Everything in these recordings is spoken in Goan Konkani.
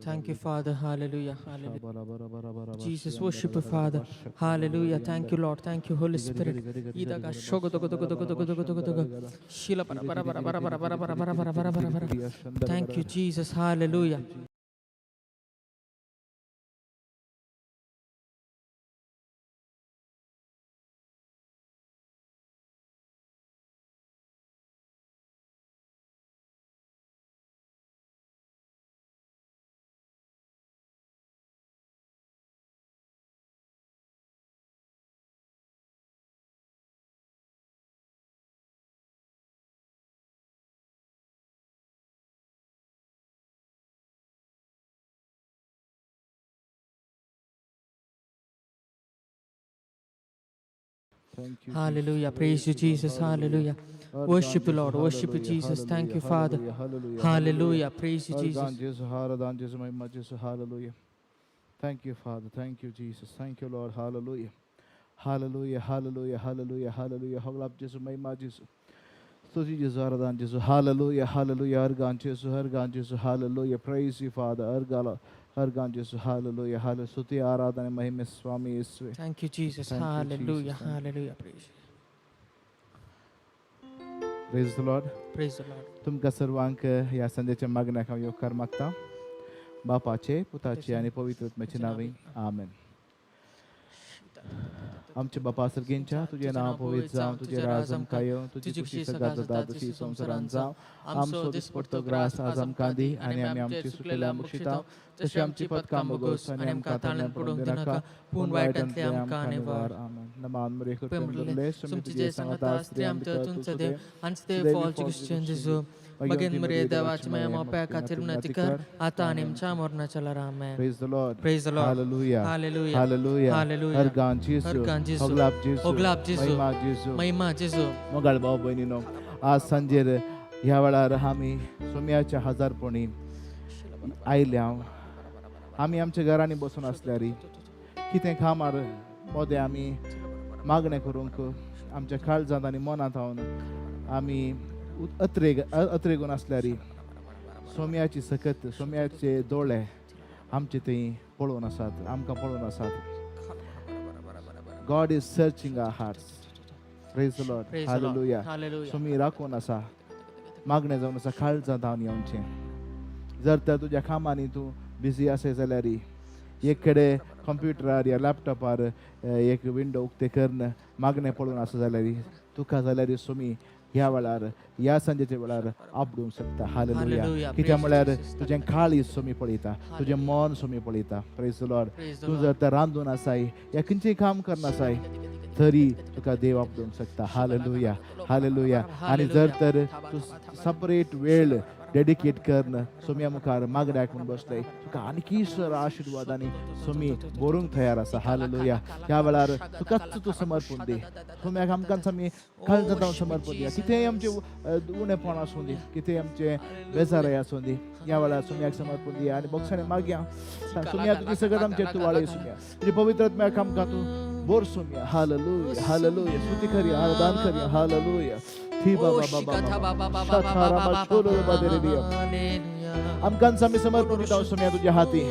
Thank you, Father. Hallelujah. Hallelujah. Jesus, worship you, Father. Hallelujah. Thank you, Lord. Thank you, Holy Spirit. Idaga shogo dogo dogo dogo dogo dogo dogo dogo. Shila para para para para para para para para para para para para. Thank you, Jesus. Hallelujah. Thank you. Hallelujah. Praise you, Jesus. Hallelujah. Worship you, Lord. Worship you, Jesus. Thank you, Father. Hallelujah. Praise you, Jesus. Hallelujah. Thank you, Father. Thank you, Jesus. Thank you, Lord. Hallelujah. Hallelujah. Hallelujah. Hallelujah. Hallelujah. Hoglap Jesu, Mahima Jesu. Stuti Jesu, Aradan Jesu. Hallelujah. Hallelujah. Argan Jesu, Argan Jesu. Hallelujah. Praise you, Father. Argala. Argan Jesu. Hallelujah. Hallelujah. Stuti Aradhana Mahime Swami Yesue. Thank you, Jesus. Thank you, Hallelujah. Jesus. Thank you. Hallelujah. Praise you. Praise the Lord. Praise the Lord. तुमकां सर्वांक ह्या संदेच्या मागण्याक हांव येवकार मागता बापाचे पुताचे आनी पवित्र आत्म्याचे नांवी आमेन. आमच्या बापा सर्गेंच्या तुजें नांव पवित्र जावं, तुजें राज आमकां येवं, तुजी खुशी सगळ्या जाता तशी संवसारांत जावं. आमचो दिसपडतो ग्रास आज आमकां दी आनी आमी आमची सुकलेल्या बक्षिता तशी आमची पदकां बोगोस आनी आमकां ताळ्यान पडूंक दिनाका, पूण वायटांतले आमकां निवार. आमेन. नमान मरिये, कृपेन भरले, स्वामी तुजे सांगाता, स्त्रियां भितर तुमचो देव आनी ते फॉल क्रिश्चन जेजू मगेन मरे देवाची माया मोप्या खातीर विनंती कर आता आनी आमच्या मरणाच्या लारा. आमेन. Praise the Lord. Praise the Lord. Hallelujah. Hallelujah. Hallelujah. Hallelujah. हरगान जेजू. हरगान जेजू. होगलाप जेजू. होगलाप जेजू. महिमा जेजू. महिमा जेजू. मोगाळ भाव भयणीनो, आज सांजेर ह्या वेळार आमी सोम्याच्या हजारपणी आयल्या. आमी आमच्या घरांनी बसून आसल्यार कितें कामार मोदें आमी मागणें करूंक आमच्या काळजांत आनी मनांत हांव आमी अत्रेग अत्रेगून आसल्यार सोम्याची सकत सोम्याचे दोळे आमचे थंय पळोवन आसात, आमकां पळोवन आसात. God is searching our hearts. Praise the Lord. Praise the Lord. Hallelujah. Hallelujah. Somi राखून आसा, मागणें जावन आसा काळजांत हांव येवचें. जर तर तुज्या कामांनी तूं बिजी आसय जाल्यार एक कडेन कंप्युटरार या लॅपटॉपार एक विंडो उक्तें करून मागणें पळोवन आसा जाल्यार तुका जाल्यार सोमी ह्या वेळार ह्या सांजेच्या वेळार आपडूंक शकता. हालेलुया. Hallelujah. कित्याक म्हळ्यार Praise Jesus. तुजें काळीज सोमी पळयता, तुजें मन सोमी पळयता. Praise the Lord. Praise the तूं Lord. जर तर रांदून आसाय या खंयचें काम करना आसाय तरी तुका देव आपडूंक शकता. हालेलुया. हालेलुया. आनी जर तर तूं सपरेट वेळ डेडिकेट करून सोम्या मुखार मागण्याक म्हूण बसले तुका आणखी सर आशिर्वाद आनी सोमी बरोवंक तयार आसा. हालेलुया. ह्या वेळार तुकाच तूं समर्पण दी सोम्याक. आमकां आमी काळजांत हांव समर्पण दिया. कितेंय आमचें उणेपण आसूं दी, कितेंय आमचें बेजाराय आसूं दी, ह्या वेळार सोम्याक समर्पण दिया आनी बोक्सांनी मागया सोम्या तुजी सगळं आमचेर तूं वाळय सोम्या, तुजी पवित्र आत्म्याक आमकां तूं बोर सोम्या. हालेलुया. हालेलुया. स्तुती करया, आराधन करया. हालेलुया. थी बाबा बाबा बाबा शाथारा छोलो बाबा दिया. आमकांच आमी समर्पण दिता सोम्या तुज्या हाती.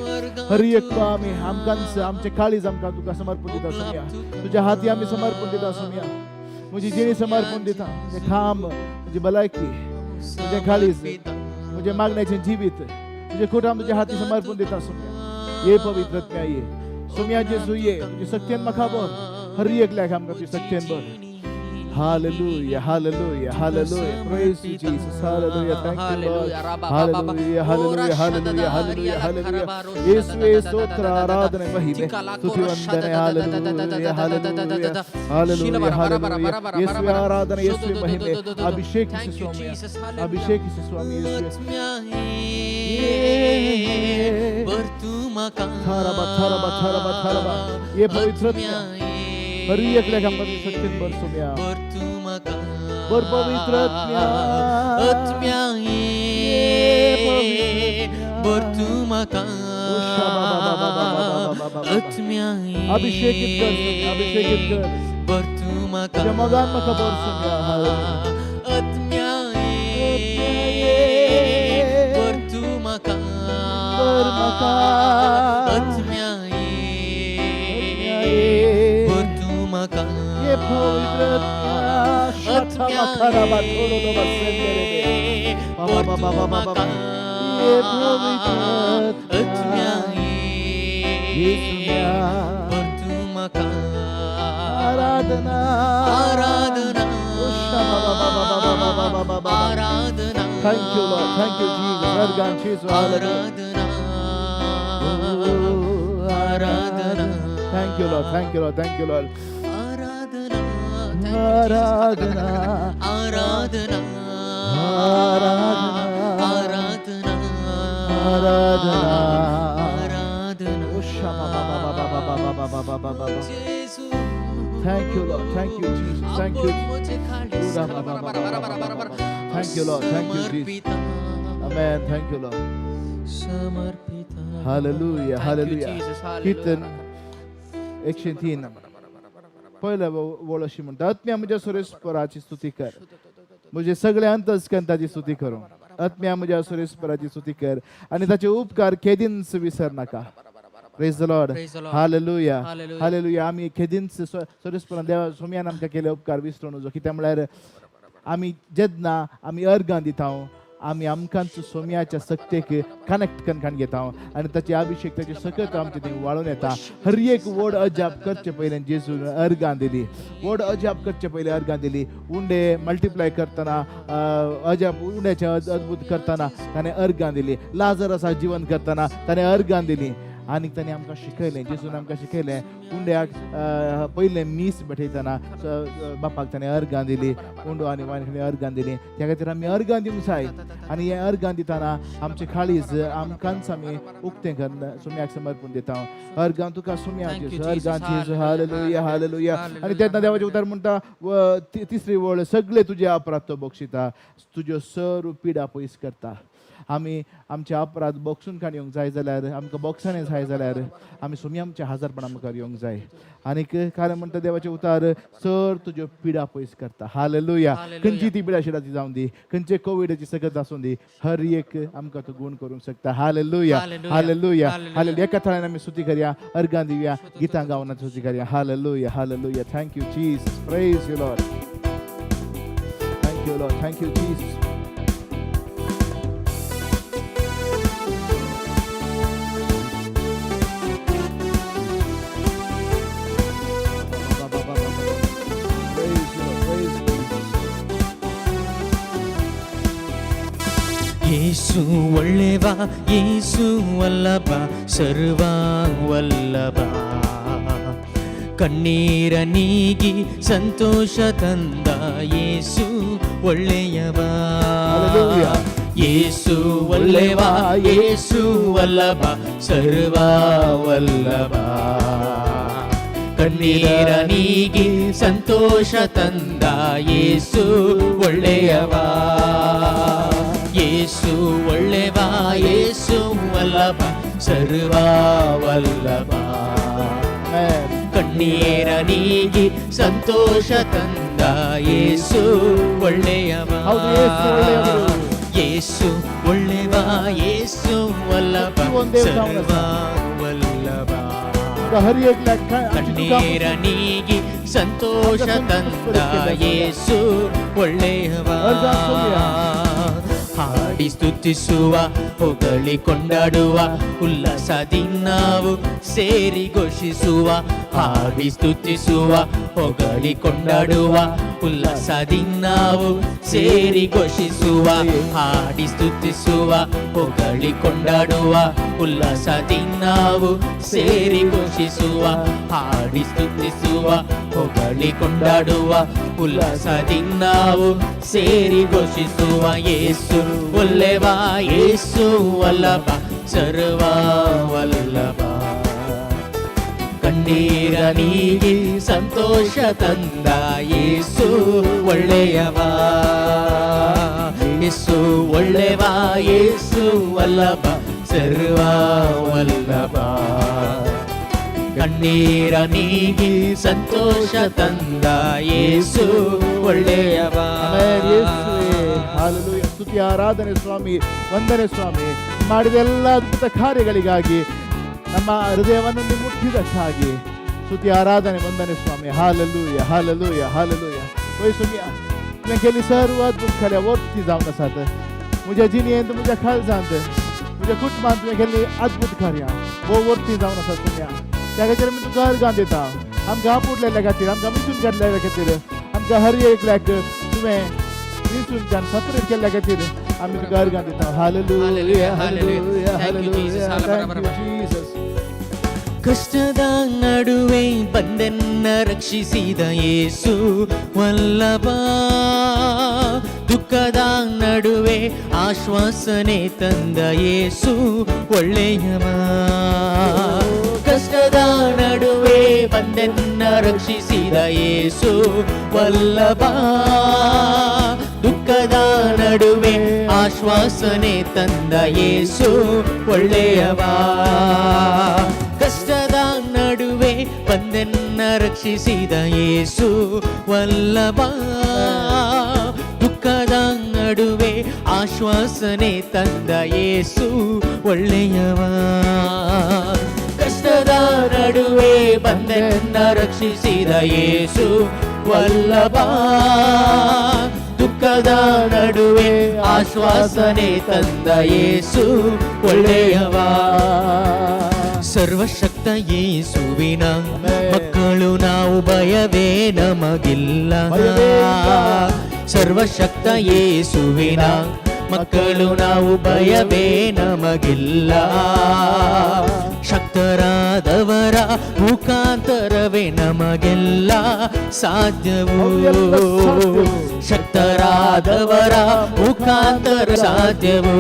हर एक आमी आमकांच आमचे काळीज आमकां तुका समर्पण दिता सोम्या, तुज्या हाती आमी समर्पण दिता सोम्या. म्हजी जिणी समर्पण दिता, म्हजें काम, म्हजी भलायकी, म्हजें काळीज, म्हजें मागण्याचें जिवीत, तुजें कुटुंब तुज्या हाती समर्पण दिता सोम्या. ये पवित्र आत्म्या ये सोम्या जेजू ये, तुजी शक्तीन म्हाका भर. हर एकल्याक आमकां तुजी शक्तीन भर. Hallelujah, hallelujah, hallelujah. Praise you, Jesus. Hallelujah. Thank you, Lord. Hallelujah, hallelujah, hallelujah, hallelujah, hallelujah. येसुवे स्तोत्र, आराधने, महिमे, स्तुति, वंदने. Hallelujah, hallelujah, hallelujah, hallelujah. येसुवे आराधने, येसुवे महिमे. अभिषेक स्वामी, अभिषेक स्वामी येसुवे. थाराबा थाराबा थाराबा थाराबा. ये पवित्र हर एकल्याक आमकां तुजी शक्तीन भर सोम्या, भर पवित्र आत्म्या. अभिषेकित कर सोम्या, अभिषेकित कर. तुज्या मोगान म्हाका भर सोम्या. हालेलुया. भर म्हाका आत्म्याये भर तूं म्हाका ये पवित्र आत्म्याये भर तूं म्हाका ये पवित्र आत्म्याये भर तूं म्हाका आराधना आराधना आराधना Thank you, Lord. Thank you, Jesus. Organ Jesus. Aradhana Aradhana Thank you, Lord. Thank you, Lord. Thank you, Lord. Aradhana Aradhana Aradhana Aradhana Aradhana Aradhana Aradhana Thank you, Lord. Thank you, Jesus. Thank you. Thank you, Lord. Thank you, Jesus. Amen. Thank you, Lord. समर्पित. Hallelujah. Thank you, Hallelujah. Jesus. कीर्तन Hallelujah. 103 पयल्या वळ अशी म्हणटा, आत्म्या म्हज्या सुरेस्पराची स्तुती कर, म्हजे सगळे अंतस्कंताची स्तुती करूं. आत्म्या म्हज्या सुरेस्पराची स्तुती कर आनी ताचे उपकार केदींच विसर नाका. Praise the Lord. Praise the Lord. Hallelujah. Hallelujah. Hallelujah. आमी केदींच सुरेस्परान देवा सोमयान आमकां केले उपकार विसरून उजो. कित्याक म्हळ्यार आमी जेन्ना आमी अर्गां दिता, आमी आमकांच सोम्याच्या सक्तेक कनेक्ट करून घेता आनी ताचे अभिषेक, ताचे सकत आमचे थंय वाळून येता. हर एक व्हड अजाप करचे पयलें जेजून अर्गां दिली. व्हड अजाप करचे पयलें अर्गां दिली. उंडे मल्टिप्लाय करतना, अजाप उंड्याचें अद्भुत करतना ताणें अर्गां दिली. लाजरसा जिवन करतना ताणें अर्गां दिली. आनी ताणें आमकां शिकयलें, जेजून आमकां शिकयलें, उंड्याक पयलें मीस भेटयतना बापाक ताणें अर्गां दिली. उंडो आनी वायन अर्गां दिली. त्या खातीर आमी अर्गां दिवंक जाय. आनी हें अर्गां दितना आमचें काळीज आमकांच आमी उक्तें करून सोम्याक समर्पण दिता. अर्गां तुका सोम्या Thank you, जेजू, Jesus. अर्गां जेजू. Hallelujah, hallelujah. Hallelujah. आनी तेन्ना देवाचें उतर म्हणटा, तिसरी वळ, सगळे तुजे अपराध तो बक्षिता, तुज्यो सर्व पिडा पयस करता. आमी आमचे अपराध बक्षून काण येवंक जाय जाल्यार, आमकां बक्षाणे जाय जाल्यार आमी सोमी आमच्या हजारपणा मुखार येवंक जाय. आनीक कारण म्हणटा देवाचें उतार, सर तुज्यो पिडा पयस करता. हालेलुया. हालेलुया. खंयची ती पिडा शिडाची जावं दी, खंयचे कोविडाची सकत आसूं दी, हर एक आमकां तो गूण करूंक शकता. Hallelujah. Hallelujah. Hallelujah. Hallelujah. Hallelujah. एका थळान आमी स्तुती करया, अर्गां दिवया, गितां गावन स्तुती करया. Hallelujah, hallelujah. Thank you Jesus. Praise you Lord. Thank you Lord. Thank you Jesus. Praise you, Lord. Praise you, Jesus. ಯೇಸು ಒಳ್ಳೆವ, ಯೇಸು ವಲ್ಲಭ, ಸರ್ವ ವಲ್ಲಭ. ಕಣ್ಣೀರ ನೀಗಿ ಸಂತೋಷ ತಂದ ಯೇಸು ಒಳ್ಳೆಯವ. Hallelujah. ಯೇಸು ಒಳ್ಳೆವ, ಯೇಸು ವಲ್ಲಭ, ಸರ್ವ ವಲ್ಲಭ. ಕಣ್ಣೀರ ನೀಗಿ ಸಂತೋಷ ತಂದ ಯೇಸು ಒಳ್ಳೆಯವ. ಯೇಸು ಒಳ್ಳೆವ, ಯೇಸು ವಲ್ಲಭ, ಸರ್ವ ವಲ್ಲಭ. Amen. ಕಣ್ಣೀರ ನೀಗಿ ಸಂತೋಷ ತಂದ ಯೇಸು ಒಳ್ಳೆಯವ. ಹೌದು, ಯೇಸು ಒಳ್ಳೆಯವರು. ಯೇಸು ಒಳ್ಳೆವ, ಯೇಸು ವಲ್ಲಭ, ಒಂದೇ ತಾವನ ಸರ್ವ ವಲ್ಲಭ. हर एक ಕಣ್ಣೀರ ನೀಗಿ ಸಂತೋಷ ತಂದ ಯೇಸು ಒಳ್ಳೆಯವ. ಹಾಡಿ ಸ್ತುತಿಸುವ, ಹೊಗಳಿ ಕೊಂಡಾಡುವ, ಉಲ್ಲಾಸದಿ ನಾವು ಸೇರಿ ಘೋಷಿಸುವ. ಹಾಡಿ ಸ್ತುತಿಸುವ, ಹೊಗಳಿ ಕೊಂಡಾಡುವ, ಉಲ್ಲಾಸದಿ ನಾವು ಸೇರಿ ಘೋಷಿಸುವ. ಹಾಡಿ ಸ್ತುತಿಸುವ, ಹೊಗಳಿ ಕೊಂಡಾಡುವ, ಉಲ್ಲಾಸದಿ ನಾವು ಸೇರಿ ಘೋಷಿಸುವ. ಹಾಡಿ ಸ್ತುತಿಸುವ, ಹೊಗಳಿ ಕೊಂಡಾಡುವ, ಉಲ್ಲಾಸದಿ ನಾವು ಸೇರಿ ಘೋಷಿಸುವ. ಯೇಸು ಒಲ್ಲೆವ, ಯೇಸು ವಲ್ಲಭ, ಸರ್ವ ವಲ್ಲಭ. ಕಣ್ಣೀರ ನೀಗಿ ಸಂತೋಷ ತಂದ ಯೇಸು ಒಳ್ಳೆಯವ. ಯೇಸು ಒಳ್ಳೆವ, ಯೇಸು ವಲ್ಲಭ, ಸರ್ವ ವಲ್ಲಭ. ಕಣ್ಣೀರ ನೀಗಿ ಸಂತೋಷ ತಂದ ಯೇಸು ಒಳ್ಳೆಯವ. ಆಮೆನ್. ಯೇಸುವೇ, ಹಾಲೆಲೂಯಾ. ಸ್ತುತಿ, ಆರಾಧನೆ ಸ್ವಾಮಿ, ವಂದನೆ ಸ್ವಾಮಿ. ನೀನು ಮಾಡಿದ ಎಲ್ಲ ಅದ್ಭುತ ಕಾರ್ಯಗಳಿಗಾಗಿ, ನಮ್ಮ ಹೃದಯವನ್ನು ನೀವು ಮುಟ್ಟಿದ್ದಕ್ಕಾಗಿ ಸ್ತುತಿ, ಆರಾಧನೆ, ವಂದನೆ ಸ್ವಾಮಿ. Hallelujah, hallelujah, hallelujah. वय स्वामी, तुवें केल्ली सर्व अद्भुत कार्यां वर्ती जावन आसात म्हज्या जिणेंत, म्हज्या काळजांत, म्हज्या कुटुंबांत. तुवें केल्ली अद्भुत कार्यां भोव वर्ती जावन आसात स्वामी. त्या खातीर आमी तुका अर्गां दिता. आमकां आपुडलेल्या खातीर, आमकां वेंचून काडलेल्या खातीर, आमकां हर एकल्याक तुवें वेंचून सेपरेट केल्ल्या खातीर आमी तुका अर्गां दिता. Hallelujah. Hallelujah. Thank you, Jesus. Thank you, Jesus. ಕಷ್ಟದ ನಡುವೆ ಬಂದೆನ್ನ ರಕ್ಷಿಸಿದ ಯೇಸು ವಲ್ಲಭ. ದುಃಖದ ನಡುವೆ ಆಶ್ವಾಸನೆ ತಂದ ಯೇಸು ಒಳ್ಳೆಯವ. ಕಷ್ಟದ ನಡುವೆ ಬಂದೆನ್ನ ರಕ್ಷಿಸಿದ ಯೇಸು ವಲ್ಲಭ. ದುಃಖದ ನಡುವೆ ಆಶ್ವಾಸನೆ ತಂದ ಯೇಸು ಒಳ್ಳೆಯವ. ಕಷ್ಟದ ನಡುವೆ ಬಂದೆನ್ನ ರಕ್ಷಿಸಿದ ಯೇಸು ವಲ್ಲಭ. ದುಃಖದ ನಡುವೆ ಆಶ್ವಾಸನೆ ತಂದ ಯೇಸು ಒಳ್ಳೆಯವ. ಕಷ್ಟದ ನಡುವೆ ಬಂದೆನ್ನ ರಕ್ಷಿಸಿದ ಯೇಸು ವಲ್ಲಭ. ದುಃಖದ ನಡುವೆ ಆಶ್ವಾಸನೆ ತಂದ ಯೇಸು ಒಳ್ಳೆಯವ. ಸರ್ವಶಕ್ತ ಯೇಸುವಿನ ಮಕ್ಕಳು ನಾವು, ಭಯವೇ ನಮಗಿಲ್ಲ. ಭಯವೇ ಇಲ್ಲ. ಸರ್ವಶಕ್ತ ಯೇಸುವಿನ ಮಕ್ಕಳು ನಾವು, ಭಯವೇ ನಮಗಿಲ್ಲ. ಶಕ್ತರಾದವರ ಮುಖಾಂತರವೇ ನಮಗೆಲ್ಲ ಸಾಧ್ಯವು. ಹೌದು, ಎಲ್ಲ ಸಾಧ್ಯವು. ಶಕ್ತರಾದವರ ಮುಖಾಂತರ ಸಾಧ್ಯವು.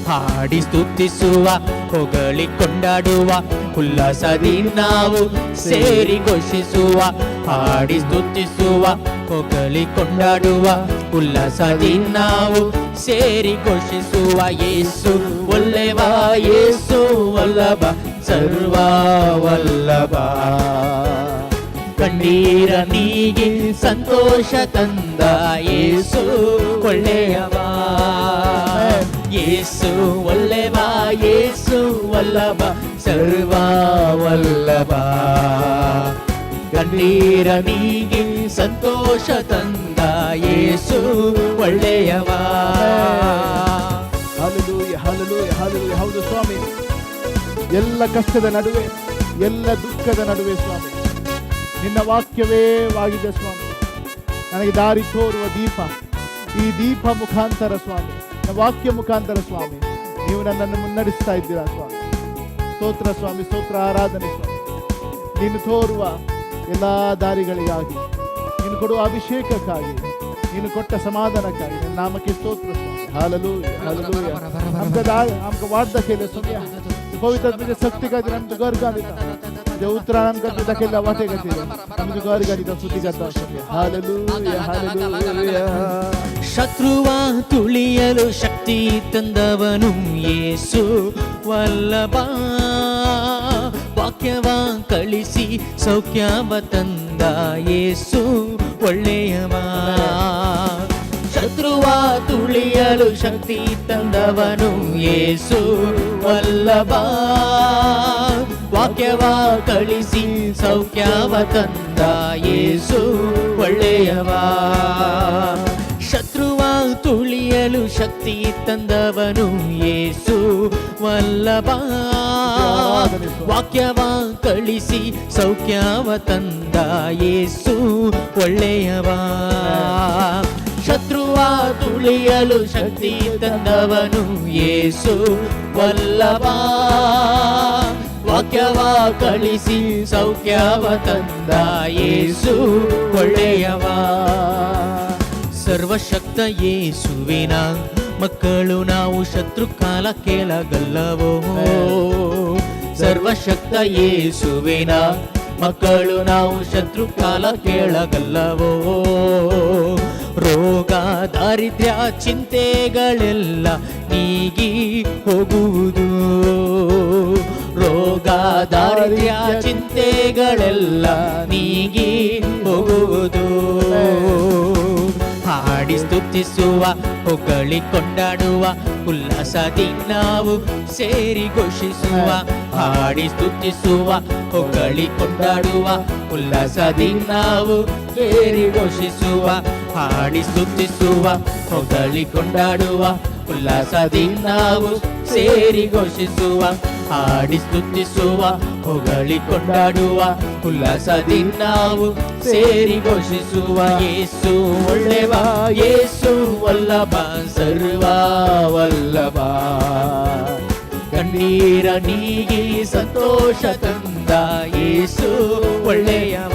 ಹಾಡಿ ಸ್ತುತಿಸುವ, ಹೊಗಳಿ ಕೊಂಡಾಡುವ, ಉಲ್ಲಾಸದಿ ನಾವು ಸೇರಿ ಘೋಷಿಸುವ. ಹಾಡಿ ಸ್ತುತಿಸುವ, ಹೊಗಳಿ ಕೊಂಡಾಡುವ, ಉಲ್ಲಾಸದಿ ನಾವು ಸೇರಿ ಘೋಷಿಸುವ. ಯೇಸು ಒಲ್ಲೆವ, ಯೇಸು ವಲ್ಲಭ, ಸರ್ವ ವಲ್ಲಭ. ಕಣ್ಣೀರ ನೀಗಿ ಸಂತೋಷ ತಂದ ಯೇಸು ಒಳ್ಳೆಯವ. ಯೇಸು ಒಳ್ಳೆವ, ಯೇಸು ವಲ್ಲಭ, ಸರ್ವ ವಲ್ಲಭ. ಕಣ್ಣೀರ ನೀಗಿ ಸಂತೋಷ ತಂದ ಯೇಸು ಒಳ್ಳೆಯವ. Hallelujah, hallelujah, hallelujah. ಹೌದು ಸ್ವಾಮಿ, ಎಲ್ಲ ಕಷ್ಟದ ನಡುವೆ, ಎಲ್ಲ ದುಃಖದ ನಡುವೆ ಸ್ವಾಮಿ, ನಿನ್ನ ವಾಕ್ಯವೇ ಆಗಿದೆ ಸ್ವಾಮಿ ನನಗೆ ದಾರಿ ತೋರುವ ದೀಪ. ಈ ದೀಪ ಮುಖಾಂತರ ಸ್ವಾಮಿ, ನಿನ್ನ ವಾಕ್ಯ ಮುಖಾಂತರ ಸ್ವಾಮಿ, ನೀವು ನನ್ನನ್ನು ಮುನ್ನಡೆಸ್ತಾ ಇದ್ದೀರಾ ಸ್ವಾಮಿ. ಸ್ತೋತ್ರ ಸ್ವಾಮಿ, ಸ್ತೋತ್ರ, ಆರಾಧನೆ ಸ್ವಾಮಿ. ನೀನು ತೋರುವ ಎಲ್ಲ ದಾರಿಗಳಿಗಾಗಿ, ನೀನು ಕೊಡುವ ಅಭಿಷೇಕಕ್ಕಾಗಿ, ನೀನು ಕೊಟ್ಟ ಸಮಾಧಾನಕ್ಕಾಗಿ ನಿನ್ನ ನಾಮಕ್ಕೆ ಸ್ತೋತ್ರ ಸ್ವಾಮಿ. Hallelujah, hallelujah. आमकां आमकां वाट दाखयले स्वामी. पवित्र तुझ्या शक्ती खातीर आमी तुका अर्गां दिता. तुज्या उतरान आमकां तुका दाखयल्ल्या वाटे खातीर आमी तुका अर्गां दिता, स्तुती करता स्वामी. Hallelujah, hallelujah. ಶತ್ರುವ ತುಳಿಯಲು ಶಕ್ತಿ ತಂದವನು ಯೇಸು ವಲ್ಲಭ. ವಾಕ್ಯವ ಕಳಿಸಿ ಸೌಖ್ಯವ ತಂದ ಯೇಸು ಒಳ್ಳೆಯವ. ಶತ್ರುವ ತುಳಿಯಲು ಶಕ್ತಿ ತಂದವನು ಯೇಸು ವಲ್ಲಭ. ವಾಕ್ಯವ ಕಳಿಸಿ ಸೌಖ್ಯವ ತಂದ ಯೇಸು ಒಳ್ಳೆಯವ. ಶತ್ರುವ ತುಳಿಯಲು ಶಕ್ತಿ ತಂದವನು ಯೇಸು ವಲ್ಲಭ. ವಾಕ್ಯವ ಕಳಿಸಿ ಸೌಖ್ಯವ ತಂದ ಯೇಸು ಒಳ್ಳೆಯವ. ಶತ್ರುವ ತುಳಿಯಲು ಶಕ್ತಿ ತಂದವನು ಯೇಸು ವಲ್ಲಭ. ವಾಕ್ಯವ ಕಳಿಸಿ ಸೌಖ್ಯವ ತಂದ ಯೇಸು ಒಳ್ಳೆಯವ. ಸರ್ವಶಕ್ತ ಯೇಸುವಿನ ಮಕ್ಕಳು ನಾವು, ಶತ್ರು ಕಾಲ ಕೆಳಗಲ್ಲವೋ. ಸರ್ವಶಕ್ತ ಯೇಸುವಿನ ಮಕ್ಕಳು ನಾವು, ಶತ್ರು ಕಾಲ ಕೆಳಗಲ್ಲವೋ. ರೋಗ ದಾರಿದ್ರ್ಯ ಚಿಂತೆಗಳೆಲ್ಲ ನೀಗಿ ಹೋಗುವುದು. ರೋಗ ದಾರಿದ್ರ್ಯ ಚಿಂತೆಗಳೆಲ್ಲ ನೀಗಿ ಹೋಗುವುದು. ಹಾಡಿ ಸ್ತುತಿಸುವ, ಹೊಗಳಿ ಕೊಂಡಾಡುವ, ಉಲ್ಲಾಸದಿ ನಾವು ಸೇರಿ ಘೋಷಿಸುವ. ಹಾಡಿ ಸ್ತುತಿಸುವ, ಹೊಗಳಿ ಕೊಂಡಾಡುವ, ಉಲ್ಲಾಸದಿ ನಾವು ಸೇರಿ ಘೋಷಿಸುವ. ಹಾಡಿ ಸ್ತುತಿಸುವ, ಹೊಗಳಿ ಕೊಂಡಾಡುವ, ಉಲ್ಲಾಸದಿ ನಾವು ಸೇರಿ ಘೋಷಿಸುವ. ಹಾಡಿ ಸ್ತುತಿಸುವ, ಹೊಗಳಿ ಕೊಂಡಾಡುವ, ಉಲ್ಲಾಸದಿ ನಾವು ಸೇರಿ ಘೋಷಿಸುವ. ಹಾಡಿ ಸ್ತುತಿಸುವ, ಹೊಗಳಿ ಕೊಂಡಾಡುವ, ಉಲ್ಲಾಸದಿ ನಾವು ಸೇರಿ ಘೋಷಿಸುವ. ಯೇಸು ಒಳ್ಳೆವ, ಯೇಸು ವಲ್ಲಭ, ಸರ್ವ ವಲ್ಲಭ. ಕಣ್ಣೀರ ನೀಗಿ ಸಂತೋಷ ತಂದ ಯೇಸು ಒಳ್ಳೆಯವ.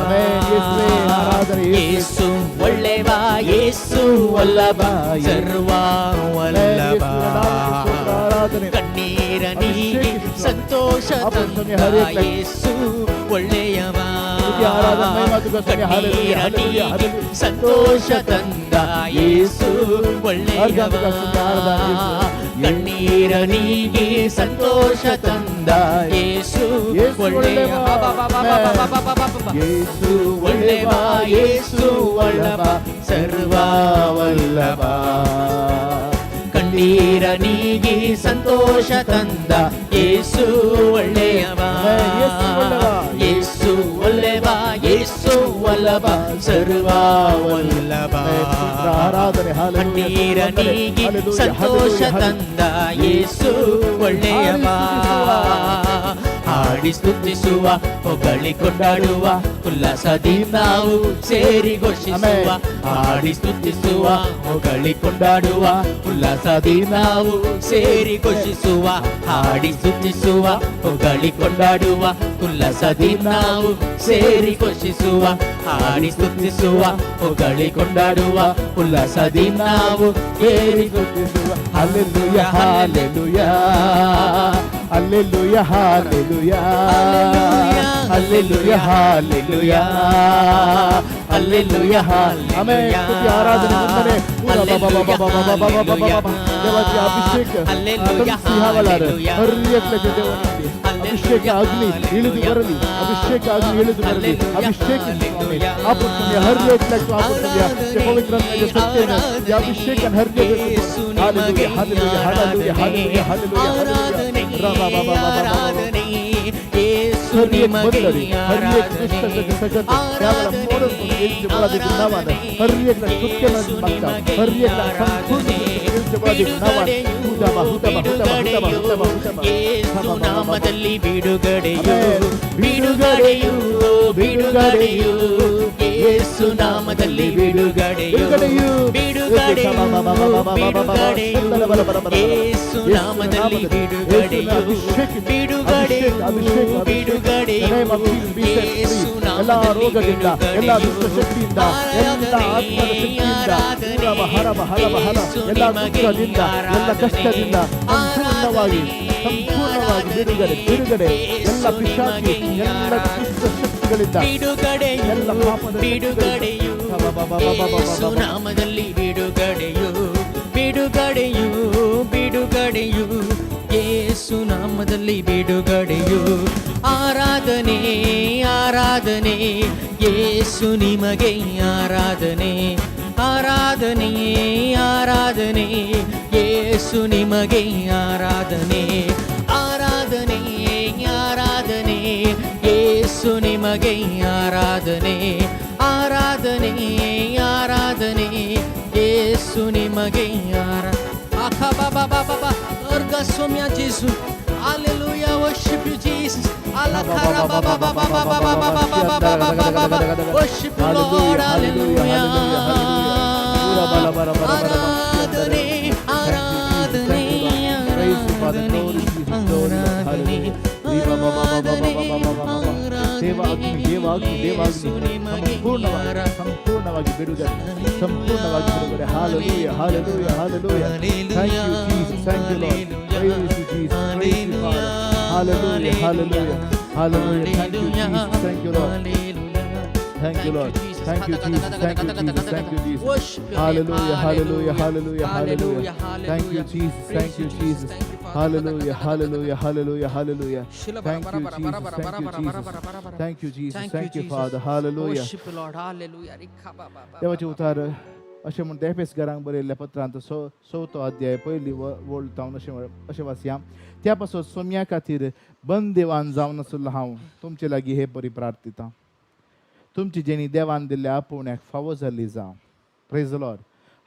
ಯೇಸುವೇ ಆರಾಧನೆ, ಯೇಸುವೇ. ಯೇಸು ಒಳ್ಳೆವ, ಯೇಸು ವಲ್ಲಭ, ಸರ್ವ ವಲ್ಲಭ. ಆರಾಧನೆ. ಕಣ್ಣೀರ ನೀಗಿ ಸಂತೋಷ ತಂದ ಯೇಸು ಒಳ್ಳೆಯವ. ಕಣ್ಣೀರ ನೀಗಿ ಸಂತೋಷ ತಂದ ಯೇಸು ಒಳ್ಳೆಯವ. ಕಣ್ಣೀರ ನೀಗಿ ಸಂತೋಷ ತಂದ ಯೇಸು ಒಳ್ಳೆಯವ. ಯೇಸು ಒಳ್ಳೆವ, ಯೇಸು ವಲ್ಲಭ, ಸರ್ವ ವಲ್ಲಭ. ಕಣ್ಣೀರ ನೀಗಿ ಸಂತೋಷ ತಂದ ಯೇಸು ಒಳ್ಳೆಯವ. ಯೇಸು ಒಳ್ಳೆವ, ಯೇಸು ವಲ್ಲಭ, ಸರ್ವ ವಲ್ಲಭ. ಆರಾಧನೆ, ಹಾಲೆಲೂಯಾ. ಕಣ್ಣೀರ ನೀಗಿ ಹಾಲೆಲೂಯಾ, ಸಂತೋಷ ಹಾಲೆಲೂಯಾ. ತಂದ ಯೇಸು ಒಳ್ಳೆಯವ. ಹಾಡಿ ಸ್ತುತಿಸುವ, ಹೊಗಳಿ ಕೊಂಡಾಡುವ, ಉಲ್ಲಾಸದಿ ನಾವು ಸೇರಿ ಘೋಷಿಸುವ. ಹಾಡಿ ಸ್ತುತಿಸುವ, ಹೊಗಳಿ ಕೊಂಡಾಡುವ, ಉಲ್ಲಾಸದಿ ನಾವು ಸೇರಿ ಘೋಷಿಸುವ. ಹಾಡಿ ಸ್ತುತಿಸುವ, ಹೊಗಳಿ ಕೊಂಡಾಡುವ, ಉಲ್ಲಾಸದಿ ನಾವು ಸೇರಿ ಘೋಷಿಸುವ. ಹಾಡಿ ಸ್ತುತಿಸುವ, ಹೊಗಳಿ ಕೊಂಡಾಡುವ, ಉಲ್ಲಾಸದಿ ನಾವು ಸೇರಿ ಸ್ತುತಿಸುವ. Hallelujah, hallelujah, hallelujah, hallelujah, hallelujah, hallelujah, hallelujah. Amen. ಸ್ತುತಿ, ಆರಾಧನೆ, ವಂದನೆ. ದೇವಾದಿ ಅಭಿಷೇಕ ಸಿಂಹವಲಾರ ಹರಿಯಕ್ಲಕ್ಕೆ ದೇವನಲ್ಲಿ ಅಭಿಷೇಕ ಅಗ್ನಿ ಇಳಿದು ಬರಲಿ, ಅಭಿಷೇಕ ಅಗ್ನಿ ಇಳಿದು ಬರಲಿ. ಅಭಿಷೇಕ ಆಪುಸ್ತಮ್ಯ ಹರಿಯಕ್ಲಕ್ಕೆ ಆಪುಸ್ತಮ್ಯ ಪವಿತ್ರ ಸತ್ಯನ ಅಭಿಷೇಕ ಹರಿಯಬೇಕು. Hallelujah, hallelujah, hallelujah, hallelujah, hallelujah. ಯೇಸು ನಿಮಗೆ ಆರಾಧನೆ, ಆರಾಧನೆ, ಯೇಸು ನಿಮಗೆ ಆರಾಧನೆ. ಬಿಡುಗಡೆಯು, ಬಿಡುಗಡೆಯು, ಯೇಸು ನಾಮದಲ್ಲಿ ಬಿಡುಗಡೆಯು, ಬಿಡುಗಡೆಯು, ಬಿಡುಗಡೆಯು, ಯೇಸು ನಾಮದಲ್ಲಿ ಬಿಡುಗಡೆಯು, ಬಿಡುಗಡೆಯು, ಬಿಡುಗಡೆಯು, ಯೇಸು ನಾಮದಲ್ಲಿ ಬಿಡುಗಡೆಯು, ಬಿಡುಗಡೆಯು, ಬಿಡುಗಡೆಯು, ಯೇಸು ಎಲ್ಲ ನಾಮದಲ್ಲಿ ರೋಗದಿಂದ, ಎಲ್ಲ ಬಿಡುಗಡೆಯು. ದುಷ್ಟಶಕ್ತಿಯಿಂದ, ಎಲ್ಲ ಆತ್ಮದ ಶಕ್ತಿಯಿಂದ, ಹರ ಹರ ಹರ ಹರ, ಎಲ್ಲ ದುಃಖದಿಂದ, ಎಲ್ಲ ಕಷ್ಟದಿಂದ ಸಂಪೂರ್ಣವಾಗಿ, ಸಂಪೂರ್ಣವಾಗಿ ಬಿಡುಗಡೆ, ಬಿಡುಗಡೆ. ಎಲ್ಲ ಪಿಶಾಚಿ, ಎಲ್ಲ ದುಷ್ಟ ಶಕ್ತಿಗಳಿಂದ, ಬಿಡುಗಡೆಯು, ಎಲ್ಲ ಪಾಪದ ಬಿಡುಗಡೆಯು, ಯೇಸು ನಾಮದಲ್ಲಿ ಬಿಡುಗಡೆಯು, ಬಿಡುಗಡೆಯು, ಬಿಡುಗಡೆಯು, ಯೇಸು ನಾಮದಲ್ಲಿ ಬಿಡುಗಡೆಯು. ಆರಾಧನೆ, ಆರಾಧನೆ, ಯೇಸು ನಿಮಗೆ ಆರಾಧನೆ, ಆರಾಧನೆ, ಆರಾಧನೆ, ಯೇಸು ನಿಮಗೆ ಆರಾಧನೆ, ಆರಾಧನೆ, ಆರಾಧನೆ, ಯೇಸು ನಿಮಗೆ ಆರಾಧನೆ, ಆರಾಧನೆ, ಆರಾಧನೆ, ಯೇಸು ನಿಮಗೆ ಆರಾ ಆಖ ಬಾಬಾ ಬಾಬಾ ಬಾ ವರ್ಗ ಸೌಮ್ಯ ಜೇಸು. Hallelujah, worship you Jesus. ಅಲಖರ Baba Baba Baba Baba Baba Baba Baba Baba. Worship you Lord. Hallelujah. ಆರಾಧನೆ, ಆರಾಧನೆ, ಆರಾಧನೆ, ಆರಾಧನೆ, ದೇವಾಗ್ನಿ, ದೇವಾಗ್ನಿ, ದೇವಾಗ್ನಿ, ಸಂಪೂರ್ಣವಾಗಿ, ಸಂಪೂರ್ಣವಾಗಿ ಬಿಡುಗಡೆ, ಸಂಪೂರ್ಣವಾಗಿ ಬಿಡುಗಡೆ. Hallelujah, hallelujah, hallelujah. Thank you Jesus, thank you Lord. Praise you Jesus, praise you Father. Hallelujah, hallelujah, hallelujah. Thank you Jesus, thank you Lord. Thank you, Lord. Thank you, Jesus. Thank you, Jesus. Thank you, Jesus. Hallelujah, hallelujah, hallelujah, hallelujah. Thank you, Jesus. Thank you, Jesus. Hallelujah, hallelujah, hallelujah, hallelujah. Thank you, Jesus. Thank you, Jesus. Thank you, Jesus. Thank you, Father. Hallelujah. Worship you, Lord. Hallelujah. Rikha ba ba ba देवाचे ba ba. उतार अशें म्हणटा एफेसकारांक बरयल्ल्या पत्रांत चवथो अध्याय पयली वळ जावन अशें अशें वाचया. त्या पासत सोम्या खातीर बंदेवान जावन आशिल्लो हांव तुमचे लागीं हे परी प्रार्थिता, तुमची जेणी देवान दिल्ल्या आपोवण्याक फावो जाल्ली जावं. Praise the Lord.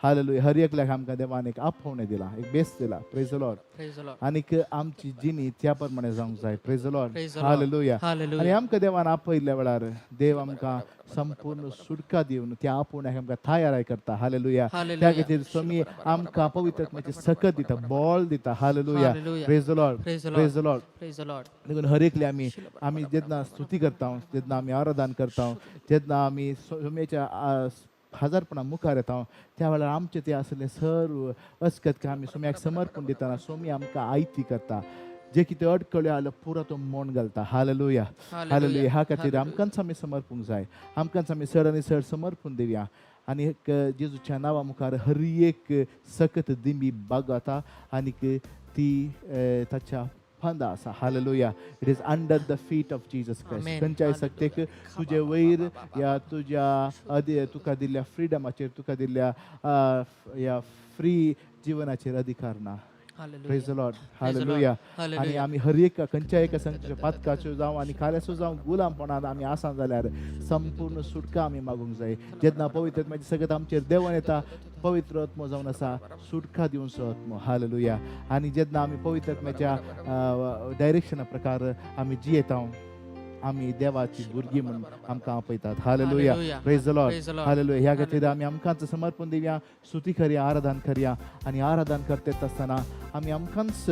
हालेलुया. हर एकल्याक आमकां देवान एक आपोवणें दिलां, एक बेस दिला. Praise the Lord. Praise the Lord. आनीक आमची जिणी त्या प्रमाणे जावंक जाय. Praise the Lord. Praise the Lord. Hallelujah. Hallelujah. आनी आमकां देवान आपयल्ल्या वेळार देव आमकां संपूर्ण सुटका दिवन त्या आपोवण्याक आमकां तयार करता. हालेलुया. Hallelujah. त्या खातीर स्वामी आमकां पवित्र आत्म्याची सकत दिता, बळ दिता. Hallelujah. Hallelujah. Praise the Lord. Praise the Lord. Praise the Lord. Praise the Lord. देखून हर एकले आमी आमी जेन्ना स्तुती करता, जेन्ना आमी आराधन करता, जेन्ना आमी सोम्याच्या हजारपणा मुखार येता, त्या वेळार आमचें तें आसलें सर्व अस्कत आमी सोम्याक समर्पण दितना सोमी आमकां आयती करता. जे कितें अडकळ्यो आसल्यो पुरो तो मोण घालता. हालेलुया. हालेलुया. ह्या खातीर आमकांच आमी समर्पूंक जाय. आमकांच आमी चड आनी चड समर्पून दिवया आनी एक जेजूच्या नांवा मुखार हर एक सकत दिंबी बागता आनीक ती ताच्या फांदा आसा. Hallelujah. It is under the feet of Jesus Christ. Amen. खंयच्याय सक्तेक तुजे वयर या तुज्या तुका दिल्ल्या फ्रिडमाचेर, तुका दिल्ल्या ह्या फ्री जिवनाचेर अधिकार ना. Praise the Lord. Hallelujah. आनी आमी हर एका खंयच्या एका संगतीच्या पातकाच्यो जावं आनी कार्याचो जावं गुलामपणांत आमी आसा जाल्यार संपूर्ण सुटका आमी मागूंक जाय. जेन्ना पवित्र आत्म्याची सगळ्यात आमचेर देवान येता, पवित्र आत्मो जावन आसा सुटका दिवचो आत्मो. हालेलुया. आनी जेन्ना आमी पवित्र आत्म्याच्या डायरेक्शना प्रकार आमी जियेता, आमी देवाची भुरगीं म्हणून आमकां आपयतात. Hallelujah. Praise the Lord. Hallelujah. ह्या खातीर आमी आमकांच समर्पण दिवया, स्तुती करया, आराधन करया. आनी आराधन करतात आसतना आमी आमकांच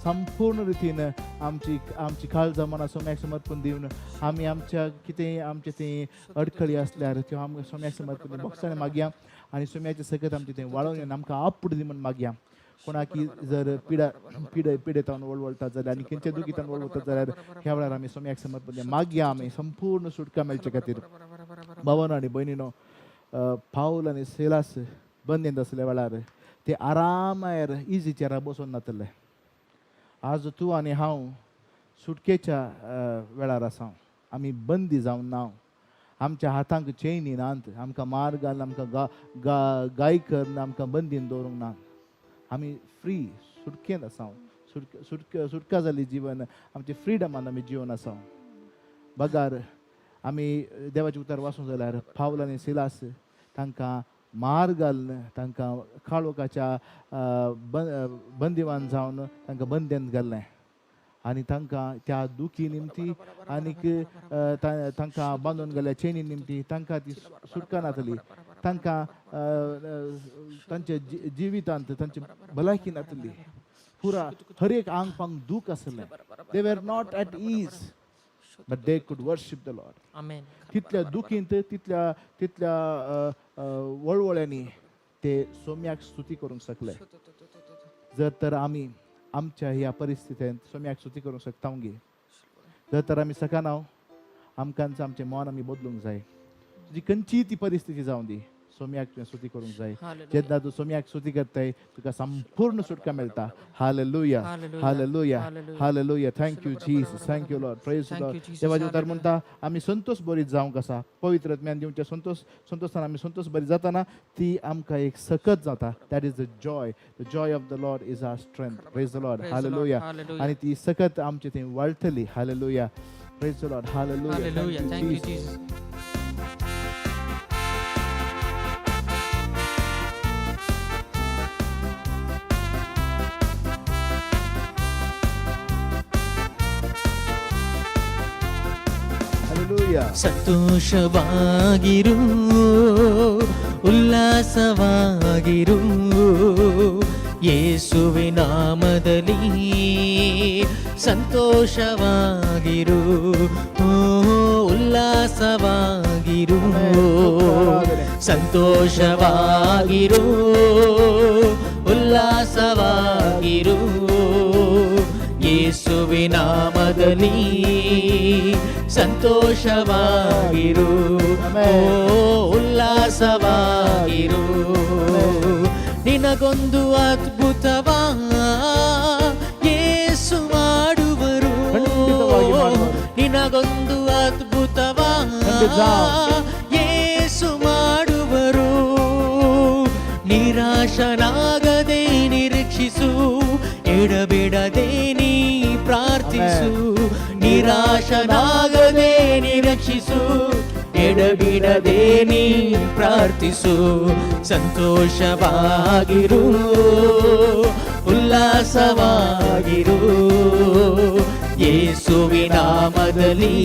संपूर्ण रितीन आमची आमची काळजां मनां सोम्याक समर्पण दिवन आमी आमच्या कितें आमचें तें अडखळी आसल्यार त्यो आमकां सोम्याक समर्पण दिवन बोगसाणे मागया आनी सोम्याचें सकत आमचें तें वाळोवन येवन आमकां आपूड दी म्हूण मागया. कोणाकी जर पिडा पिडे पिडेतावन वळवळटा जाल्यार आनी खंयच्या दुखितान वळवळटा जाल्यार ह्या वेळार आमी सोम्याक समर्पण दिवया. मागया आमी संपूर्ण सुटका मेळचे खातीर. भावानो आनी भयणीनो, पावल आनी सेलास बंदेंत आसल्या वेळार ते आरामायर इजी चेरार बसून नातले. आज तूं आनी हांव सुटकेच्या वेळार आसा. आमी बंदी जावन ना. आमच्या हातांक चेनी नात. आमकां मार घालून आमकां गा गा गाय करून आमकां बंदीन दवरूंक ना. आमी फ्री सुटकेंत आसा. सुटका जाल्ली जिवन आमचे फ्रिडमान आमी जिवन आसा. बगार आमी देवाचें उतर वाचूंक जाल्यार पावल आनी सिलास तांकां मार घालून तांकां काळोखाच्या बंदिवान जावन तांकां बंदेंत घाल्लें आनी तांकां त्या दुखी निमती आनीक तांकां बांदून घाल्ल्या चेनी निमती तांकां ती सुटका नातली. तांकां तांच्या जिवितांत तांची भलायकी नातली. पुरा हर एक आंग पांग दूख आसलें. They were not at ease but they could worship the Lord. Amen. तितल्या दुखींत तितल्या तितल्या वळवळ्यांनी ते सोम्याक स्तुती करूंक शकले. जर तर आमी आमच्या ह्या परिस्थितींत सोम्याक स्तुती करूंक शकता गे, जर तर आमी शकना, आमकांच आमचें मन आमी बदलूंक जाय. तुजी खंयचीय ती परिस्थिती जावं दी, सोम्याक तुवें स्तुती करूंक जाय. जेन्ना तूं सोम्याक स्तुती करताय तुका संपूर्ण सुटका मेळटा. Hallelujah. Hallelujah. Hallelujah. Thank you Jesus. Thank you Lord. Praise Lord. देवाचें उतर म्हणटा आमी संतोष बरीत जावंक आसा. पवित्र आत्म्यान दिवच्या संतोषान आमी संतोष बरीत जाताना ती आमकां एक सकत जाता. That is the joy. The joy of the Lord is our strength. Praise the Lord. Hallelujah. आनी ती सकत आमची थंय वाडटली. Hallelujah. Praise the Lord. Hallelujah. Thank you Jesus. ಸಂತೋಷವಾಗಿರು, ಉಲ್ಲಾಸವಾಗಿರು, ಯೇಸುವಿನ ನಾಮದಲ್ಲಿ ಸಂತೋಷವಾಗಿರು, ಉಲ್ಲಾಸವಾಗಿರು, ಸಂತೋಷವಾಗಿರು, ಉಲ್ಲಾಸವಾಗಿರು, ಯೇಸುವಿನ ನಾಮದಲ್ಲಿ ಸಂತೋಷವಾಗಿರು, ಉಲ್ಲಾಸವಾಗಿರು. ನಿನಗೊಂದು ಅದ್ಭುತವ ಯೇಸು ಮಾಡುವರು, ನಿನಗೊಂದು ಅದ್ಭುತವ ಯೇಸು ಮಾಡುವರು. ನಿರಾಶನಾಗದೆ ನಿರೀಕ್ಷಿಸು, ಎಡಬಿಡದೆ ನೀ ಪ್ರಾರ್ಥಿಸು. ಸಂತೋಷವಾಗಿರು, ಉಲ್ಲಾಸವಾಗಿರು, ಯೇಸುವಿನ ನಾಮದಲ್ಲಿ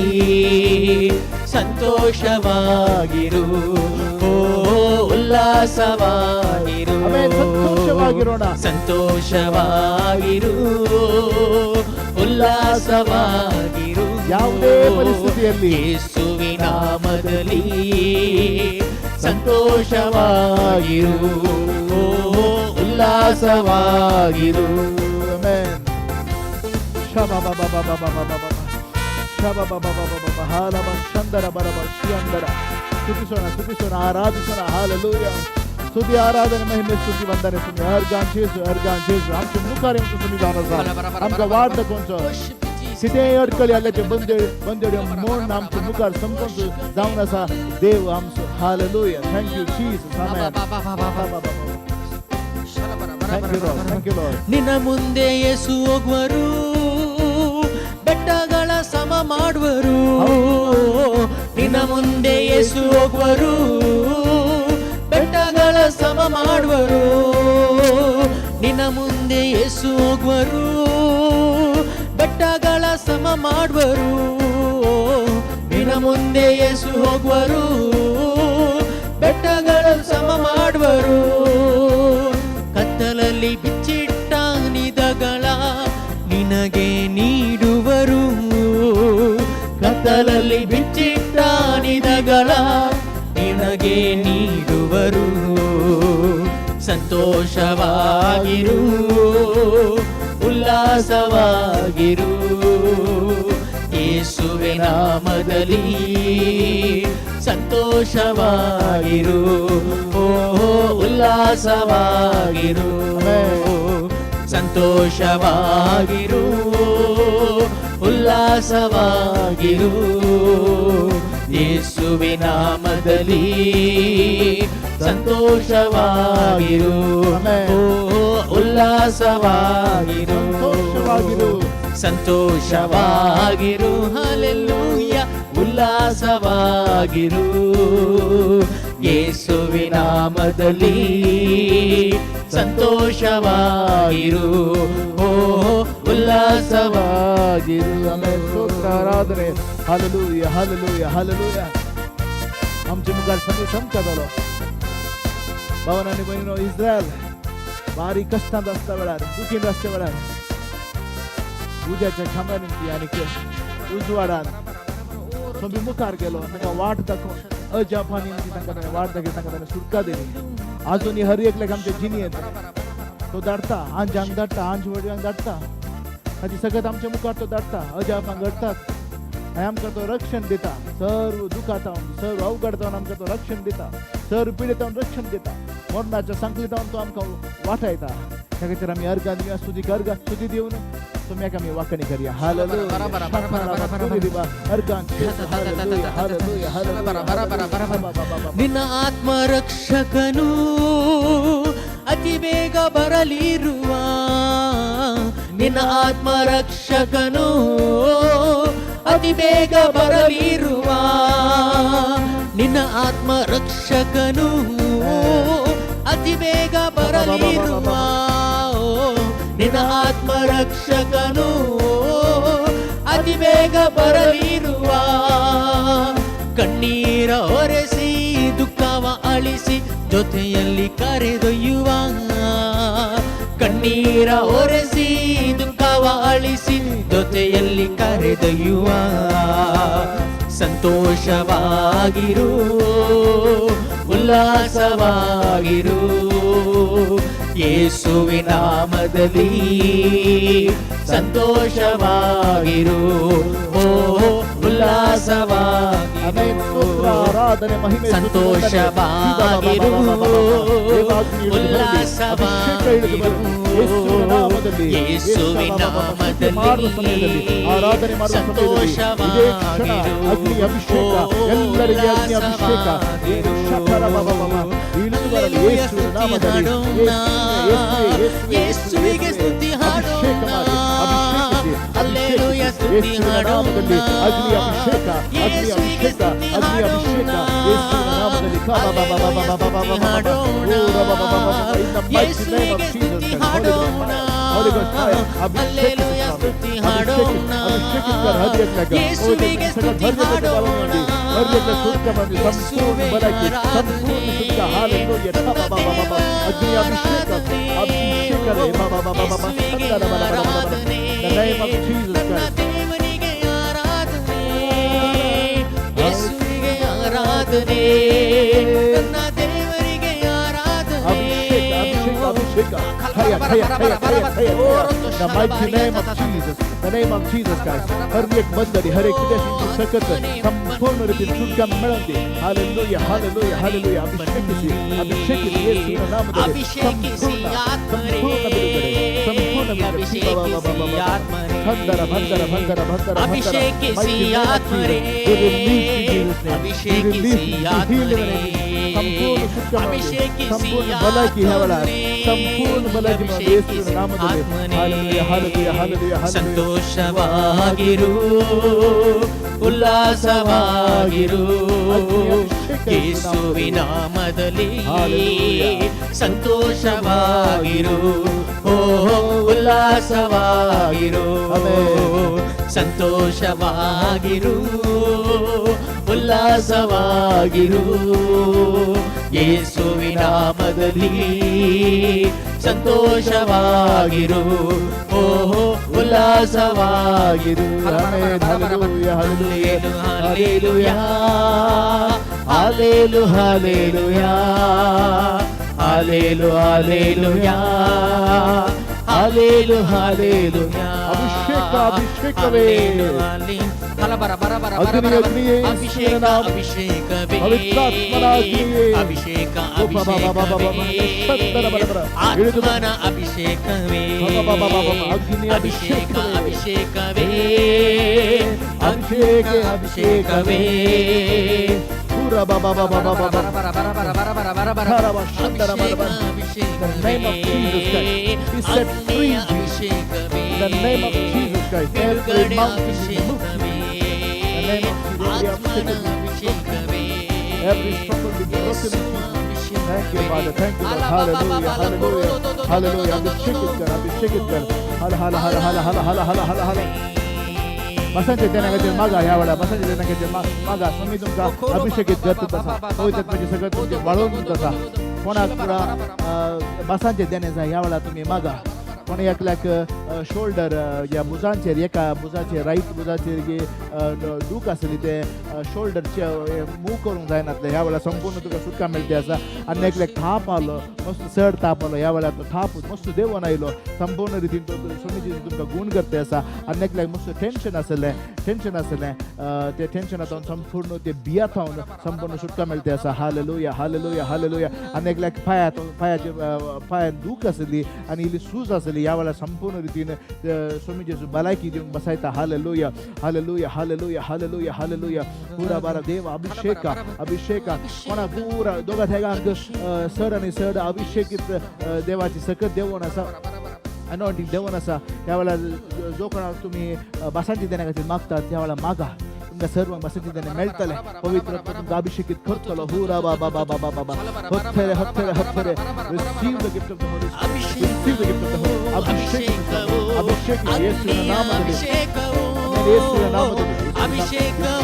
ಸಂತೋಷವಾಗಿರು, ಓ ಉಲ್ಲಾಸವಾಗಿರು. ಆಮೆನ್. ಸಂತೋಷವಾಗಿರೋಣ. ಸಂತೋಷವಾಗಿರು, ಉಲ್ಲಾಸವಾಗಿರು, ಯಾವುದೇ ಪರಿಸ್ಥಿತಿಯಲ್ಲಿ. ಯೇಸುವಿನ ನಾಮದಲ್ಲಿ ಸಂತೋಷವಾಗಿರು, ಓ ಉಲ್ಲಾಸವಾಗಿರು. Amen. ಶಬ ಬ ಬ ಬ ಬ ಬ ಬ ಬ ಬ. ಶಬ ಬ ಬ ಬ ಬ ಬ ಬ. ಹಾಲಬ ಶಂದರ ಬರಬ ಶಿಯಂದರ. ಸ್ತುತಿಸೋಣ, ಸ್ತುತಿಸೋಣ, ಆರಾಧಿಸೋಣ. ಹಾಲೆಲೂಯ. ಸ್ತುತಿ, ಆರಾಧನೆ, ಮಹಿಮೆ, ಸ್ತುತಿ, ವಂದನೆ ಸುಮಿ अर्गान जेजू, अर्गान जेजू. आमचे मुखार येवन तुमी जावन आसा, आमकां वाट दाखोवचो. कितेंय अडकळी आसल्याचे बंदे बंदेड्यो म्हूण आमचे मुखार समजून जावन आसा देव आमचो. Hallelujah. Thank you Jesus. Amen. Thank you Lord, thank you Lord. ನಿನ್ನ ಮುಂದೆ ಯೇಸು ಹೋಗುವರು, ಬೆಟ್ಟಗಳ ಸಮ ಮಾಡುವರು. ನಿನ್ನ ಮುಂದೆ ಯೇಸು ಹೋಗುವರು, ಬೆಟ್ಟಗಳ ಸಮ ಮಾಡುವರು. ನಿನ್ನ ಮುಂದೆ ಯೇಸು ಹೋಗುವರು, ಬೆಟ್ಟಗಳ ಸಮ ಮಾಡುವರು. ನಿನ್ನ ಮುಂದೆ ಯೇಸು ಹೋಗುವರು, ಬೆಟ್ಟಗಳ ಸಮ ಮಾಡುವರು. ಕತ್ತಲಲ್ಲಿ ಬಿಚ್ಚಿಟ್ಟ ನಿಧಗಳ ನಿನಗೆ ನೀಡುವರು. ಕತ್ತಲಲ್ಲಿ ಬಿಚ್ಚಿಟ್ಟ ನಿಧಗಳ ನಿನಗೆ ನೀಡುವರು. ಸಂತೋಷವಾಗಿರು, ಉಲ್ಲಾಸವಾಗಿರು, ಯೇಸುವಿನ ನಾಮದಲ್ಲಿ ಸಂತೋಷವಾಗಿರು, ಓ ಉಲ್ಲಾಸವಾಗಿರು. ಸಂತೋಷವಾಗಿರು, ಉಲ್ಲಾಸವಾಗಿರು, ಯೇಸುವಿನ ನಾಮದಲ್ಲಿ ಸಂತೋಷವಾಗಿರು, ಓ ಉಲ್ಲಾಸವಾಗಿರು. ಸಂತೋಷವಾಗಿರು. ಸಂತೋಷವಾಗಿರು, ಹಲ್ಲೆಲೂಯ, ಉಲ್ಲಾಸವಾಗಿರು, ಯೇಸುವಿನ ನಾಮದಲ್ಲಿ ಸಂತೋಷವಾಗಿರು, ಓ ಉಲ್ಲಾಸವಾಗಿರು. ಆಮೆನ್. ಸ್ತೋತ್ರ, ಆರಾಧನೆ. Hallelujah, hallelujah, hallelujah. आमचे मुखार सगळे समका जालो. भावान आनी भयणीनो, इस्रायल बारीक कश्टांत आसता वेळार, दुखींत आसच्या वेळार, उज्याच्या खांब्यान आनी उजवाडान सोंपी मुखार गेलो. तांकां वाट दाखोवन अजापानी तांकां ताणें वाट दाखयली, तांकां ताणें सुटका दिली. आजूनय हर एकल्याक आमचे जिणेंत तो धाडटा, आंजांक धाडटा, आंज व्हडल्यांक धाडटा. हाची सगळ्यात आमच्या मुखार तो धाडटा, अजापां घडटात आनी आमकां तो रक्षण दिता. सर्व दुखातावन, सर्व अवघडतावन आमकां तो रक्षण दिता. सर्व पिडेतावन रक्षण दिता. मरणाच्या सांकलितावन तो आमकां वाटायता. त्या खातीर आमी अर्गां दिवया, स्तुती अर्गां स्तुती दिवन सोम्याक आमी वाकणी करया. हालेलुया. अर्गां. Hallelujah, hallelujah, hallelujah. ನಿನ್ನ ಆತ್ಮ ರಕ್ಷಕನು ಅತಿ ಬೇಗ ಬರಲಿರುವ. ನಿನ್ನ ಆತ್ಮ ರಕ್ಷಕನು ಅತಿ ಬೇಗ ಬರಲಿರುವ. ನಿನ್ನ ಆತ್ಮ ರಕ್ಷಕನು ಅತಿ ಬೇಗ ಬರಲಿರುವ. ನಿನ್ನ ಆತ್ಮ ರಕ್ಷಕನು ಅತಿ ಬೇಗ ಬರಲಿರುವ. ಕಣ್ಣೀರ ಒರೆಸಿ, ದುಃಖವ ಅಳಿಸಿ, ಜೊತೆಯಲ್ಲಿ ಕರೆದೊಯ್ಯುವ. ಕಣ್ಣೀರ ಒರೆಸಿ, ದುಃಖವ ಅಳಿಸಿ, ಜೊತೆಯಲ್ಲಿ ಕರೆದೊಯ್ಯುವ. ಸಂತೋಷವಾಗಿರು, ಉಲ್ಲಾಸವಾಗಿರು, ಯೇಸುವಿನ ನಾಮದಲ್ಲಿ ಸಂತೋಷವಾಗಿರು, ಓ ಉಲ್ಲಾಸವಾಗಿರು. ಆಮೆನ್. ಸ್ತೋತ್ರ, ಆರಾಧನೆ, ಮಹಿಮೆ. ಸಂತೋಷವಾಗಿರು, ಉಲ್ಲಾಸವಾಗಿರು, ಯೇಸುವಿನ ನಾಮದಲ್ಲಿ ಆರಾಧನೆ ಮಾಡುವ ಸಮಯದಲ್ಲಿ ಇದೇ ಕ್ಷಣ ಅಗ್ನಿ ಅಭಿಷೇಕ, ಎಲ್ಲರಿಗೆ ಅಗ್ನಿ ಅಭಿಷೇಕ ಶಕರ ಬಾಬಾ ಬಾಬಾ ಇಳಿದು ಬರಲಿ ಯೇಸುವಿನ ನಾಮದಲ್ಲಿ. ಯೇಸುವೆ, ಯೇಸುವೆ, ಯೇಸುವಿಗೆ ಸ್ತುತಿ ಅಭಿಷೇಕ ಹಾಡೋಣ. ಮಾಡಿ, ಅಭಿಷೇಕಿಸಿ. ಅಲ್ಲೇಲೂಯ, ಸ್ತುತಿ. ಸ್ತುತಿ ಯೇಸುವಿನ ನಾಮದಲ್ಲಿ ಅಗ್ನಿ ಅಭಿಷೇಕ, ಅಗ್ನಿ ಅಭಿಷೇಕ, ಅಗ್ನಿ ಅಭಿಷೇಕ ಯೇಸುವಿನ ನಾಮದಲ್ಲಿ. ಕಾ ಬಾ ಬಾ ಬಾ ಬಾ ಬಾ ಬಾ ಬಾ ಬಾ ಬಾ. ಓ ರಾ ಬಾ ಬಾ ಬಾ ಬಾ ಬಾ. In the mighty name of Jesus Christ. Holy Ghost fire, Holy Ghost fire. ಅಭಿಷೇಕಿಸು ಸ್ವಾಮಿ, ಅಭಿಷೇಕಿಸು, ಅಭಿಷೇಕಿಸು ಹರ್ ಏಕ್ಲಾಗ. ಸಗळ ಹರ್ ಏಕ್ಲಾಗ ಬಲವಂದಿ, ಹರ್ ಏಕ್ಲಾಗ ಸುಟ್ಕ ಬಂದಿ, ಸಂಪೂರ್ಣ ಬಲಕ್ಕೆ, ಸಂಪೂರ್ಣ ಸುಟ್ಕ. ಹಾಲೆಲೂಯಾ. ಬಾ ಬಾ ಬಾ ಬಾ ಬಾ. ಅಗ್ನಿ ಅಭಿಷೇಕ, ಅಭಿಷೇಕ ರೇ ಬಾ ಬಾ ಬಾ ಬಾ ಬಾ ಬಾ. ಸಂದರ ಬಲ ಬಲ ಬಲ ಬಲ. The name of Jesus ನನ್ನ Christ. ದೇವರಿಗೆ ಆರಾಧನೆ, ಯೇಸುವಿಗೆ ಆರಾಧನೆ, ನನ್ನ ದೇವರಿಗೆ ಆರಾಧನೆ. ಅಭಿಷೇಕ, ಅಭಿಷೇಕ, ಅಭಿಷೇಕ. ಖಯ ಖಯ ಖಯ ಖಯ ಖಯ ಖಯ. The mighty name of Jesus, the name of Jesus Christ. हर एक बंदरी, हर एक विदेशी सकत संपूर्ण रीतीन सुटका मेळोवंदी. Hallelujah, hallelujah, hallelujah. ಅಭಿಷೇಕಿಸಿ, ಅಭಿಷೇಕಿಸಿ ಯೇಸುವಿನ ನಾಮದಲ್ಲಿ. ಅಭಿಷೇಕಿಸಿ ಸಂಪೂರ್ಣ ಆತ್ಮರೇ. ಸಂಪೂರ್ಣ ಬಿಡುಗಡೆ, ಸಂಪೂರ್ಣ ಬಿಡುಗಡೆ. ಅಭಿಷೇಕಿಸಿ ಆತ್ಮರೇ. ಬಂದರ ಬಂದರ ಬಂದರ ಬಂದರ. ಅಭಿಷೇಕಿಸಿ ಆತ್ಮರೇ. ಅಭಿಷೇಕಿಸಿ ಆತ್ಮರೇ. ಸಂಪೂರ್ಣ ಸುಟ್ಕ ಅಭಿಷೇಕಿಸಿ ಸಂಪೂರ್ಣ ಬಲಕಿ ಹೇವಳ ಆತ್ಮರೇ. ಸಂಪೂರ್ಣ ಬಲಕಿ ಯೇಸುವಿನ ನಾಮದಲ್ಲಿ. Hallelujah, hallelujah, hallelujah, hallelujah. ಸಂತೋಷವಾಗಿರು, ಉಲ್ಲಾಸವಾಗಿರು ಯೇಸುವಿನ ನಾಮದಲ್ಲಿ. ಸಂತೋಷವಾಗಿರು, ಓ ಉಲ್ಲಾಸವಾಗಿರು. ಸಂತೋಷವಾಗಿರು, ಉಲ್ಲಾಸವಾಗಿರು ಯೇಸುವಿನ ನಾಮದಲ್ಲಿ. ಸಂತೋಷವಾಗಿರು, ಓಹೋ ಉಲ್ಲಾಸವಾಗಿರು. Amen. Hallelujah, hallelujah. Hallelujah, hallelujah, hallelujah, hallelujah, hallelujah, hallelujah. ಅಭಿಷೇಕ, ಅಭಿಷೇಕವೇ. ಅಗ್ನಿ, ಅಗ್ನಿಯೇ, ಅಭಿಷೇಕ, ಯೇಸುವಿನ ನಾಮ. ಅಭಿಷೇಕವೇ, ಪವಿತ್ರಾತ್ಮನ ಅಗ್ನಿಯೇ. ಅಭಿಷೇಕ, ಓ ಬಾ ಬಾ ಬಾ ಬಾ ಬಾ ಬಾ. ಅಭಿಷೇಕವೇ, ಬರ ಬರ ಬರ. ಇಳಿದು ಬಾ. ಆತ್ಮನ ಅಭಿಷೇಕವೇ, ಬಾ ಬಾ ಬಾ ಬಾ ಬಾ. ಅಗ್ನಿಯ ಅಭಿಷೇಕ, ಅಭಿಷೇಕವೇ. ಅಭಿಷೇಕವೇ, ಅಭಿಷೇಕ, ಅಭಿಷೇಕವೇ. ಪೂರ ಬಾ ಬಾ ಬಾ ಬಾ ಬಾ ಬಾ ಬಾ. The name of Jesus Christ. Be set free. In the name of Jesus Christ. Every mountain be moved. The name of Jesus. Every struggle be broken in Jesus. Thank you, Father. Thank you, Lord. Hallelujah. Hallelujah. Hallelujah. ಅಭಿಷೇಕಿತ ಕರ್, ಅಭಿಷೇಕಿತ ಕರ್. ಹಲ ಹಲ ಹಲ ಹಲ ಹಲ ಹಲ ಹಲ ಹಲ ಹಲ. बसांचे देण्या खातीर मागा. ह्या वेळार बसांचे देण्या खातीर मागा. स्वामी तुमकां अभिषेकीत करता आसा. पवित्र आत्म्याचे सगळें तुमचें वाळोवन दिता आसा. कोणाक पुरा बसांचे देणे जाय, ह्या वेळार तुमी मागा. कोण एकल्याक शोल्डर ह्या भुजांचेर, एका भुजाचेर, रायट भुजाचेर दूख आसली, ते शोल्डरचे मूव करूंक जायनातलें, ह्या वेळार संपूर्ण तुका सुटका मेळटी आसा. आनी एकल्याक थाप आलो, मस्त चड ताप आलो, ह्या वेळार तो थाप मस्त देंवोन आयलो, संपूर्ण रितीन तो स्वामीजी तुमकां गूण करते आसा. आनी एकल्याक मस्त टेंशन आसलें, टेंशन आसलें, ते टेंशनांतून संपूर्ण, ते भियाथावन संपूर्ण सुटका मेळटे आसा. Hallelujah, hallelujah, hallelujah. आनी एकल्याक पांयाचे पांयान दूख आसली आनी इल्ली सूज आसली, ह्या वेळार संपूर्ण रितीन स्वामी जेजू भलायकी दिवंक बसायता. Hallelujah, hallelujah, hallelujah, hallelujah, hallelujah. पुरा बारा देव अभिषेक, अभिषेक. कोणा पुरा दोगा थेगांक सड आनी सड अभिषेकीत देवाची सकत देवोन आसा, अनॉयंटींग देवोन आसा. ह्या वेळार जो कोणाक तुमी बासांची देण्या खातीर मागतात, त्या वेळार मागा. तुमकां सर्वांक बासांची देणे मेळटलें. पवित्र आत्मा तुमकां अभिषेकीत करतलो. हुरा बा बा बा बा बा बा बा. हत्थेरे हत्थेरे हत्थेरे. Receive the gift of the Holy Spirit. Receive the gift of the Holy. ಅಭಿಷೇಕ, ಅಭಿಷೇಕ ಯೇಸುವಿನ ನಾಮದಲ್ಲಿ, ಯೇಸುವಿನ ನಾಮದಲ್ಲಿ. ಅಭಿಷೇಕವು,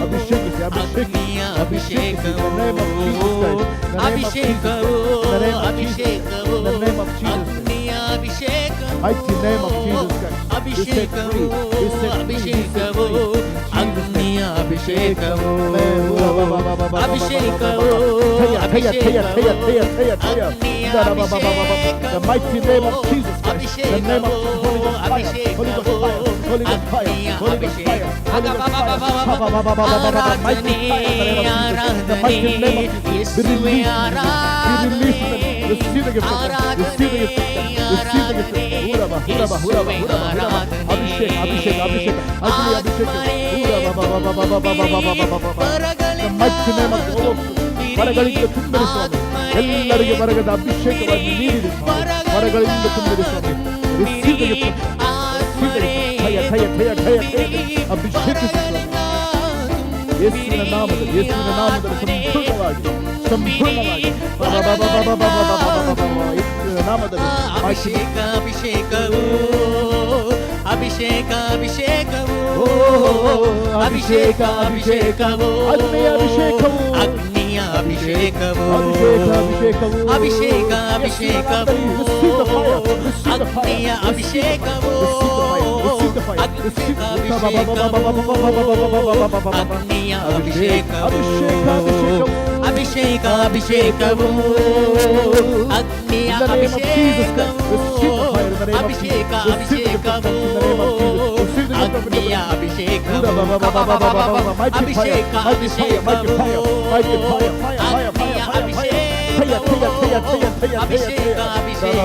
ಅಭಿಷೇಕಿಸಿ, ಅಗ್ನಿಯ ಅಭಿಷೇಕಿಸಿ. ಅಭಿಷೇಕವು, ಅಭಿಷೇಕವು, ಅಭಿಷೇಕವು, ಅಗ್ನಿಯ ಅಭಿಷೇಕವು, Mighty name of Jesus Christ. Be set ಅಭಿಷೇಕವು, free. Be set free. Be set ಅಭಿಷೇಕವು, free. In Jesus' name. ಅಗ್ನಿಯ ಅಭಿಷೇಕವು, ಅಭಿಷೇಕವು, ಥಯ ಥಯ ಥಯ ಥಯ ಥಯ ಥಯ. The mighty name of Jesus Christ. The name of Holy Ghost fire. Holy Ghost fire. Holy Ghost fire. Holy Ghost fire. Holy Ghost fire. Mighty fire. The name of Jesus. The mighty name of Jesus. Be released. Be released. Receive the gift of God. Receive the gift of God. Receive the gift of God. Huraba, huraba, huraba, huraba, huraba. ಅಭಿಷೇಕ, ಅಭಿಷೇಕ, ಅಭಿಷೇಕ. ಅಗ್ನಿ ಅಭಿಷೇಕ. ಹುರಬ, ಬ, ಬ, ಬ, ಬ, ಬ, ಬ, ಬ, ಬ, ಬ, ಬ. The mighty name of the ವರಗಳಿಂದ ತುಂಬಿರಿ ಸ್ವಾಮಿ. ಎಲ್ಲರಿಗೆ ವರಗಳ ಅಭಿಷೇಕವನ್ನು ನೀಡಿರಿ ಸ್ವಾಮಿ. ವರಗಳಿಂದ ತುಂಬಿರಿ ಸ್ವಾಮಿ. Receive the gift of Receive the gift of fire. ಅಭಿಷೇಕಿಸು ಯೇಸುವಿನ ನಾಮದಲ್ಲಿ, ಯೇಸುವಿನ ನಾಮದಲ್ಲಿ ಸಂಪೂರ್ಣವಾಗಿ, ಸಂಪೂರ್ಣವಾಗಿ. ಯೇಸುವಿನ ನಾಮದಲ್ಲಿ. ಅಭಿಷೇಕ, ಅಭಿಷೇಕವು, ಅಭಿಷೇಕ, ಅಭಿಷೇಕವು. ಓ, ಅಭಿಷೇಕ, ಅಭಿಷೇಕವು. ಅಗ್ನಿಯ ಅಭಿಷೇಕವು. ಅಗ್ನಿಯ ಅಭಿಷೇಕವು. ಅಭಿಷೇಕ, ಅಭಿಷೇಕವು. ಅಭಿಷೇಕ, ಅಭಿಷೇಕವು. Receive the fire. Receive the fire. ಅಗ್ನಿಯ ಅಭಿಷೇಕವು. Receive the fire. Receive the fire. ಅಗ್ನಿಯ Receive the ಅಭಿಷೇಕವು. ಅಗ್ನಿಯ ಅಭಿಷೇಕವು. ಅಭಿಷೇಕ, ಅಭಿಷೇಕವು. ಅಭಿಷೇಕ, ಅಭಿಷೇಕವು. ಅಗ್ನಿಯ In the name of Jesus Christ, receive the fire in the name of ಅಭಿಷೇಕ. Jesus. Receive the gift of ಅಭಿಷೇಕವು. tongues in the name of Jesus. Receive the gift of ಅಗ್ನಿಯ interpretation. ಅಭಿಷೇಕವು. Mighty fire, ಅಭಿಷೇಕ, mighty fire, mighty fire, mighty fire, fire, fire, ಅಗ್ನಿಯ fire, fire, fire. Fire, fire, fire, fire, fire, ಅಭಿಷೇಕ, fire. ಅಭಿಷೇಕ.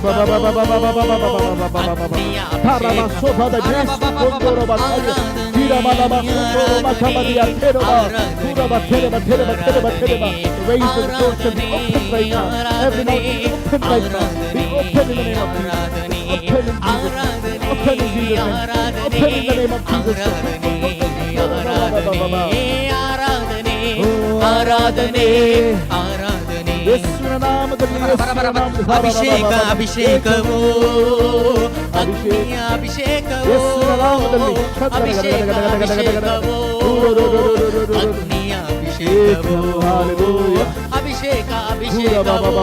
ಅಗ್ನಿಯ Tarabasota Jesu Kondoroba Tiramalaba Kondoroba Kamadia Tereba Turaba Tereba Tereba Tereba Tereba. The ways of the door shall be open right now. Every mouth be open right now. Be open in the name of Jesus. Open in Jesus' name. Open in Jesus' name. Open in the name of Jesus. ಆರಾಧನೆ, ಆರಾಧನೆ, ಆರಾಧನೆ. ಯೇಸುವಿನ ನಾಮದಲ್ಲಿ, ಯೇಸುವಿನ ನಾಮದಲ್ಲಿ. ಅಭಿಷೇಕ, ಅಭಿಷೇಕವು, ಅಗ್ನಿಯ ಅಭಿಷೇಕವು. ಯೇಸುವಿನ ನಾಮದಲ್ಲಿ. ಅಭಿಷೇಕ, ಅಭಿಷೇಕವು, ಅಗ್ನಿಯ ಅಭಿಷೇಕವು. Hallelujah. ಅಭಿಷೇಕ, ಅಭಿಷೇಕವು,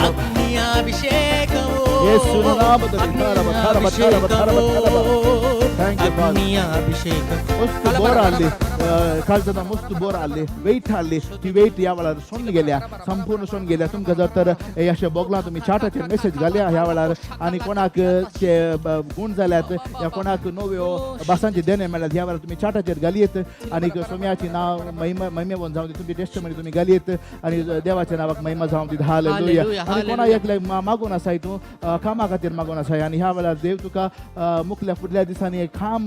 ಅಗ್ನಿಯ ಅಭಿಷೇಕವು. ಯೇಸುವಿನ ನಾಮದಲ್ಲಿ. ಥರಬ, ಥರಬ, ಥರಬ, ಥರಬ, ಥರಬ. Thank you, Father. ಅಗ್ನಿಯ ಅಭಿಷೇಕ. ಮಸ್ತ್ ಬೋರ ಅಲ್ಲಿ कालचा मस्त बोर आले, वेट हाडली. ती वेट ह्या वेळार सोडून गेल्या, संपूर्ण सोडून गेल्या. तुमकां जर तर हे अशें बोगलां, तुमी चाटाचेर मेसेज घालया ह्या वेळार आनी कोणाक ते गूण जाल्यात या कोणाक नव्यो भासांचे देणे मेळ्ळ्यात, ह्या वेळार तुमी चाटाचेर घालयेत आनी सोम्याची नांव महिमा महिमेवन जावं दी. तुमची टेस्टमनी तुमी घालयेत आनी देवाच्या नांवाक महिमा जावं दी. हालेलुया. हालेलुया, आनी कोणा हालेलुया. एकल्याक मागून आसाय तूं, कामा खातीर मागून आसाय आनी ह्या वेळार देव तुका मुखल्या फुडल्या दिसांनी एक काम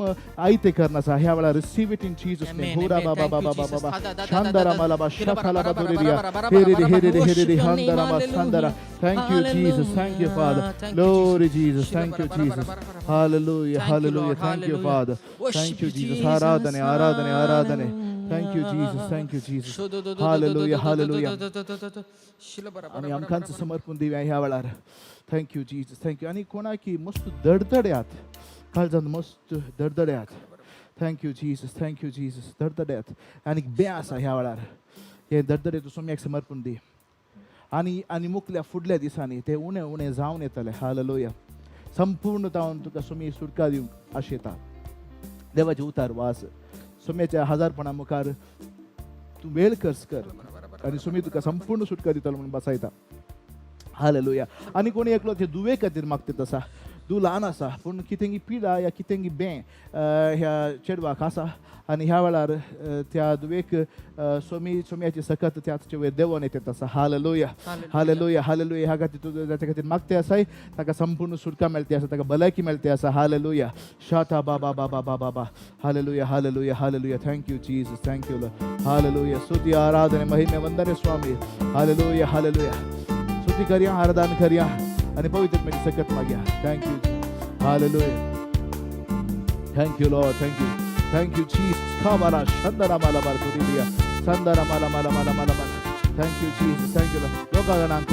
आयतें करना आसा. ह्या वेळार receive it in Jesus name. Amen, हुरा amen. Baba Thank Baba you, Baba Jesus. Baba Da, da, da, da, शांदरा da, da. Malaba Bara, bara, शखाला bara, Bhadauria bara, bara, here bara, here bara. Here Worship your name. हांदरा सांदरा. Thank you, Jesus. Thank you, Father. Thank you, Glory Jesus. Jesus. Thank you, Bara, bara, Jesus. bara, bara, bara. Hallelujah. Thank you, Hallelujah. Lord. Thank you, Hallelujah. Father. Worship Thank you, you, Jesus. Jesus. ಆರಾಧನೆ, ಆರಾಧನೆ, ಆರಾಧನೆ. Thank you, Jesus. Thank you, Jesus. Hallelujah. Hallelujah. आनी आमकांच समर्पण दिवया ह्या वेळार. Thank you, Jesus. Thank you. आनी कोणाकी मस्त दडदड्यात, काळजांत मस्त दडदड्यात. Thank you, Jesus. Thank you, Jesus. दडदड्यात आनी बे आसा ह्या वेळार, हे दडदडे तूं सोम्याक समर्पण दी आनी आनी मुखल्या फुडल्या दिसांनी ते उणें उणें जावन येतले. हालेलुया. संपूर्ण जावन तुका सोमी सुटका दिवंक आशेता. देवाचे उतार वास. सोम्याच्या हजारपणा मुखार तूं वेळ खर्च कर आनी सोमी तुका संपूर्ण सुटका दितलो म्हणून बसायता. हालेलुया. आनी कोणी एकलो ते दुवे खातीर मागतात आसा. दू ल्हान आसा पूण कितेंगी पिडा या कितेंगी बें ह्या चेडवाक आसा आनी ह्या वेळार त्या दुवेक सोमी सोम्याची सकत त्याचे वयर देंवोन येतात आसा. Hallelujah, hallelujah, hallelujah. ह्या खातीर तूं ताच्या खातीर मागते आसाय, ताका संपूर्ण सुटका मेळटी आसा, ताका भलायकी मेळटी आसा. हालेलुया. शाता बाबा बाबा बाबा बाबा. Hallelujah, hallelujah, hallelujah. Thank you, Jesus. Thank you. Hallelujah. ಸ್ತುತಿ, ಆರಾಧನೆ, ಮಹಿಮೆ, ವಂದನೆ ಸ್ವಾಮಿ. Hallelujah, hallelujah. स्तुती करया, आराधन करया आणि पवित्र आत्म्याची सकत मागया. Thank you. Hallelujah. Thank you, Lord. Thank you. Thank you, Jesus. खाबारा शंदरा माला बार कुरिया संदरा माला माला माला माला माला. Thank you, Jesus. Thank you. लोकां जाणांक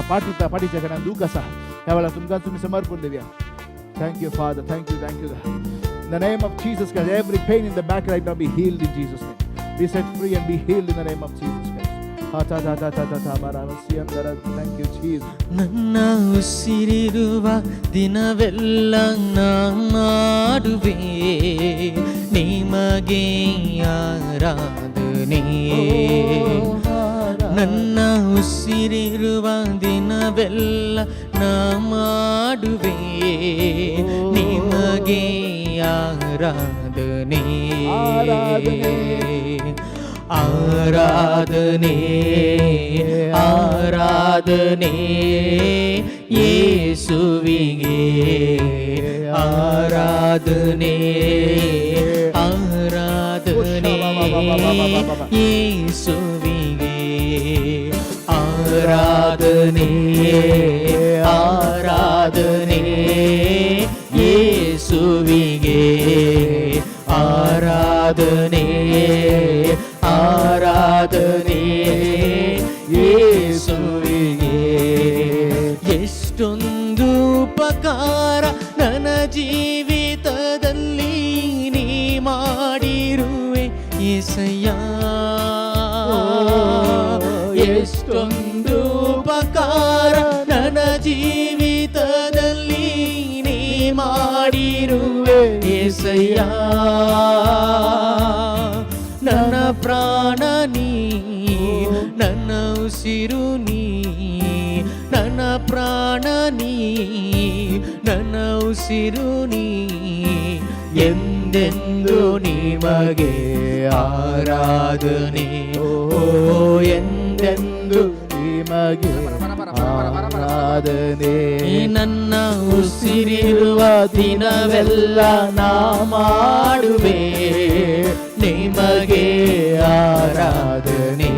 पाटीता पाटीच्या कडेन दूख आसा, ह्या वेळार तुमकां तुमी समर्पण दिवया. Thank you, Father. Thank you, thank you. In the name of Jesus Christ, every pain in the back right now be healed in Jesus' name. Be set free and be healed in the name of Jesus Christ. Ha ta ta ta ta ta ta ba ra si am da ra. Thank you, Jesus. ನನ್ನ ಉಸಿರಿರುವ ದಿನವೆಲ್ಲ ನಾ ಮಾಡುವೆ ನಿಮಗೆ ಆರಾಧನೆ. ನನ್ನ ಉಸಿರಿರುವ ದಿನವೆಲ್ಲ ನಾ ಮಾಡುವೆ ನಿಮಗೆ ಆರಾಧನೆ. ಆರಾಧನೆ. ಆರಾಧನೆ, ಆರಾಧನೆ ಯೇಸುವಿಗೆ. ಆರಾಧನೆ, ಆರಾಧನೆ ಯೇಸುವಿಗೆ. ಆರಾಧನೆ, ಆರಾಧನೆ ಯೇಸುವಿಗೆ. ಜೀವಿತದಲ್ಲಿ ನೀ ಮಾಡಿರುವೆ ಏಸಯ್ಯ, ಎಷ್ಟೊಂದು ಉಪಕಾರ ನನ್ನ ಜೀವಿತದಲ್ಲಿ ನೀ ಮಾಡಿರುವೆ ಏಸಯ್ಯ. ನನ್ನ ಪ್ರಾಣ ನೀ, ನನ್ನ ಉಸಿರು ನೀ, ನನ್ನ ಪ್ರಾಣ ನೀ, ನನ್ನ ಉಸಿರು ನೀ, ಎಂದೆಂದು ನಿಮಗೆ ಆರಾಧನೆ, ಓ ಎಂದೆಂದು ನಿಮಗೆ ಆರಾಧನೆ. ನನ್ನ ಉಸಿರಿರುವ ದಿನವೆಲ್ಲ ನಾ ಮಾಡುವೆ ನಿಮಗೆ ಆರಾಧನೆ.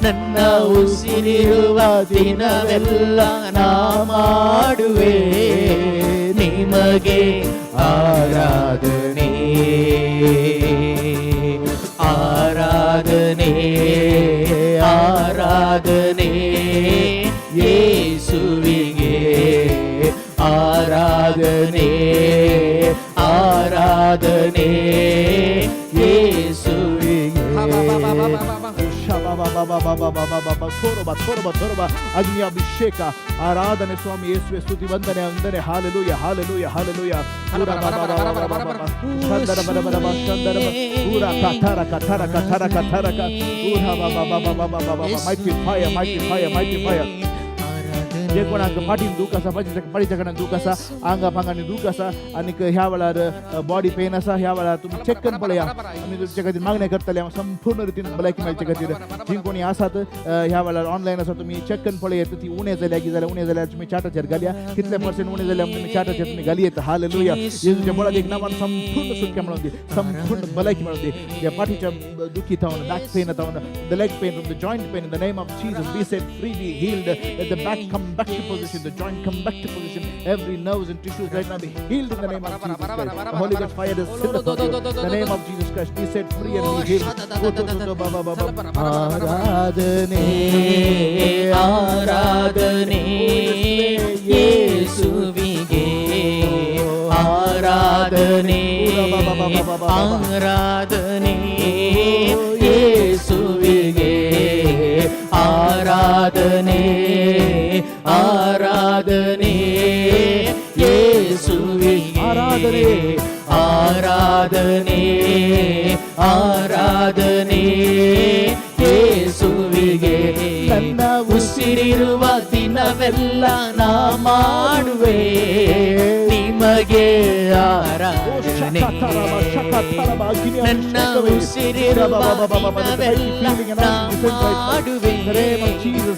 ನನ್ನ ಉಸಿರಿರುವ ದಿನವೆಲ್ಲ ನಾ ಮಾಡುವೆ ನಿಮಗೆ ಆರಾಧನೆ, ಆರಾಧನೆ, ಆರಾಧನೆ ಯೇಸುವಿಗೆ, ಆರಾಧನೆ, ಆರಾಧನೆ ಯೇಸುವಿಗೆ. ಅಗ್ನಿ ಅಭಿಷೇಕ, ಆರಾಧನೆ ಸ್ವಾಮಿ ಯೇಸುವೆ, ಸ್ತುತಿ, ವಂದನೆ, ವಂದನೆ. Hallelujah, hallelujah, hallelujah. Mighty fire, mighty fire, mighty fire. जे कोणाक फाटीन दूख आसा, फाटीच्या कडेन दूख आसा, आंगा पांगांनी दूख आसा आनीक ह्या वेळार बॉडी पेन आसा, ह्या वेळार तुमी चॅक करून पळया. आमी तुमच्या खातीर मागणें करतले संपूर्ण रितीन भलायकी मेळचे खातीर. जी कोणी आसात ह्या वेळार ऑनलायन आसा, तुमी चॅक करून पळयात ती उणें जाल्या की जाल्यार, उणें जाल्यार तुमी चार्टाचेर घालया. कितले पर्संट उणें जाल्यार तुमी चार्टाचेर तुमी घालयेत. हालेलुया. जेजूच्या बळादीक नांवान संपूर्ण सुटका मेळून दी, संपूर्ण भलायकी मेळून दी. ह्या फाटीच्या दुखी थावन, बॅक पेन थावन, the leg pain, from the joint pain, in the name of Jesus, be set free, be healed. Let the back come back to position, the joint come back to position, every nerves and tissues right now be healed in the name of Jesus Christ. The Holy Ghost fire is sent upon you. In the name of Jesus Christ, be set free and be healed. ಆರಾಧನೆ, ಆರಾಧನೆ ಯೇಸುವಿಗೆ, ಆರಾಧನೆ, ಆರಾಧನೆ ಯೇಸುವಿಗೆ, ಆರಾಧನೆ, ಆರಾಧನೆ ಯೇಸುವಿಗೆ, ಆರಾಧನೆ, ಆರಾಧನೆ, ಆರಾಧನೆ ಯೇಸುವಿಗೆ. ನನ್ನ ಉಸಿರಿರುವ ದಿನವೆಲ್ಲ ನಾ ಮಾಡುವೆ ನಿಮಗೆ ಆರಾಧನೆ. ನನ್ನ ಉಸಿರಿರುವ ದಿನವೆಲ್ಲ ನಾ ಮಾಡುವೆ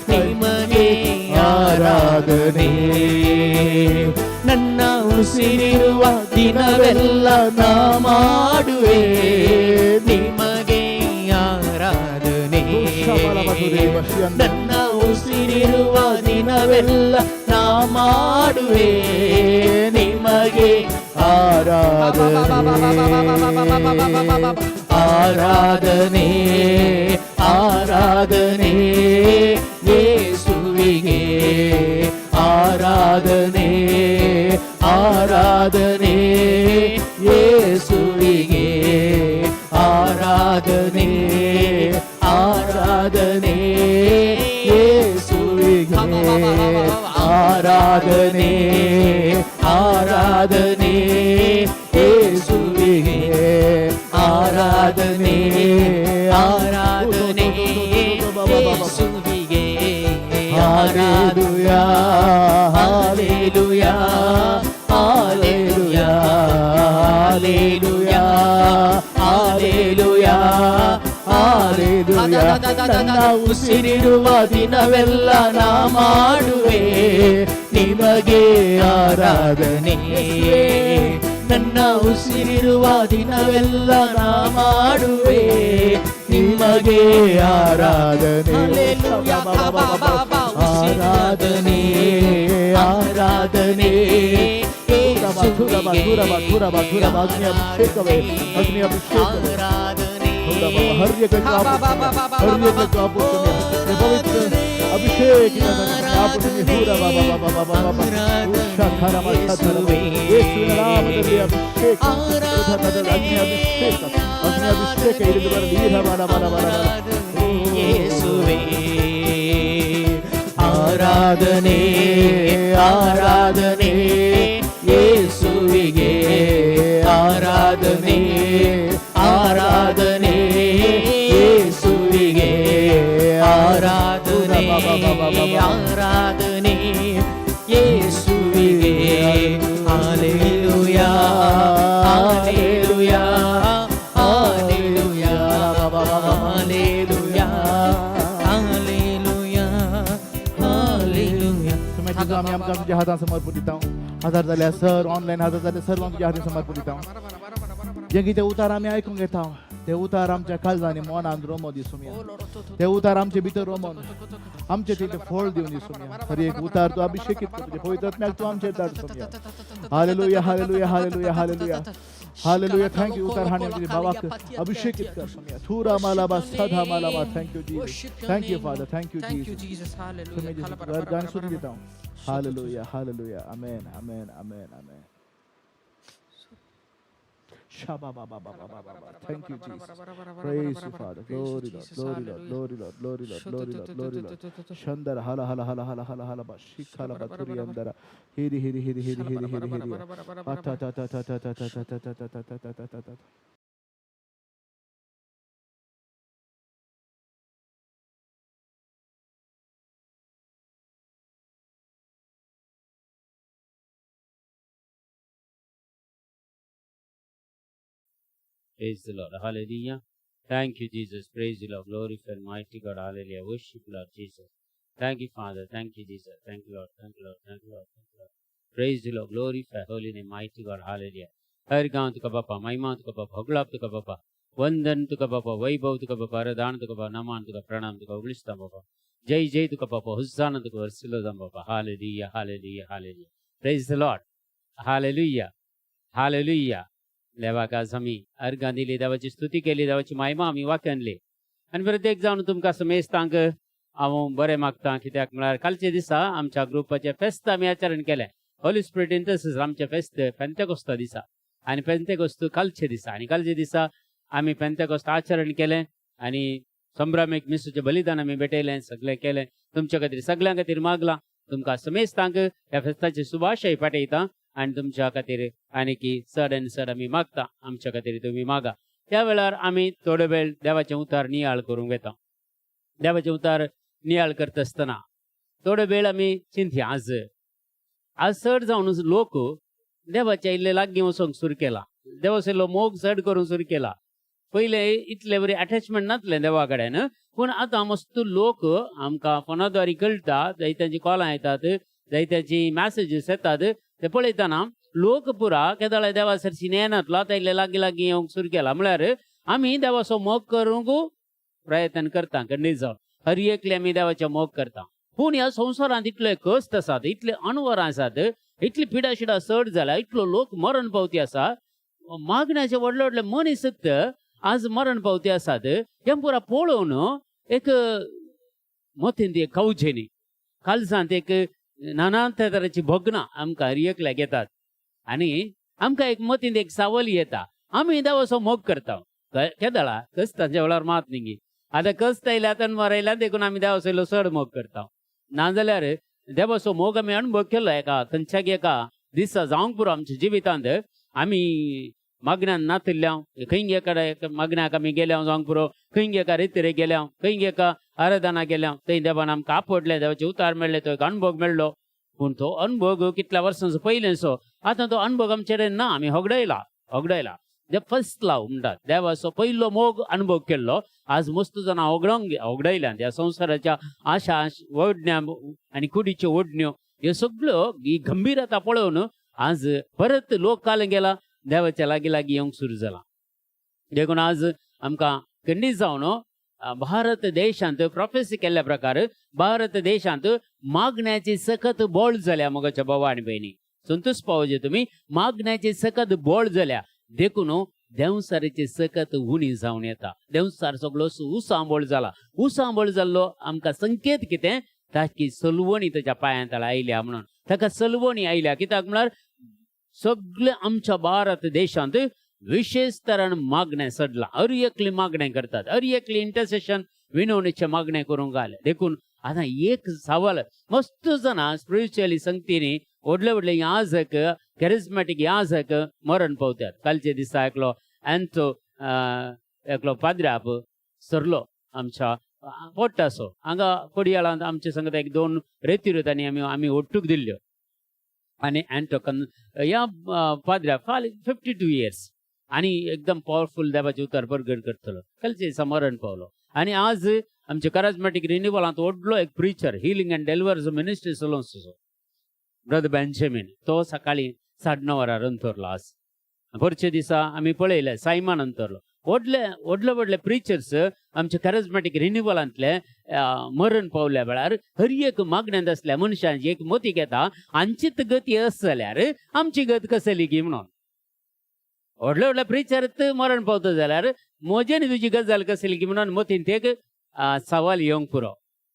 ನಿಮಗೆ ಆರಾಧನೆ. ನನ್ನ ಉಸಿರಿರುವ ದಿನವೆಲ್ಲ ನಾ ಮಾಡುವೆ ನಿಮಗೆ ಆರಾಧನೆ. ನನ್ನ ಉಸಿರಿರುವ ದಿನವೆಲ್ಲ ನಾ ಮಾಡುವೆ ನಿಮಗೆ ಆರಾಧನೆ, ಆರಾಧನೆ, ಆರಾಧನೆ ಯೇಸುವಿಗೆ, ಆರಾಧನೆ, ಆರಾಧನೆ ಯೇಸುವಿಗೆ, ಆರಾಧನೆ, ಆರಾಧನೆ ಯೇಸುವಿಗೆ, ಆರಾಧನೆ, ಆರಾಧನೆ ಯೇಸುವಿಗೆ, ಆರಾಧನೆ, ಆರಾಧನೆ ಯೇಸುವಿಗೆ. Hallelujah, hallelujah, hallelujah, hallelujah, hallelujah, hallelujah. ನನ್ನ ಉಸಿರಿರುವ ದಿನವೆಲ್ಲ ನಾ ಮಾಡುವೆ ನಿಮಗೆ ಆರಾಧನೆ. ನನ್ನ ಉಸಿರಿರುವ ದಿನವೆಲ್ಲ ನಾ ಮಾಡುವೆ ನಿಮಗೆ ಆರಾಧನೆ. ಆರಾಧನೆ, ಆರಾಧನೆ हर एक पवित्र ಅಭಿಷೇಕ ಯೇಸುವಿನ ನಾಮದಲ್ಲಿ ಅಭಿಷೇಕ, ಅಗ್ನಿ ಅಭಿಷೇಕ, ಅಗ್ನಿ ಅಭಿಷೇಕ ಇಳಿದು ಬರಲಿ. ಬರ ಬರ ಬರ ಯೇಸುವೇ ಆರಾಧನೆ, ಆರಾಧನೆ ಯೇಸುವಿಗೆ, ಆರಾಧನೆ, ಆರಾಧನೆ ಯೇಸುವಿಗೆ, ಆರಾಧನೆ, ಆರಾಧನೆ ಯೇಸುವಿಗೆ. Hallelujah, hallelujah, hallelujah, hallelujah, hallelujah, hallelujah. तुझं आम्ही आमकां तुज्या हातान समर्पण दिता. हजर जाल्यार सर, ऑनलायन हजर जाल्यार सर्वांक तुज्या हातीन समर्पण दिता. जे कितें उतार आमी आयकूंक घेता, ते उतार आमच्या काळजांनी मनान रोमो दिसूया. ते उतार आमचे भितर रोमोन आमचे तिथे फळ दिवन दिसूया. हर एक उतार तूं अभिषेकीत कर. तुझे पवित्र आत्म्याक तूं आमचेर धाड soumya. Hallelujah, hallelujah, hallelujah, hallelujah, hallelujah. Thank you. उतार हाणी तुझ्या भावाक अभिषेकीत कर सोम्या. थुरा मालाबा सदा मालाबा. Thank you Jesus, thank you Father, thank you Thank you, Jesus. Jesus. Hallelujah. तुम्ही गाणी सुरू दिता. Hallelujah, hallelujah. Amen, amen, amen, amen. Shaba ba ba ba ba ba ba ba. Thank you, Jesus. Praise you, Father. Glory, Lord. Glory, Lord. Glory, Lord. Glory, Lord. Glory, Lord. Glory, Lord. Shandara hala hala hala hala hala hala ba shikhala ba turi andara hiri hiri hiri hiri hiri hiri hiri ata ta ta ta ta ta ta ta ta ta ta ta ta ta ta ta. Praise the Lord. Hallelujah. Thank you, Jesus. Praise the Lord. Glorify mighty God. Hallelujah. Worship Lord Jesus. Thank you, Father. Thank you, Jesus. Thank you, Lord. Thank you, Lord. Thank you, Lord. Thank you, Lord. Praise the Lord. Glorify holy name, mighty God. Hallelujah. हर गांव तुका बापा, महिमा तुका बापा, होगळाप तुका बापा, वंदन तुका बापा, वैभव तुका बापा, आराधना तुका बापा, नमान तुका, प्रणाम तुका, उगळिसता बापा, जय जय तुका बापा, हुस्साना तुका, वर्सिलो बापा. Hallelujah, hallelujah, hallelujah. Praise the Lord. Hallelujah, hallelujah. देवाक आज आमी अर्गां दिली, देवाची स्तुती केली, देवाची महिमा आमी वाक्यांली. आनी प्रत्येक जावन तुमकां समेस्तांक हांव बरें मागता. कित्याक म्हळ्यार कालच्या दिसा आमच्या ग्रुपाचें फेस्त आमी आचरण केलें. होली स्पिरिट इंटरसेसर आमचें फेस्त पेंतेकोस्ता दिसा आनी पेंतेकोस्त कालचे दिसा, आनी कालच्या दिसा आमी पेंतेकोस्त आचरण केलें आनी संभ्रमीक मिसूचें बलिदान आमी भेटयलें, सगळें केलें. तुमच्या खातीर सगळ्यां खातीर मागलां. तुमकां समेस्तांक ह्या फेस्ताची शुभाशय पाठयता आनी तुमच्या खातीर आनी की चड आनी चड आमी मागता, आमच्या खातीर तुमी मागा. त्या वेळार आमी थोडो वेळ देवाचें उतार नियाळ करूंक वेता. देवाचें उतार नियाळ करता आसतना थोडो वेळ आमी चिंतया. आज आज चड जावन लोक देवाच्या इल्ले लागीं वचोंक सुरू केला, देवाचो इल्लो मोग चड करूंक सुरू केला. पयलें इतले बरी अटॅचमेंट नासलें देवा कडेन, पूण आतां मस्त लोक आमकां फोना द्वारे कळटा, जायत्यांची कॉलां येतात, जायत्यांची मॅसेजीस येतात. ते पळयतना लोक पुरा केदळा देवा सरशी येनातलो, आतां इल्ले लागीं लागीं येवंक सुरू केला. म्हळ्यार आमी देवाचो मोग करूंक प्रयत्न करता खंडीत जावन हर एकले आमी देवाचो मोग करता. पूण ह्या संवसारांत इतले कश्ट आसात, इतले अणवरां आसात, इतली पिडा शिडा चड जाल्या, इतलो लोक मरण पावती आसा. मागण्याचे व्हडले व्हडले मनीस आज मरण पावती आसात. हें पुरा पळोवन एक मतींत एक कवजेनी, कालजांत एक नाना तरेची भोगणां आमकां हर एकल्याक येतात आनी आमकां एक मतींत एक सावली येता. आमी देवाचो मोग करता केदळा कस्तांच्या वेळार मात न्ही. आतां कस्त आयल्या, तनवार आयल्या, देखून आमी देवाचो इल्लो चड मोग करता. नाजाल्यार देवाचो मोग आमी अणभव केलो एका खंयच्याक एका दिसा जावंक पुरो आमच्या जिवितांत. आमी मागण्यान नातिल्ल्या खंय एका मागण्याक आमी गेल्या जावंक पुरो, खंय एका रितीरे गेल्या, खंय एका आराधना गेल्या, थंय देवान आमकां आपडलें, देवाचे उतार मेळ्ळे, तो एक अणभव मेळ्ळो. पूण तो अणभव कितल्या वर्सांचो पयलेंचो आतां तो अणभव आमचे कडेन ना. आमी होगडायला होगडायला. The first love म्हणटात, देवाचो पयलो मोग अणभव केल्लो आज मस्त जाणां होगडोंक होगडायल्यात. ह्या संवसाराच्या आशा ओडण्या आनी कुडीच्यो ओडण्यो ह्यो सगळ्यो ही गंभीरता पळोवन आज परत लोक काल गेला देवाच्या लागीं लागीं येवंक सुरू जाला. देखून आज आमकां खंडीत जावन भारत देशांत प्रोफेसी केल्ल्या प्रकार भारत देशांत मागण्याची सखत बोळ जाल्या. मोगाच्या भावा आनी भयणी, संतोष पावजे तुमी, मागण्याची सखत बोळ जाल्या. देखून देंवसारीची सकत उणी जावन येता. देंवसार सगळो उसांबळ जाला. उसांबळ जाल्लो आमकां संकेत कितें? ताची सलवणी ताच्या पांयां तळा आयल्या म्हणून. ताका सलवणी आयल्या कित्याक म्हळ्यार सगळे आमच्या भारत देशांत विशेष तरान मागणें चडलां. हर एकली मागणें करतात, हर एकली इंटरसेशन विनवणीचें मागणें करूंक घालें. देखून आतां एक सवाल मस्त जाणां स्पिरिच्युअली संगतीनी व्हडले व्हडले याजक, कॅरिज्मॅटीक याजक मरण पावतात. कालचे दिसा एकलो अँथो एकलो पाद्राप सरलो आमच्या पोट्टासो हांगा कोडियाळांत आमचे संगत एक दोन रेतिरो तांणी आमी आमी ಒಟ್ಟುಗ್ दिल्ल्यो. आनी अँटो कन ह्या पाद्र्याक फाल्यां 52 इयर्स आनी एकदम पावरफूल देवाचें उतर परगट करतलो. कालचे दिसा मरण पावलो. आनी आज आमच्या कॅरिज्मॅटीक रिन्युवलांत व्हडलो एक preacher, healing and deliverance ministry चलोवचो ब्रदर बेंजामीन, तो सकाळी 9:30 वरार अंतरलो. आज परचे दिसा आमी पळयलें सायमान अंतरलो. व्हडले व्हडले व्हडले प्रिचर्स आमच्या कॅरिज्मॅटीक रिन्युवलांतले मरण पावल्या वेळार हर एक मागण्यांत आसल्या मनशांची एक मोती घेता, हांचीच गती अस जाल्यार आमची गत कसली की म्हणून. व्हडले व्हडले प्रिचर मरण पावता जाल्यार म्हजी आनी तुजी गजाल कसली की म्हणून मतींत एक सवाल येवंक पुरो.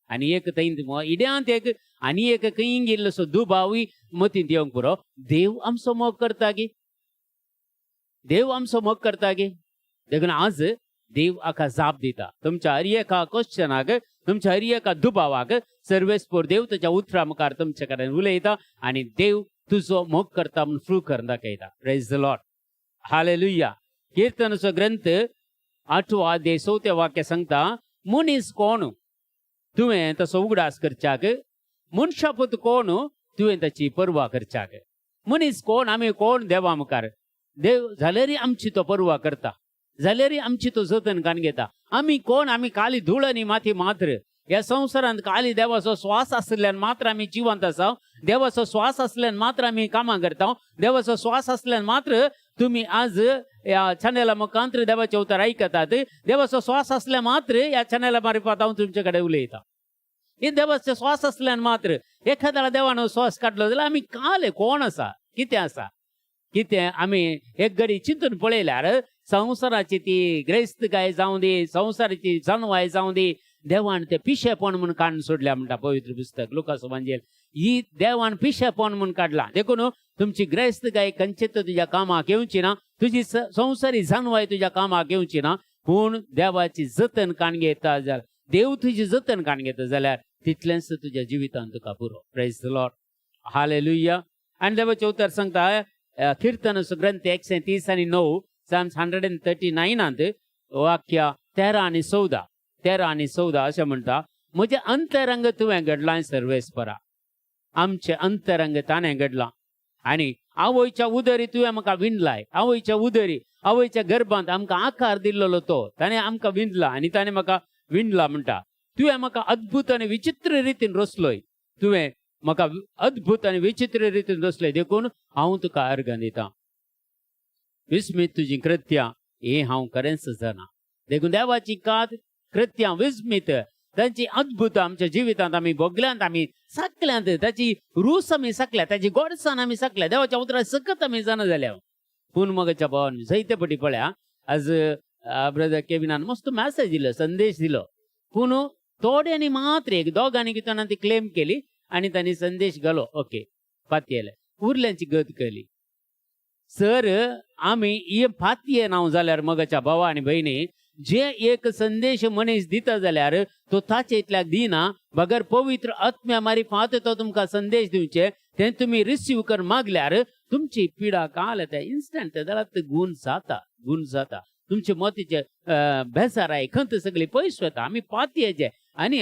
आनी एक थंय इड्यांत एक आनी एक खंय इल्लोसो दुबावूय मतींत येवंक पुरो. देव आमचो मोग करता गी, देव आमचो मोग करता गी. देखून आज देव आका जाप दिता तुमच्या हर एका क्वेश्चनाक, तुमच्या हर एका दुबावाक. सर्वेस्पोर देव तुज्या उतरा मुखार तुमचे कडेन उलयता आनी देव तुजो मोग करता म्हूण प्रूव करून दाखयता. Praise the Lord, hallelujah. किर्तनाचो ग्रंथ 8वो अध्याय 4थें वाक्य सांगता, मनीस कोण तुवें तसो उगडास करच्याक, मनशापूत कोण तुवें ताची पर्वा करच्याक. मनीस कोण, आमी कोण देवा मुखार? देव जाल्यारय आमची तो पर्वा करता, जाल्यारय आमची तो जतन कान घेता. आमी कोण? आमी काली धूळ आनी माती मात्र. ह्या संवसारांत काली देवाचो श्वास आशिल्ल्यान मात्र आमी जिवंत आसा. देवाचो श्वास आसल्यान मात्र आमी कामां करता. देवाचो श्वास आसल्यान मात्र तुमी आज ह्या चॅनला मुखांतर देवाचें उतर आयकतात. देवाचो श्वास आसल्यार मात्र ह्या चॅनला मार्फत हांव तुमचे कडेन उलयता. हे देवाचो श्वास आसल्यान मात्र. एखाद्या देवान श्वास काडलो जाल्यार आमी काले कोण आसा, कितें आसा कितें आमी एक घडी चिंतून पळयल्यार संवसाराची ती ग्रेस्तकाय जावं दी, संवसाराची जानवाय जावं दी, देवान ते पिशेपण म्हूण काडून सोडल्या म्हणटा पवित्र पुस्तक लुकास वांजेल. ही देवान पिशेपण म्हूण काडला. देखून तुमची ग्रेस्तकाय खंयचेच तुज्या कामाक येवची ना, तुजी संवसारी जानवाय तुज्या कामाक येवची ना. पूण देवाची जतन काण घेता जाल्यार, देव तुजी जतन काण घेता जाल्यार तितलेंच तुज्या जिवितांत तुका पुरो. Praise the Lord, hallelujah. आनी देवाचें उतर सांगता किर्तनाचो ग्रंथ 139, Psalms 139 वाक्य 13 आनी 14, 13 आनी 14 अशें म्हणटा, म्हजें अंतरंग तुवें घडलां सर्वेस्परा. आमचें अंतरंग ताणें घडलां. आनी आवयच्या उदरी तुवें म्हाका विणलाय. आवयच्या उदरी, आवयच्या गर्भांत आमकां आकार दिल्लो तो ताणें आमकां विणला आनी ताणें म्हाका विणला म्हणटा. तुवें म्हाका अद्भुत आनी विचित्र रितीन रचलोय, तुवें म्हाका अद्भुत आनी विचित्र रितीन रचलोय, देखून हांव तुका अर्गां दिता. विस्मीत तुजी कृत्यां हें हांव खरेंच जाणा. देखून देवाची कात कृत्यां विस्मीत, तांची अद्भुत आमच्या जिवितांत आमी भोगल्यांत, आमी सकल्यांत, ताची रूस आमी सकल्या, ताची गोडसाण आमी सकल्या, देवाच्या उतरां सकत आमी जाणा जाल्या. पूण मगाच्या भावान जायते पटी पळया, आज ब्रदर केविनान मस्त मॅसेज दिलो, संदेश दिलो. पूण थोड्यांनी मात्र एक दोगांनी कितें ती क्लेम केली आनी तांणी संदेश घालो, ओके पातयेले, उरल्यांची गत केली. सर आमी हे पातये नांव जाल्यार मगाच्या भावा आनी भयणी, जे एक संदेश मनीस दिता जाल्यार तो ताचे इतल्याक दिना, बगर पवित्र आत्म्या मारिफात तो तुमकां संदेश दिवचे, ते तुमी रिसीव कर मागल्यार तुमची पिडा काल ते इन्स्टंट जाल्यार गुण जाता, गुण जाता. तुमचे मतीचे बेजाराय खंत सगळी पयस वता. आमी पातयेचे आनी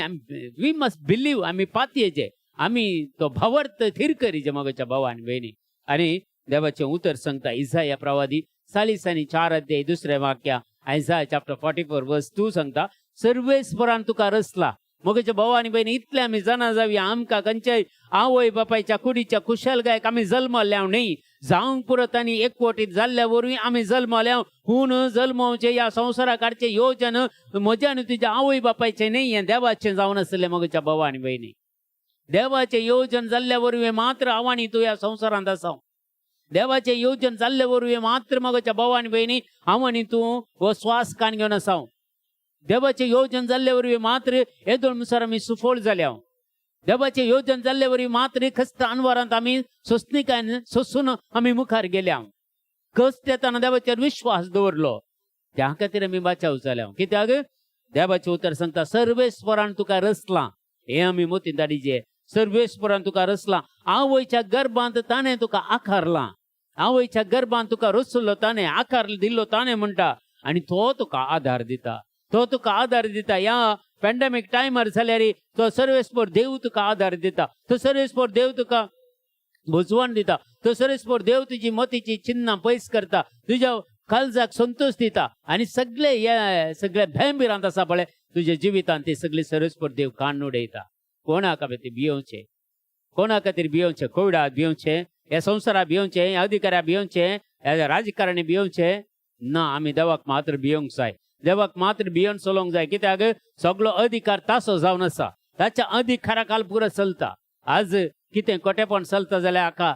we must believe आमी पातयेचे, आमी तो भावार्थ थीर करीचे मगाच्या भावा आनी भयणी. आनी देवाचें उतर सांगता इजाया प्रवादी 44 अध्याय 2 वाक्य, Isaiah chapter 44 verse 2 सांगता, सर्वेस्परान तुका रचला. मगेच्या भाव आनी भयणी इतले आमी जाणा जावया, आमकां खंयच्याय आवय बापायच्या कुडीच्या कुशलगायक आमी जल्मल्या न्ही, जावंक पुरो आनी एकवटीत जाल्ल्या वरवीं आमी जल्मल्या. पूण जल्मवचें ह्या संवसारा काडचें योजन म्हज्या आनी तुज्या आवय बापायचें न्ही, हें देवाचें जावन आसलें. मगेच्या भाव आनी भयणी, देवाचें योजन जाल्ल्या वरवीं मात्र हांव आनी तूं ह्या संवसारांत आसा. देवाचें योजन जाल्ले वरवीं मात्र मगच्या भाव आनी भयणी हांव आनी तूं हो श्वास कान घेवन आसा. देवाचें योजन जाल्ले वरवीं मात्र येदोळ म्हणसर आमी सुफळ जाल्या. देवाचे योजन जाल्ले वरी मात्र खस्त अनवरांत आमी सोंसणिकायेन सोसून आमी मुखार गेल्या. कश्ट येताना देवाचेर विश्वास दवरलो, त्या खातीर आमी बाचाव जाल्या. कित्याक देवाचें उतर सांगता, सर्वेस्वरान तुका रचलां. हें आमी मोतीन धाडीचे, सर्वेस्वरान तुका रचलां, आवयच्या गर्भांत ताणें तुका आकारलां, आवयच्या गर्भांत तुका रचलो ताणें, आकार दिल्लो ताणें म्हणटा, आनी तो तुका आधार दिता, तो तुका आधार दिता. ह्या पॅन्डेमीक टायमार जाल्यार तो सर्वेस्पर देव तुका आधार दिता, तो सर्वेस्पर देव तुका भुजवण दिता, तो सर्वेस्पर देव तुजी मतीची चिन्नां पयस करता, तुज्या काळजाक संतोष दिता, आनी सगळे हे सगळे भंय भिरांत आसा पळय तुज्या जिवितांत, ते सगळे सर्वेस्पर देव काडून उडयता. कोणा खातीर भियोवचें? कोणा खातीर भियोवचें? कोविडा भियोवचें, ह्या संवसारा भियोवचें, ह्या अधिकाऱ्या भियोवचें, ह्या राजकारणी भियोवचें ना. आमी देवाक मात्र भियोंक जाय, देवाक मात्र भियोन चलोवंक जाय. कित्याक सगलो अधिकार तासो जावन आसा, ताच्या अधिकारा खाल पुरो चलता. आज कितें कोटेपण चलता जाल्यार हाका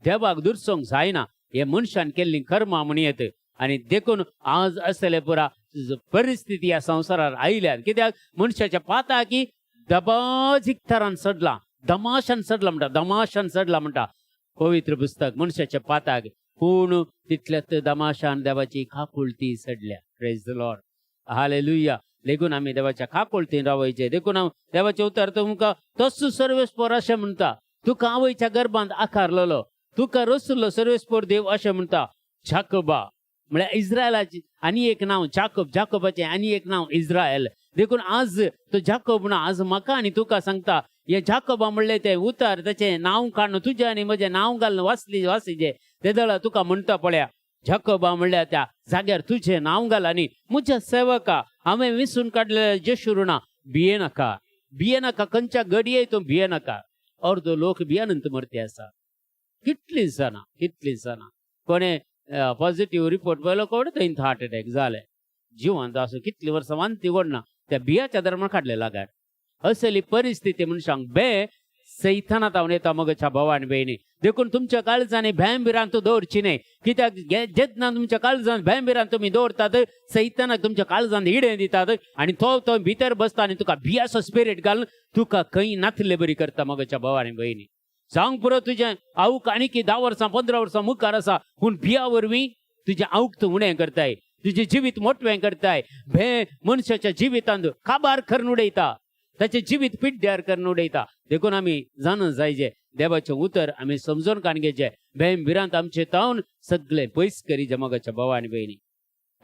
देवाक दुरसोंक जायना. हे मनशान केल्ली कर्मां म्हण येत, आनी देखून आज असले पुरा परिस्थिती ह्या संवसारार आयल्यात. कित्याक मनशाच्या पाताकी दबाजीक थरान चडला, दमाशान चडला म्हणटा, दमाशान चडला म्हणटा पवित्र पुस्तक मनशाच्या पाताक. पूण तितल्यात दमाशान देवाची काकुळती चडल्या. Praise the Lord, hallelujah. देखून आमी देवाच्या काकुळतीन रावयचे. देखून हांव देवाचें उतर तुमकां तसो सर्वेस्पर अशें म्हणटा, तुका आवयच्या गर्भांत आकारलेलो, तुका रचलो सर्वेस्पर देव अशें म्हणटा. जाकोबा म्हळ्यार इस्रायलाची आनी एक नांव जाकोब, जाकोबाचें आनी एक नांव इस्रायल. देखून आज तो जाकोब ना, आज म्हाका आनी तुका सांगता, हे जाकोबा म्हणलें तें उतर ताचें नांव काडून तुजें आनी म्हजें नांव घालून वाचली वाचिजे तेदळा तुका म्हणटा पळया, जाकोबा म्हणल्यार त्या जाग्यार तुजें नांव घाल आनी म्हज्या सेवका हांवें विसून काडलेल्या जेशुरुणा भिये नाका, भिये नाका, खंयच्या घडये तूं भिये नाका. अर्दो लोक भियानंत मरती आसा. कितलीं जाणां, कितलीं जाणां कोणें पॉझिटिव्ह रिपोर्ट पळयलो, कोण थंय हार्ट अटॅक जालें, जिवंत आसूं कितलीं वर्सां वांती वडना त्या बियाच्या धर्मान काडले लागार. असली परिस्थिती मनशांक बे सैताना तावन येता मगच्या भावा आनी भयणी. देखून तुमच्या काळजांनी भंय भिरांत दवरची न्हय. कित्याक जेन्ना तुमच्या काळजांत भंय भिरांत तुमी दवरतात, सैतानाक तुमच्या काळजांत इडें दितात आनी तो तो भितर बसता आनी तुका भियाचो स्पिरीट घालून तुका खंय नातले बरी करता मगच्या भावा आनी भयणी. जावंक पुरो तुजें आवक आनीक 10 वर्सां 15 वर्सां मुखार आसा, पूण भिया वरवीं तुजें आवक तूं उणें करताय, तुजें जिवीत मोटवें करताय. भंय मनशाच्या जिवितांत काबार करून उडयता, ताचें जिवीत पिड्ड्यार करून उडयता. देखून आमी जाणा जायजे, देवाचें उतर आमी समजून काडून घेवचें. भंय भिरांत आमचे तावन सगळें पयस करीजे मगाच्या भावा आनी भयणी.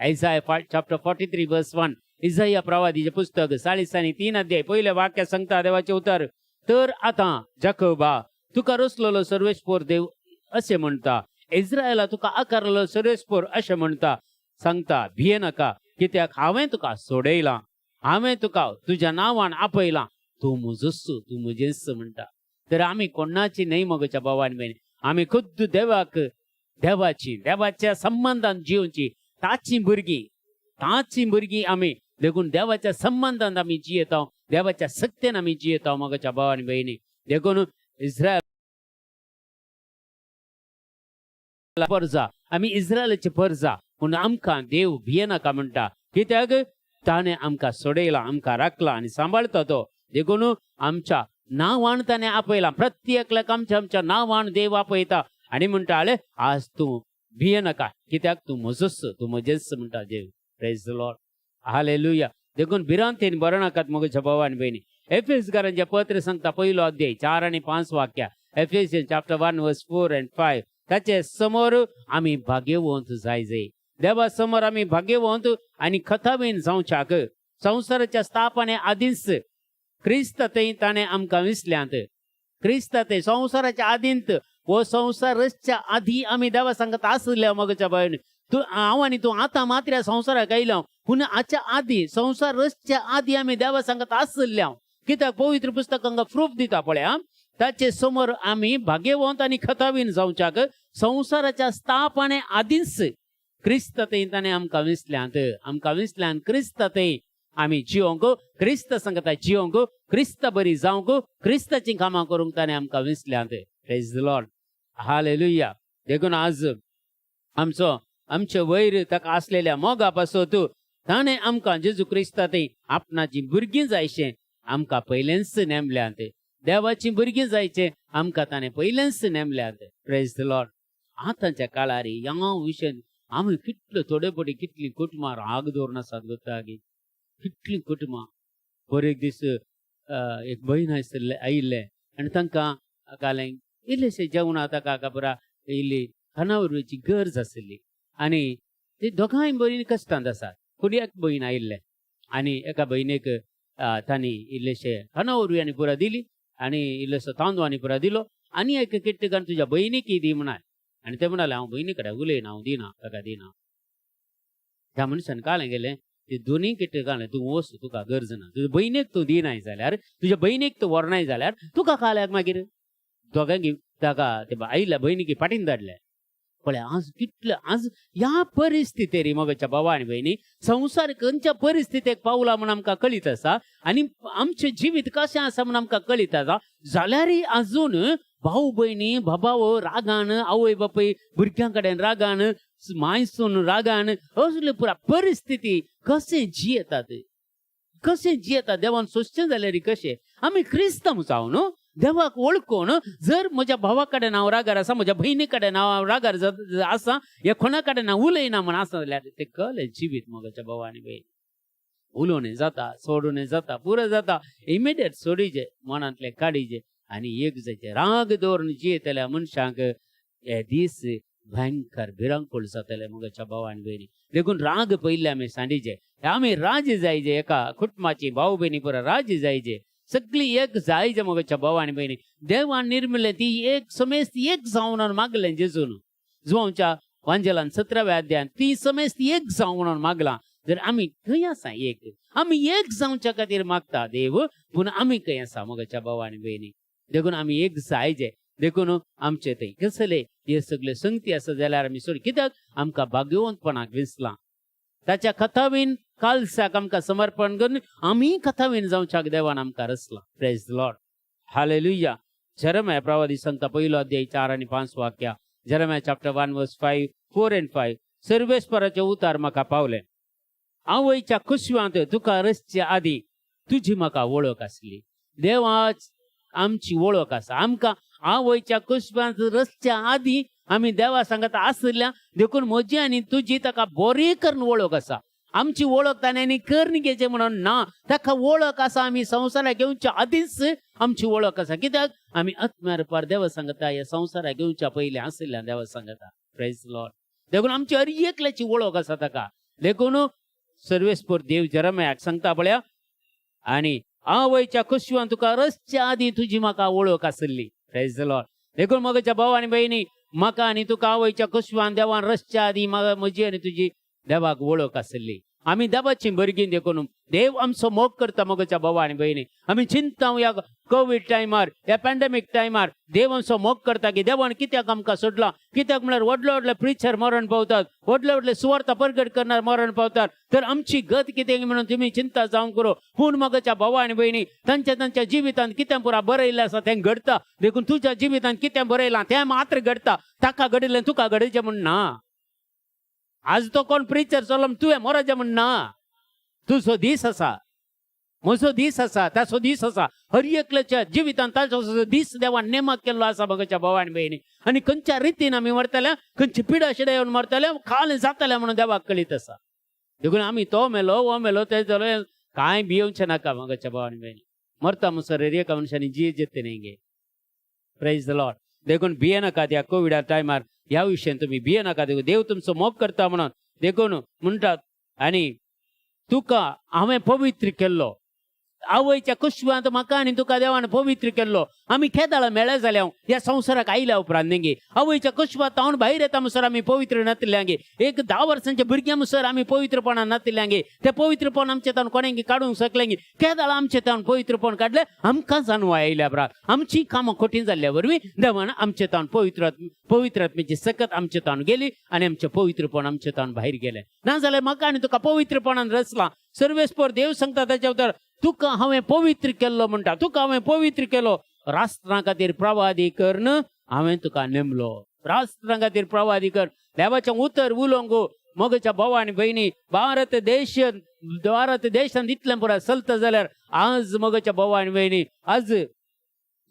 Isaiah chapter 43 verse 1, Isaiah प्रवादीचें पुस्तक 43 अध्याय पयलें वाक्य सांगता देवाचें उतर, तर आतां जाकोबा तुका रचलेलो सर्वेस्पर देव अशें म्हणटा, इस्रायला तुका आकारलेलो सर्वेस्पर अशें म्हणटा, सांगता भिये नाका, कित्याक हांवें तुका सोडयलां, हांवें तुका तुज्या नांवान आपयलां, तूं म्हजोच, तूं म्हजेच म्हणटा. तर आमी कोणाची न्हय मगच्या भावा आनी भयणी, आमी खुद्द देवाक, देवाची, देवाच्या संबंदान जिवची ताची भुरगीं, ताची भुरगीं आमी. देखून देवाच्या संबंदान आमी जियेता, देवाच्या सक्तेन आमी जियेता मगच्या भावा आनी भयणी. देखून इस्रायल परजा, आमी इस्रायलाची परजा, पूण आमकां देव भियेनाका म्हणटा. कित्याक ताणें आमकां सोडयलां, आमकां राखला आनी सांबाळटा तो. देखून आमच्या नांवान ताणें आपयलां, प्रत्येकल्याक आमच्या आमच्या नांवान देव आपयता आनी म्हणटा, आले आज तूं भियेनाका, कित्याक तूं म्हजोच, तूं म्हजेच म्हणटा देव. Praise the Lord, hallelujah. देखून भिरांतेन बरो नाकात म्हज्या भावा आनी भयणी. एफेसकारांचें पत्र सांगता 1 अध्याय 4 आनी 5 वाक्या, Ephesians chapter 1 verse 4 and 5, ताचे समोर आमी भाग्यवंत जाय जाय. देवा समोर आमी भाग्यवंत आनी खताबीन जावच्याक संवसाराच्या स्थापने आदींच क्रिस्त थंय ताणें आमकां विसल्यांत. क्रिस्त थंय संवसाराच्या आदींत, हो संवसार रचच्या आदी आमी देवा सांगत आसल्या मगच्या भयण. तूं हांव आनी तूं आतां मात्र ह्या संवसाराक आयल्या, पूण हाच्या आदी संवसार रचच्या आदी आमी देवा सांगत आसल्या. कित्याक पवित्र पुस्तक हांगा प्रूफ दिता पळया, ताचे समोर आमी भाग्यवंत आनी खताबीन जावच्याक संवसाराच्या स्थापने आदींच क्रिस्त थंय ताणें आमकां विसल्यांत. आमकां विसल्यान क्रिस्त थंय आमी जिवंक, क्रिस्त सांगता जिवंक, क्रिस्त बरी जावंक, क्रिस्ताचीं कामां करूंक ताणें आमकां विसल्यांत. Praise the Lord, hallelujah. देखून आज आमचो आमचे वयर ताका आसलेल्या मोगा पासत ताणें आमकां जेजू क्रिस्ता थंय आपणाची भुरगीं जायशें आमकां पयलेंच नेमल्यांत. देवाची भुरगीं जायचे आमकां ताणें पयलेंच नेमल्यात. Praise the Lord. आतांच्या काळार ह्या विशयान आमी कितले थोडे पटी कितलीं कुटुंबां राग दवरून आसात गोत्तागी, कितलीं कुटुंबां. पर एक दीस एक भयण आशिल्लें आयिल्लें आनी तांकां कालें इल्लेशें जेवण आतां काका पुरा इल्ली खानावरची गरज आशिल्ली आनी ती दोगांय भयणी कश्टांत आसात. फुडें एक भयण आयिल्लें आनी एका भयणीक तांणी इल्लेशें खानावरवी आनी पुरा दिली आनी इल्लोसो तांदूळ आनी पुरा दिलो आनी एक किट्टकान तुज्या भयणीक दी म्हणाले आनी ते म्हणाले हांव भयणी कडेन उलयना, हांव दिना, ताका दिना. त्या मनशान कालें गेलें ते दोनूय किट्टकान तूं वच, तुका गरज ना, तुज्या भयणीक तूं दिनाय जाल्यार, तुज्या भयणीक तूं व्हरनाय जाल्यार तुका काल्याक मागीर दोगांक ताका ते आयिल्ल्या भयणीक फाटीन धाडले. पळय आज कितले आज ह्या परिस्थितीर मोगाच्या भावा आनी भयणी संवसार खंयच्या परिस्थितीक पावला म्हूण आमकां कळीत आसा आनी आमचें जिवीत कशें आसा म्हूण आमकां कळीत आसा. जाल्यारय आजून भाव भयणी बाबाव रागान, आवय बापूय भुरग्यां कडेन रागान, मायसून रागान, असले पुरा परिस्थिती कशें जियेतात, कशें जियेतात. देवान सोंसचें जाल्यार कशें आमी क्रिस्तांव जावन देवाक वळखून जर म्हज्या भावा कडेन हांव रागार आसा, म्हज्या भयणी कडेन हांव रागार आसा, ह्या कोणा कडेन हांव उलयना म्हण आसा जाल्यार ते कळ्ळें जिवीत मोगाच्या भावा आनी भयणी. उलोवणें जाता, सोडून जाता, पुरो जाता, इमिडिएट सोडीचे, मनांतलें काडीचे आनी एक जायचे. राग दवरून जियेतल्या मनशांक हे दीस भयंकर भिरांकूळ जातले मोगाच्या भावा आनी भयणी. देखून राग पयले आमी सांडीचे, आमी राजी जायचे, एका कुटुंबाची भाव भयणी पुरा राजी जायचे, सगळी एक जायचे मोगाच्या भावा आनी भयणी. देवान निर्मिल्लें ती एक समेस्त एक जावन मागलें जेजून जुवांच्या वांजेलान 17व्या अध्यायान ती समेस्त एक जावं म्हणून मागलां. जर आमी खंय आसा एक, आमी एक जावच्या खातीर मागता देव, पूण आमी खंय आसा मोगाच्या भावा आनी भयणी. देखून आमी एक जायचे. देखून आमचे थंय कसले हे सगळे संगती आसा जाल्यार आमी सोड, कित्याक आमकां भाग्यवंतपणाक विसलां. ताच्या कथावीन कालसाक आमकां समर्पण करून आमी कथावीन जावच्याक देवान आमकां रचलां. Praise the Lord, hallelujah. Jeremiah प्रवादी सांगता 1 अध्याय 4 आनी 5 वाक्या, Jeremiah chapter 1 verse 5, 4 and 5. सर्वेस्पराचे उतार म्हाका पावले, आवयच्या कुसव्यांत तुका रचचे आदी तुजी म्हाका वळख आसली. देवाच आमची वळख आसा. आमकां आवयच्या कुसव्यांत रचच्या आदी आमी देवा सांगता आशिल्ल्या, देखून म्हजी आनी तुजी ताका बरी करून वळख आसा. आमची वळख ताणें आनी करन घेवचें म्हणून ना, ताका वळख आसा. आमी संवसाराक घेवच्या आदींच आमची वळख आसा, कित्याक आमी आत्म्या रुपार देवा सांगता ह्या संवसाराक घेवच्या पयलीं आशिल्ल्या देवा सांगता. Praise Lord. देखून आमची हर एकल्याची वळख आसा ताका. देखून सर्वेस्पर देव जेरमायाक सांगता पळया, आनी आवयच्या कुसव्यान तुका रचच्या आदी तुजी म्हाका वळख आशिल्ली. Praise Lord. देखून म्हज्या भाव आनी भयणी, म्हाका आनी तुका आवयच्या कुसव्यान देवान रचच्या आदी म्हजी आनी तुजी देवाक वळख आशिल्ली. आमी देवाची भुरगीं, देखून देव आमचो मोग करता मोगाच्या भावा आनी भयणी. आमी चिंता ह्या कोवीड टायमार, ह्या पॅन्डेमीक टायमार देव आमचो मोग करता की देवान कित्याक आमकां सोडलां. कित्याक म्हळ्यार व्हडले व्हडले प्रिचर मरण पावतात, व्हडले व्हडले सुवार्थ परगट करणार मरण पावतात, तर आमची गत कितें म्हणून तुमी चिंता जावंक करो. पूण मोगाच्या भावा आनी भयणी, तांच्या तांच्या जिवितांत कितें पुरा बरयल्लें आसा तें घडटा. देखून तुज्या जिवितांत कितें बरयलां तें मात्र घडटा, ताका घडिल्लें तुका घडचें म्हण ना. आज तो कोण प्रिचर चलो तुवें मरचें म्हण ना. तुजो दीस आसा, म्हजो दीस आसा, ताचो दीस आसा. हर एकल्याच्या जिवितांत ताचो दीस देवान नेमक केल्लो आसा मोगाच्या भावा आनी भयणी. आनी खंयच्या रितीन आमी मरतले, खंयची पिडा शिडा येवन मरतले, काल जातले म्हणून देवाक कळीत आसा. देखून आमी तो मेलो हो मेलो ते जालो कांय भियोवचें नाका मोगाच्या भावा आनी भयणी. मरता म्हणसर एका मनशांनी जिये जेते न्ही गे. Praise the Lord. देखून भिये नाका त्या कोविडा टायमार, ह्या विशयान तुमी भिये नाका. देखून देव तुमचो मोग करता म्हणून देखून म्हणटात, आनी तुका हांवें पवित्र केल्लो. आवयच्या कुशवांत म्हाका आनी तुका देवान पवित्र केल्लो. आमी केदाळा मेळ्ळे जाल्या ह्या संवसाराक आयल्या उपरांत न्ही, आवयच्या कुशवात हांव भायर येता म्हणसर आमी पवित्र नातिल्ल्यांगे. एक 10 वर्सांच्या भुरग्यां म्हणसर आमी पवित्रपणान नातिल्ल्यांगे. ते पवित्रपण आमचे तावन कोणेंगी काडूंक शकलेंगी. केदाळा आमचे तावन पवित्रपण काडलें आमकां जाणवाय आयल्या उपरांत आमची कामां कठीण जाल्ल्या वरवीं देवान आमचे तावन पवित्रात्म्याची सकत आमचे तावन गेली आनी आमचें पवित्रपण आमचे तावन भायर गेलें. ना जाल्यार म्हाका आनी तुका पवित्रपणान रचलां. सर्वेस्पर देव सांगता ताच्या उतर, तुका हांवें पवित्र केल्लो म्हणटा, तुका हांवें पवित्र केलो. राष्ट्रां खातीर प्रवादी करून हांवें तुका नेमलो. राष्ट्रां खातीर प्रवादी कर, देवाचें उतर उलोवंक मोगाच्या भावा आनी भयणी. भारत देश, भारत देशांत इतलें पुराय चलता जाल्यार आज मोगाच्या भावा आनी भयणी, आज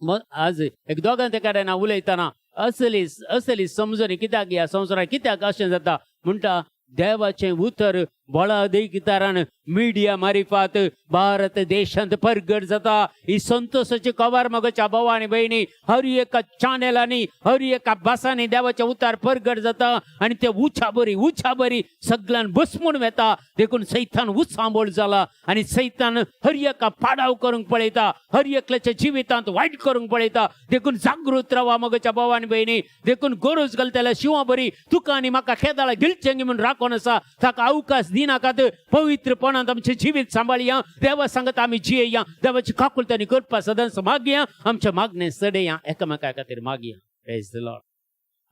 आज एक दोगां ते कडेन हांव उलयतना असली असली समजणी कित्याक ह्या संवसारांत कित्याक अशें जाता म्हणटा, देवाचें उतर बळाधिकारान मिडिया मारिफात भारत देशांत परगट जाता. ही संतोषाची खबर मगच्या भाव आनी भयणी, हर एका चॅनलांनी हर एका भासांनी देवाचें उतर परगट जाता आनी ते उच्या बरी उच्या बरी सगळ्यान बसमून वेता. देखून सैतान उचांबळ जाला आनी सैतान हर एका पाडाव करूंक पळयता, हर एकल्याच्या जिवितांत वायट करूंक पळयता. देखून जागृत रावा मगच्या भाव आनी भयणी. देखून गरज घालतल्या शिंवा बरी तुका आनी म्हाका खेदाळा गिळचें म्हूण राखून आसा, ताका अवकाश दिनाकात. पवित्रपणांत आमचें जिवीत सांबाळया, देवा सांगत आमी जियेया, देवाची काकुळट आनी कृपा सदांच मागया, आमच्या मागणें सडया, एकामेका खातीर मागया. Praise the Lord,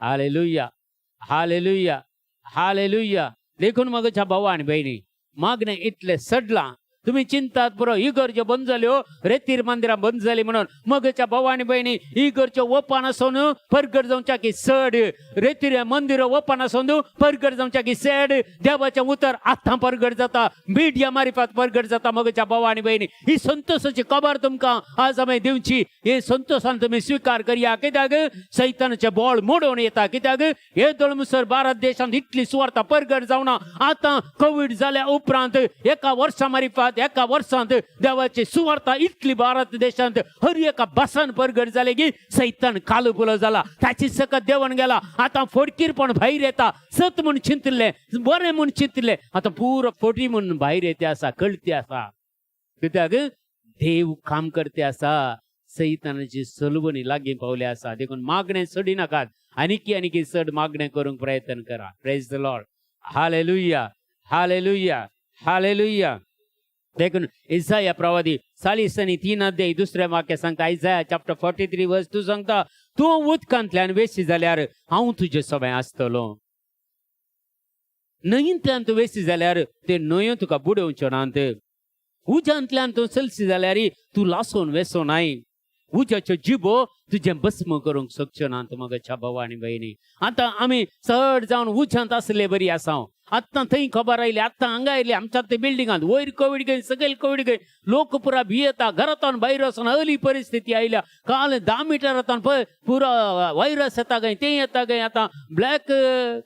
hallelujah, hallelujah, hallelujah. देखून मगच्या भावा आनी भयणी, मागणें इतलें सडलां, तुमी चिंतात पुरो इगर्ज्यो बंद जाल्यो, रेतीर मंदिरां बंद जाली म्हणून. मगच्या भावा आनी भयणी, इगर्ज्यो ओपन आसून परगट जावच्या की चड, रेतीर मंदिर ओपन आसून परगट जावच्या की चड देवाचें उतर आतां परगट जाता, मिडिया मारिफात परगट जाता. मगच्या भावा आनी भयणी, ही संतोषाची खबर तुमकां आज आमी दिवची. हे संतोषान तुमी स्विकार करया, कित्याक सैतानाचें बळ मोडून येता. कित्याक हे दळमुसर भारत देशांत इतली सुवार्ता परगट जावना. आतां कोवीड जाल्या उपरांत एका वर्सा मारिफात एका वर्सांत देवाची सुवार्ता इतली भारत देशांत हर एका भासान परगट जाले की सैतान कालुपुलो जाला, ताची सकत देवण गेला. आतां फोडकीरपण भायर येता. सत म्हूण चिंतिल्लें, बरें म्हूण चिंतिल्लें, आतां पुरो फोटी म्हूण भायर येते आसा, कळते आसा. कित्याक देव काम करते आसा, सैतानाची सलवणी लागीं पावली आसा. देखून मागणें सोडी नाकात, आनीकी आनीकी चड मागणें करूंक प्रयत्न करा. Praise the Lord, hallelujah, hallelujah, hallelujah. देखून इसाया प्रवादी 43 अध्याय दुसऱ्या वाक्य सांगता, Isaiah chapter 43 verse 2 सांगता, तूं उदकांतल्यान वेशी जाल्यार हांव तुजे सगळें आसतलो, न्हंयंतल्यान तूं वेशी जाल्यार ते न्हंयो तुका बुडोवच्यो नात, उज्यांतल्यान तूं चलशी जाल्यार तूं लासून वेसो नाय, उज्याच्यो जिबो तुजें भस्म करूंक शकच्यो नात. मगच्या भाव आनी भयणी, आतां आमी चड जावन उज्यांत आसले बरी आसा. आत्तां थंय खबर आयली, आत्तां हांगा आयली, आमच्या ते बिल्डिंगांत वयर कोवीड गय, सकयल कोवीड गय, लोक पुरा भियेता, घरांतल्यान भायर वचना अली परिस्थिती आयल्या. काल 10 मिटरांतल्यान पळय पुरो व्हायरस येता गय, तें येता गय, आतां ब्लॅक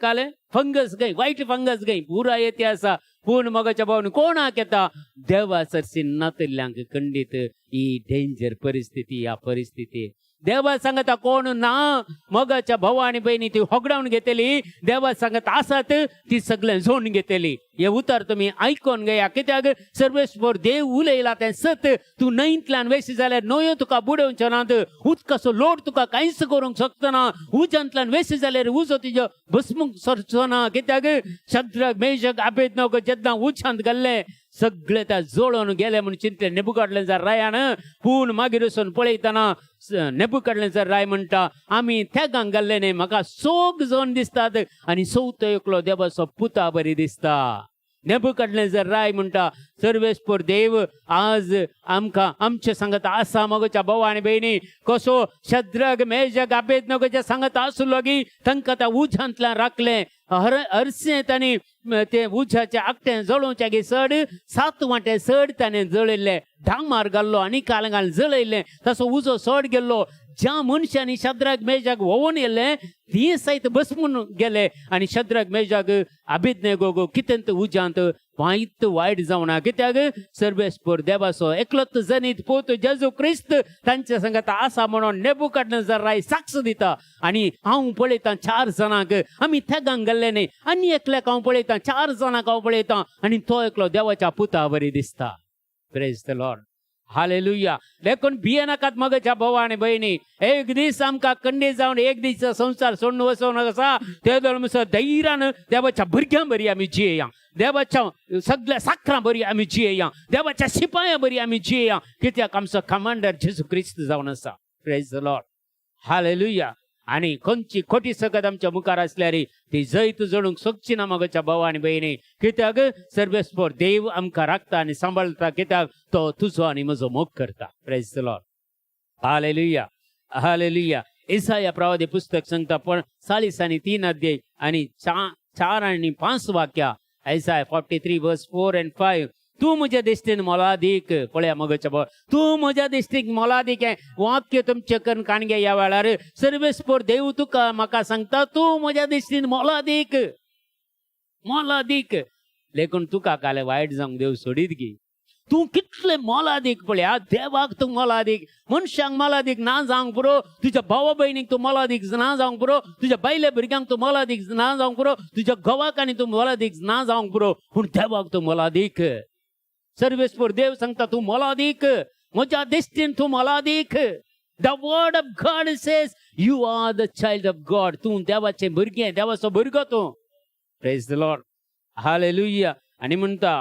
काले फंगस गय, वायट फंगस गय, पुरा येते आसा. पूण मगाच्या भावन कोणाक येता, देवा सरशी नातिल्ल्यांक खंडीत ही डेंजर परिस्थिती. ह्या परिस्थिती देवा सांगता कोण ना मगाच्या भावा आनी भयणी ती होगडावन घेतली, देवा सांगत आसात ती सगळें झोन घेतली. हे उतर तुमी आयकोन घेया, कित्याक सर्वेस्पर देव उलयला तें सत. तूं न्हंयंतल्यान वेशी जाल्यार न्हंयो तुका बुडोवच्यो नात, उदकाचो लोड तुका कांयच करूंक शकतना, उज्यांतल्यान वेशी जाल्यार उजो तुजो भस्मूंक सरचो ना. कित्याक शद्रक मेशक आबेदनगो जेन्ना उज्यांत घाल्ले सगळे त्या जळोवन गेले म्हूण चिंतले नेबुकाडनेझर रायान. पूण मागीर वचून पळयतना नेबुकाडनेझर राय म्हणटा, आमी त्यागांक घाल्ले न्ही, म्हाका सोग जावन दिसतात आनी चवथो एकलो देवाचो पुता बरी दिसता. नेबुकाडनेझर राय म्हणटा, सर्वेस्पर देव आज आमकां आमचे सांगत आसा. मगोच्या भाव आनी भयणी, कसो शद्रक मेजक आबेदनगोच्या सांगत आसलो की तांकां त्या उज्यांतल्यान राखलें, हर हरसें तांणी ते उज्याचे आकटें जळोवच्या की चड 7 वांटे चड ताणें जळयल्ले, डांमार घाल्लो आनी काल घालून जळयल्लें, तसो उजो चड गेल्लो. ज्या मनशांनी शद्रक मेजाक व्होवन येयल्लें ती सयत बसमून गेले आनी शद्रक मेजाक आबेदनगो कितें उज्यांत वायट वायट जावना. कित्याक सर्वेस्पर देवाचो एकलोच जनीत पूत जेजू क्रिस्त तांच्या संगत आसा म्हणून नेबुकाडनेझर राय साक्ष दिता. आनी हांव पळयतां 4 जाणांक आमी थेगांक गेल्ले न्ही, आनी एकल्याक हांव पळयतां, 4 जाणांक हांव पळयतां आनी तो एकलो देवाच्या पुता बरी दिसता. Praise the Lord, hallelujah. देखून भियेनाकात मगच्या भावा आनी भयणी, एक दीस आमकां कंडी जावन एक दीस संवसार सोडून वचोन आसा, ते दर धैर्यान देवाच्या भुरग्यां बरी आमी जियेया, देवाच्या सगळ्या साखरां बरी आमी जियेया, देवाच्या शिपायां बरी आमी जियेया, कित्याक आमचो कमांडर जेजू क्रिस्त जावन आसा. Praise the Lord, hallelujah. आनी खंयची खोटी सकत आमच्या मुखार आसल्यार ती जैत जोडूंक शकची ना मगच्या भाव आनी भयणी, कित्याक सर्वेस्पर देव आमकां राखता आनी सांबाळटा, कित्याक तो तुजो आनी म्हजो मोग करता. Praise the Lord, hallelujah, hallelujah. Isaiah प्रवादी पुस्तक सांगता पण 43 अध्याय आनी 4 आनी 5 वाक्या, Isaiah 43 verse 4 and 5. तूं म्हज्या दिश्टीन मोलादीक. पळया मगोच्या भाव, तूं म्हज्या दिश्टीक मोलादीक. हें वाक्य तुमचे करून काणगे ह्या वेळार सर्वेस्पोर देव तुका म्हाका सांगता, तूं म्हज्या दिश्टीन मोलादीक, मोलादीक. लेकून तुका काले वायट जावंक देव सोडीत गी. तूं कितले मोलादीक पळया, देवाक तूं मोलादीक, मनशांक मोलादीक ना जावंक पुरो, तुज्या भावा भयणीक तूं मोलादीक ना जावंक पुरो, तुज्या बायले भुरग्यांक तूं मोलादीक ना जावंक पुरो, तुज्या घोवाक आनी तूं मोलादीक ना जावंक पुरो, पूण देवाक तूं मोलादीक. सर्वेस्पोर देव सांगता, तूं मोलादीक, म्हज्या दिश्टीन तूं मोलादीक. The word of God says you are the child of God. तूं देवाचें भुरगें, देवाचो भुरगो तूं. Praise the Lord, hallelujah. आनी म्हणटा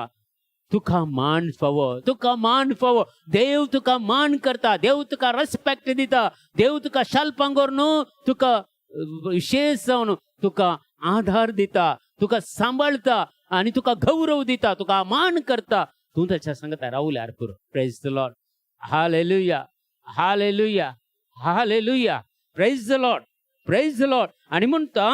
तुका मान फावो, तुका मान फावो. देव तुका मान करता, देव तुका रेस्पेक्ट दिता, देव तुका शालपांगोर न्हू तुका विशेष जावन तुका आधार दिता, तुका सांबाळता आनी तुका गौरव दिता, तुका मान करता. तूं ताच्या सांगता रावल्यार पुरो. Praise the Lord, hallelujah, hallelujah, hallelujah. Praise the Lord, praise the Lord. आनी म्हणटा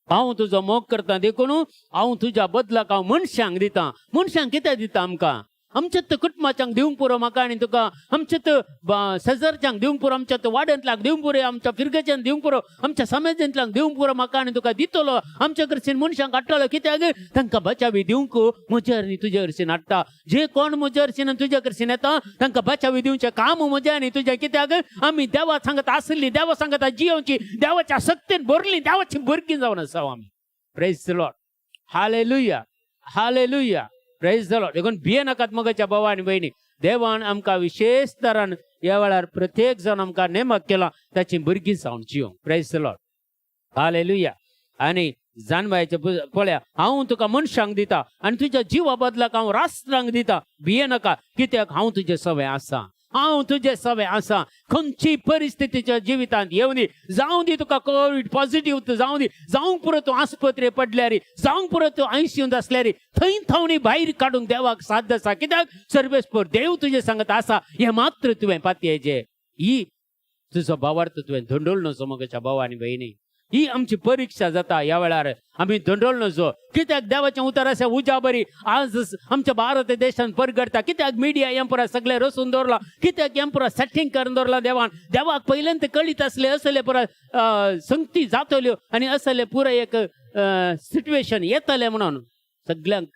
हांव तुजो मोग करता देखून हांव तुज्या बदलाक हांव मनशांक दिता. मनशांक कितें दिता आमकां? आमच्या कुटुंबाच्यांक दिवंक पुरो म्हाका आनी तुका, आमच्या शेजारच्यांक दिवंक पुरो, आमच्या वाड्यांतल्याक दिवंक पुरो, आमच्या फिरगेच्यांक दिवंक पुरो, आमच्या समाजांतल्याक दिवंक पुरो, म्हाका आनी तुका दितलो. आमच्या कडच्यान मनशांक हाडटलो. कित्याक? तांकां बचावी दिवंक म्हज्या आनी तुज्या हरशीन हाडटा. जे कोण म्हज्या हरशीन आनी तुज्या कडच्यान येता तांकां बचावी दिवचें काम म्हजें आनी तुजें. कित्याक? आमी देवा सांगता आसली, देवा सांगता जियोवची, देवाच्या शक्तीन भरली, देवाची भुरगीं जावन आसा आमी. Praise the Lord, hallelujah, hallelujah, praise the Lord. देखून भिये नाकात मगच्या भावा आनी भयणी. देवान आमकां विशेष तरान ह्या वेळार प्रत्येक जाण आमकां नेमक केला ताची भुरगीं जावन जियोंक. Praise the Lord, hallelujah. आनी जानबायचे पळया, हांव तुका मनशांक दिता आनी तुज्या जिवा बदलाक हांव राष्ट्रांक दिता. भिये नाका, कित्याक हांव तुजे सवे आसा, हांव तुजे सवे आसा. खंयची परिस्थितीच्या जिवितांत येवं दी, जावं दी तुका कोवीड पॉझिटिव्ह जावं दी, जावंक पुरो तूं आस्पत्रे पडल्यार, जावंक पुरो तूं आयसीयूंत आसल्यार, थंय थवणी भायर काडूंक देवाक साध्य आसा. कित्याक? सर्वेस्पोर देव तुजे सांगत आसा. हें मात्र तुवें पातयेचें. ही तुजो भावार्थ तुवें धंडोल न्हू म्हज्या भाव आनी भयणी. ही आमची परीक्षा जाता ह्या वेळार आमी धंडोल न्हजो. कित्याक? देवाचें उतर आसा उजा बरी आज आमच्या भारत देशान परगडटा. कित्याक मिडिया हें पुरा सगळें रसून दवरलां? कित्याक हें पुरा सेटींग करून दवरलां देवान? देवाक पयल्यान कळीत आसलें असले पुरा संगती जातल्यो आनी असले पुरा एक सिट्युएशन येतलें म्हणून सगळ्यांक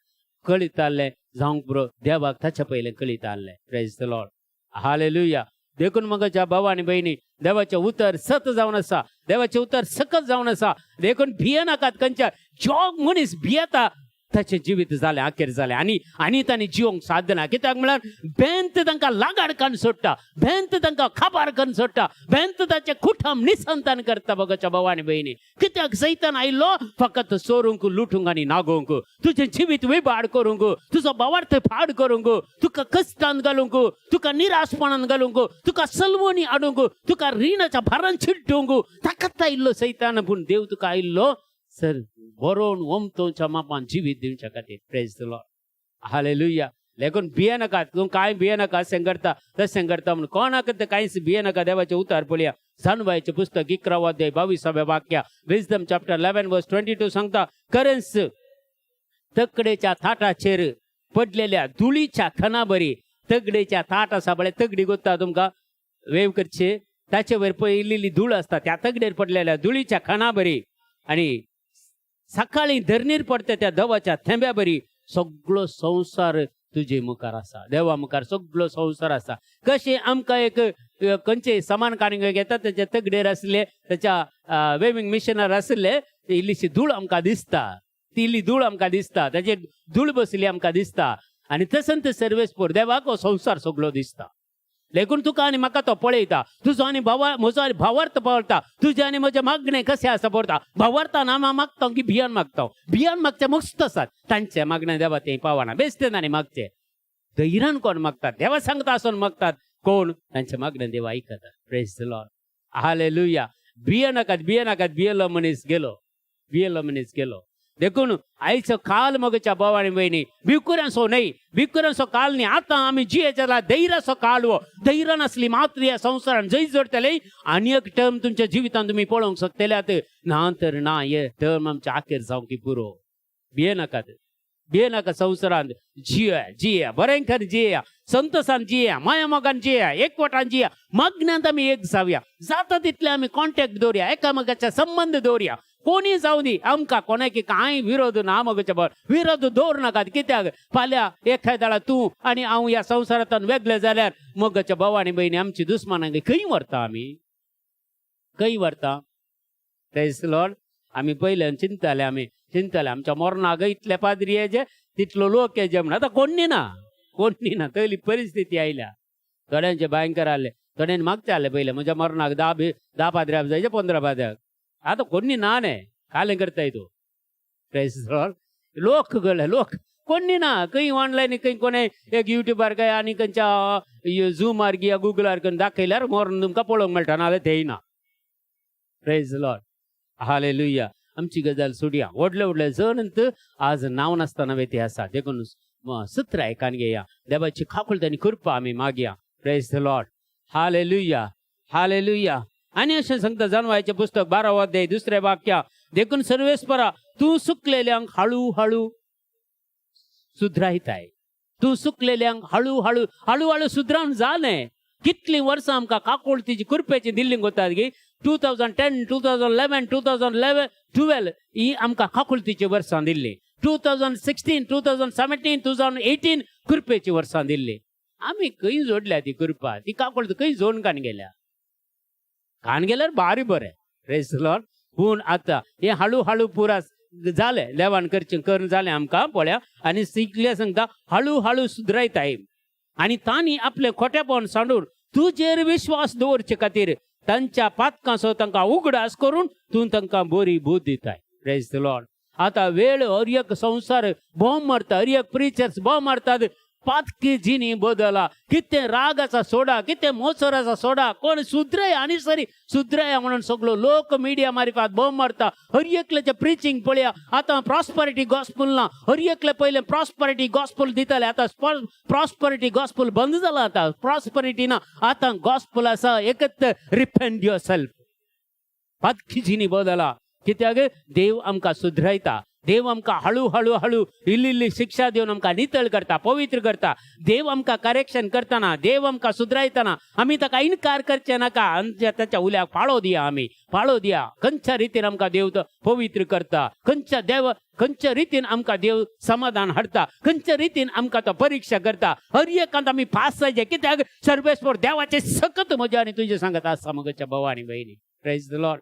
कळीत आहलें. जावंक पुरो, देवाक ताच्या पयलें कळीत आहलें. Praise the Lord, hallelujah. देखून म्हज्या भावा आनी भयणी, देवाचें उतर सत जावन आसा, देवाचें उतर सकत जावन आसा. देखून भियेनाकात. खंयच्या जो मनीस भियेता ताचें जिवीत जालें, अखेर जालें आनी आनी तांणी जिवंक साध्य ना. कित्याक म्हळ्यार बेंत तांकां लागाड काडून सोडटा, बेंत तांकां खाबार करून सोडटा, बेंत ताचें कुटुंब निसंतान करता. बगच्या भावा आनी भयणी, कित्याक सैतान आयिल्लो फकत चोरूंक, लुटूंक आनी नागोवंक, तुजें जिवीत विबाड करूंक, तुजो भावार्थ पाड करूंक, तुका कश्टान घालूंक, तुका निराशपणान घालूंक, तुका सलवणी हाडूंक, तुका रिणाच्या भारान चिड्डूंक ताकाच आयिल्लो सैतान. पूण देव तुका आयिल्लो सर बरोवन ओमतोच्या मापान जिवीत दिवच्या खातीर. Praise the Lord, hallelujah. लेखून भिये नाका. तूं कांय भिये नाका. अशें करता तशें करता म्हणून कोणाक तें कांयच भिये नाका. देवाचें उतार पळया, जानबायचें पुस्तक 11वो अध्याय 22व्या वाक्या, Wisdom chapter 11 verse 22 सांगता, करन्स तकडेच्या थाटाचेर पडलेल्या धुळीच्या खणाबरी. तगडेच्या थाट आसा पळय, तगडी गोत्ता तुमकां वेव करचे, ताचे वयर पळयलेली धूळ आसता, त्या तगडेर पडलेल्या धुळीच्या खणाबरी आणि सकाळी धरणीर पडटा त्या दवाच्या थेंब्या बरी सगळो संवसार तुजे मुखार आसा. देवा मुखार सगळो संवसार आसा. कशें आमकां एक खंयचे सामान काडूंक घेता, तेच्या तगडेर आसले, तेच्या वेविंग मिशनार आसले ती इल्लीशी धूळ आमकां दिसता, ती इल्ली धूळ आमकां दिसता, ताचेर धूळ बसली आमकां दिसता. आनी तसंत ते सर्वेस्पोर देवाक हो संवसार सगळो दिसता. लेखून तुका आनी म्हाका तो पळयता, तुजो आनी भावा म्हजो आनी भावार्थ पळयता, तुजें आनी म्हजें मागणें कशें आसा पळयता. भावार्थान आमी मागता की भियान मागता? भियान मागचे मस्त आसात, तांचें मागणें देवा तें पावना. बेश्टें आनी मागचें. धैर्यान कोण मागतात, देवा सांगता आसून मागतात कोण, तांचें मागणें देव आयकता. Praise the Lord, hallelujah. भिये नाकात, भिये नाकात. भियेलो मनीस गेलो, भियेलो मनीस गेलो. देखून आयचो काल मगच्या भाव आनी भयणी भिकुऱ्यांचो न्हय, भिकुऱ्यांचो काल न्ही. आतां आमी जियेतला धैर्याचो काल हो. धैर्य नासली मात्र ह्या संवसारान जैत जोडटले. आनी एक टर्म तुमच्या जिवितांत तुमी पळोवंक शकतल्यात, ना तर ना हे टर्म आमच्या आखेर जावंक की पुरो. भिये नाकात. भिये नाका संवसारांत. जिया जिया, बरें कर जिया, संतोसान जिया, माया मोगान जिया, एकवटान जिया, मागण्यांत आमी एक जावया. जाता तितले आमी कॉन्टॅक्ट दवरया, एकामेकाचे संबंद दवरया. कोणी जावं दी, आमकां कोणाकी कांय विरोध ना. मगोच्या बर विरोध दवर नाकात, कित्याक फाल्यां एखाद्या तूं आनी हांव ह्या संवसारांतल्यान वेगळे जाल्यार मोगाच्या भाव आनी भयणी, आमची दुस्मानांक खंय व्हरता आमी, खंय व्हरता? प्रेज लॉर्ड. आमी पयल्यान चिंताले, आमी चिंताले आमच्या मरणाक इतले पाद्री येजे, तितलो लोक येजे म्हण. आतां कोण्णी ना, कोण्णी ना, तयली परिस्थिती आयल्या. थोड्यांचे भयंकर आसले, थोड्यांनी मागचे आसले पयले, म्हज्या मरणाक 10 पाद्र्याक जायचे, 15 पाद्र्याक. आतां कोण्णी ना न्ही, कालें करताय तूं. प्रेज लॉर्ड. लोक गले लोक कोण्णी ना. खंय ऑनलायन खंय कोणें एक युट्यूबार काय आनी खंयच्या झुमार गिया गुगलार खंय दाखयल्यार मरण तुमकां पळोवंक मेळटा, नाजाल्यार तेय ना. Praise Lord, hallelujah. आमची गजाल सोडया. व्हडले व्हडले जण आज नांव नासतना वेती आसा. देखून सत्राय कान घेया, देवाची काकुळट आनी कृपा आमी मागया. Praise the Lord, hallelujah, hallelujah. आनी अशें सांगता जानवायचें पुस्तक 12 अध्याय दुसरें वाक्य, देखून सर्वेस्परा तूं सुकलेल्यांक हळू हळू सुधरायताय. तूं सुकलेल्यांक हळू हळू हळू हळू सुधरावन जालें. कितलीं वर्सां आमकां काकुळतीची कृपेची दिल्ली वतात गी. 2010, 2011, 2011, 12 ही आमकां काकुळतीची वर्सां दिल्ली. 2016, 2017, 2018 कृपेची वर्सां दिल्ली. आमी खंय जोडल्या ती कृपा, ती काकुळती खंय जोडून कान गेल्या? कान गेल्यार भारी बरें. प्रेज लॉर्ड. पूण आतां हें हळू हळू पुरा जालें, देवान करचें करून जालें आमकां पळया. आनी शिकले सांगता हळू हळू सुधरायताय आनी तांणी आपलें खोटेपण सांडून तुजेर विश्वास दवरचे खातीर तांच्या पातकांचो तांकां उगडास करून तूं तांकां बरी बूद दिताय. Praise the Lord. आतां वेळ हर एक संवसार बोम मारता, हर एक प्रिचर्स बोम मारतात. पातकी जिणी बदला, कितें रागाचा सोडा, कितें मोसराचा सोडा, कोण सुद्रय आनी सरी सुद्रया म्हणून सगळो लोक मिडिया मारिफात बोम मारता. हर एकल्याचें प्रिचींग पळया. आतां प्रॉस्परिटी गॉस्पल ना. हर एकले पयलें प्रॉस्परिटी गॉस्पल दिताले, आतां प्रॉस्परिटी गॉस्पल बंद जाला. आतां प्रॉस्परिटी ना, आतां गॉस्पल आसा एकच, रिपेंट your self, पातकी जिणी बदला. कित्याक देव आमकां सुधरायता. देव आमकां हळू हळू हळू इल्ली इल्ली शिक्षा दिवन आमकां नितळ करता, पवित्र करता. देव आमकां करेक्शन करतना, देव आमकां सुधरायतना आमी ताका इनकार करचे नाका. आमच्या ताच्या उल्याक पाळो दिया, आमी पाळो दिया. खंयच्या रितीन आमकां देव तो पवित्र करता, खंयच्या देव खंयच्या रितीन आमकां देव समाधान हाडटा, खंयच्या रितीन आमकां तो परीक्षा करता, हर एकांत आमी पास जायचे. कित्याक सर्वेस्पर देवाचे सकत म्हज्या आनी तुजे सांगत आसा मगच्या भाव आनी भयणी. Praise the Lord,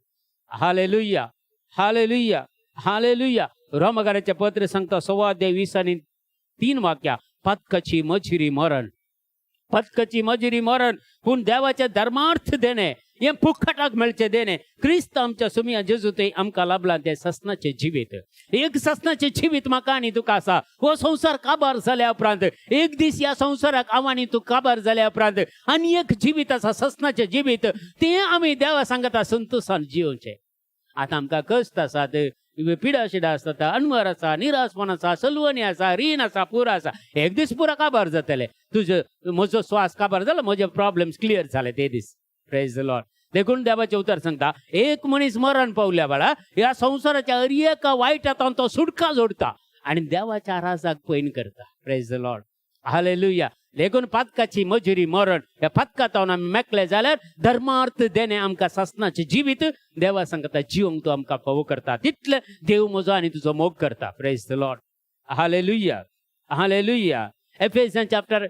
hallelujah, hallelujah, hallelujah. रोमकाराचे पत्र सांगता 1.25 20 आणि 3 वाक्या, पातकाची मजुरी मरण, पातकाची मजुरी मरण, पूण देवाचे धर्मार्थ देणे हें फुकटाक मेळचें देणे क्रिस्त आमच्या सुमिया जेजू ते आमकां लाभला तें ससनाचें जिवीत. एक ससनाचें जिवीत म्हाका आनी तुका आसा. हो संवसार काबार जाल्या उपरांत एक दीस ह्या संवसाराक हांव आनी तूं काबार जाल्या उपरांत आनी एक जिवीत आसा, ससनाचें जिवीत. तें आमी देवा सांगता संतोसान जियोवचें. आतां आमकां कश्ट आसात, पिडा शिडा आसतात, अनवर आसा, निराशपण आसा, सलवणी आसा, रीण आसा, पुरा आसा. एक दीस पुरा काबार जातले. तुजो म्हजो श्वास काबार जालो, म्हजे प्रॉब्लेम्स क्लियर जाले ते दीस. Praise the Lord. देखून देवाचें उतर सांगता, एक मनीस मरण पावल्या बाळा ह्या संवसाराच्या हर एका वायटांत तो सुटका जोडता आनी देवाच्या राजाक पयन करता. Praise the Lord, hallelujah. देखून पातकाची मजुरी मरण, ह्या पातकांत आमी मेकले जाल्यार धर्मार्थ देणे आमकां सासनाचें जिवीत देवा सांगता जिवंक तो आमकां फावो करता. तितले देव म्हजो आनी तुजो मोग करता. Praise the Lord, hallelujah, hallelujah. Ephesian chapter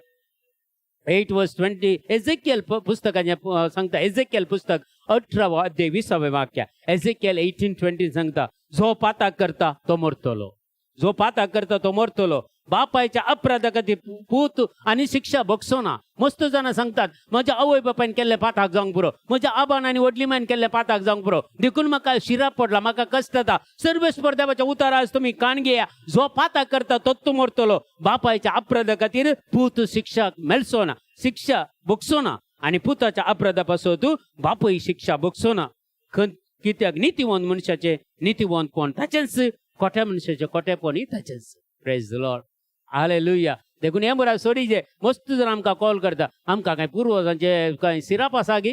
8 verse 20. Ezekiel पुस्तकाचें सांगता, एझेकियल पुस्तक 18वो अध्याय 20वें वाक्य, एझेकियल 18:20 सांगता, जो पाताक करता तो मरतलो, जो पाताक करता तो मरतलो. बापायच्या अपराधा खातीर पूत आनी शिक्षा भोगसो ना. मस्त जाणां सांगतात, म्हज्या आवय बापायन केल्लें पाताक जावंक पुरो, म्हज्या आबान आनी व्हडली मायन केल्लें पाताक जावंक पुरो, देखून म्हाका शिराप पडला, म्हाका कश्ट जाता. सर्वेस्पर देवाच्या उतार आज तुमी कान घेया. जो पाताक करता तो तूं मरतलो. बापायच्या अपराधा खातीर पूत शिक्षा मेळचो ना, शिक्षा भोगसो ना आनी पुताच्या अपराधा पासून तूं बापूय शिक्षा भोगसो ना. कित्याक नितीवंत मनशाचे नितीवंतपण ताचेंच, खोट्या मनशाचें खोटेपणूय ताचेंच. Praise the Lord, hallelujah. देखून हें बरें सोडीचे. मस्त जर आमकां कॉल करता, आमकां कांय पुर्वजांचे कांय सिराप आसा की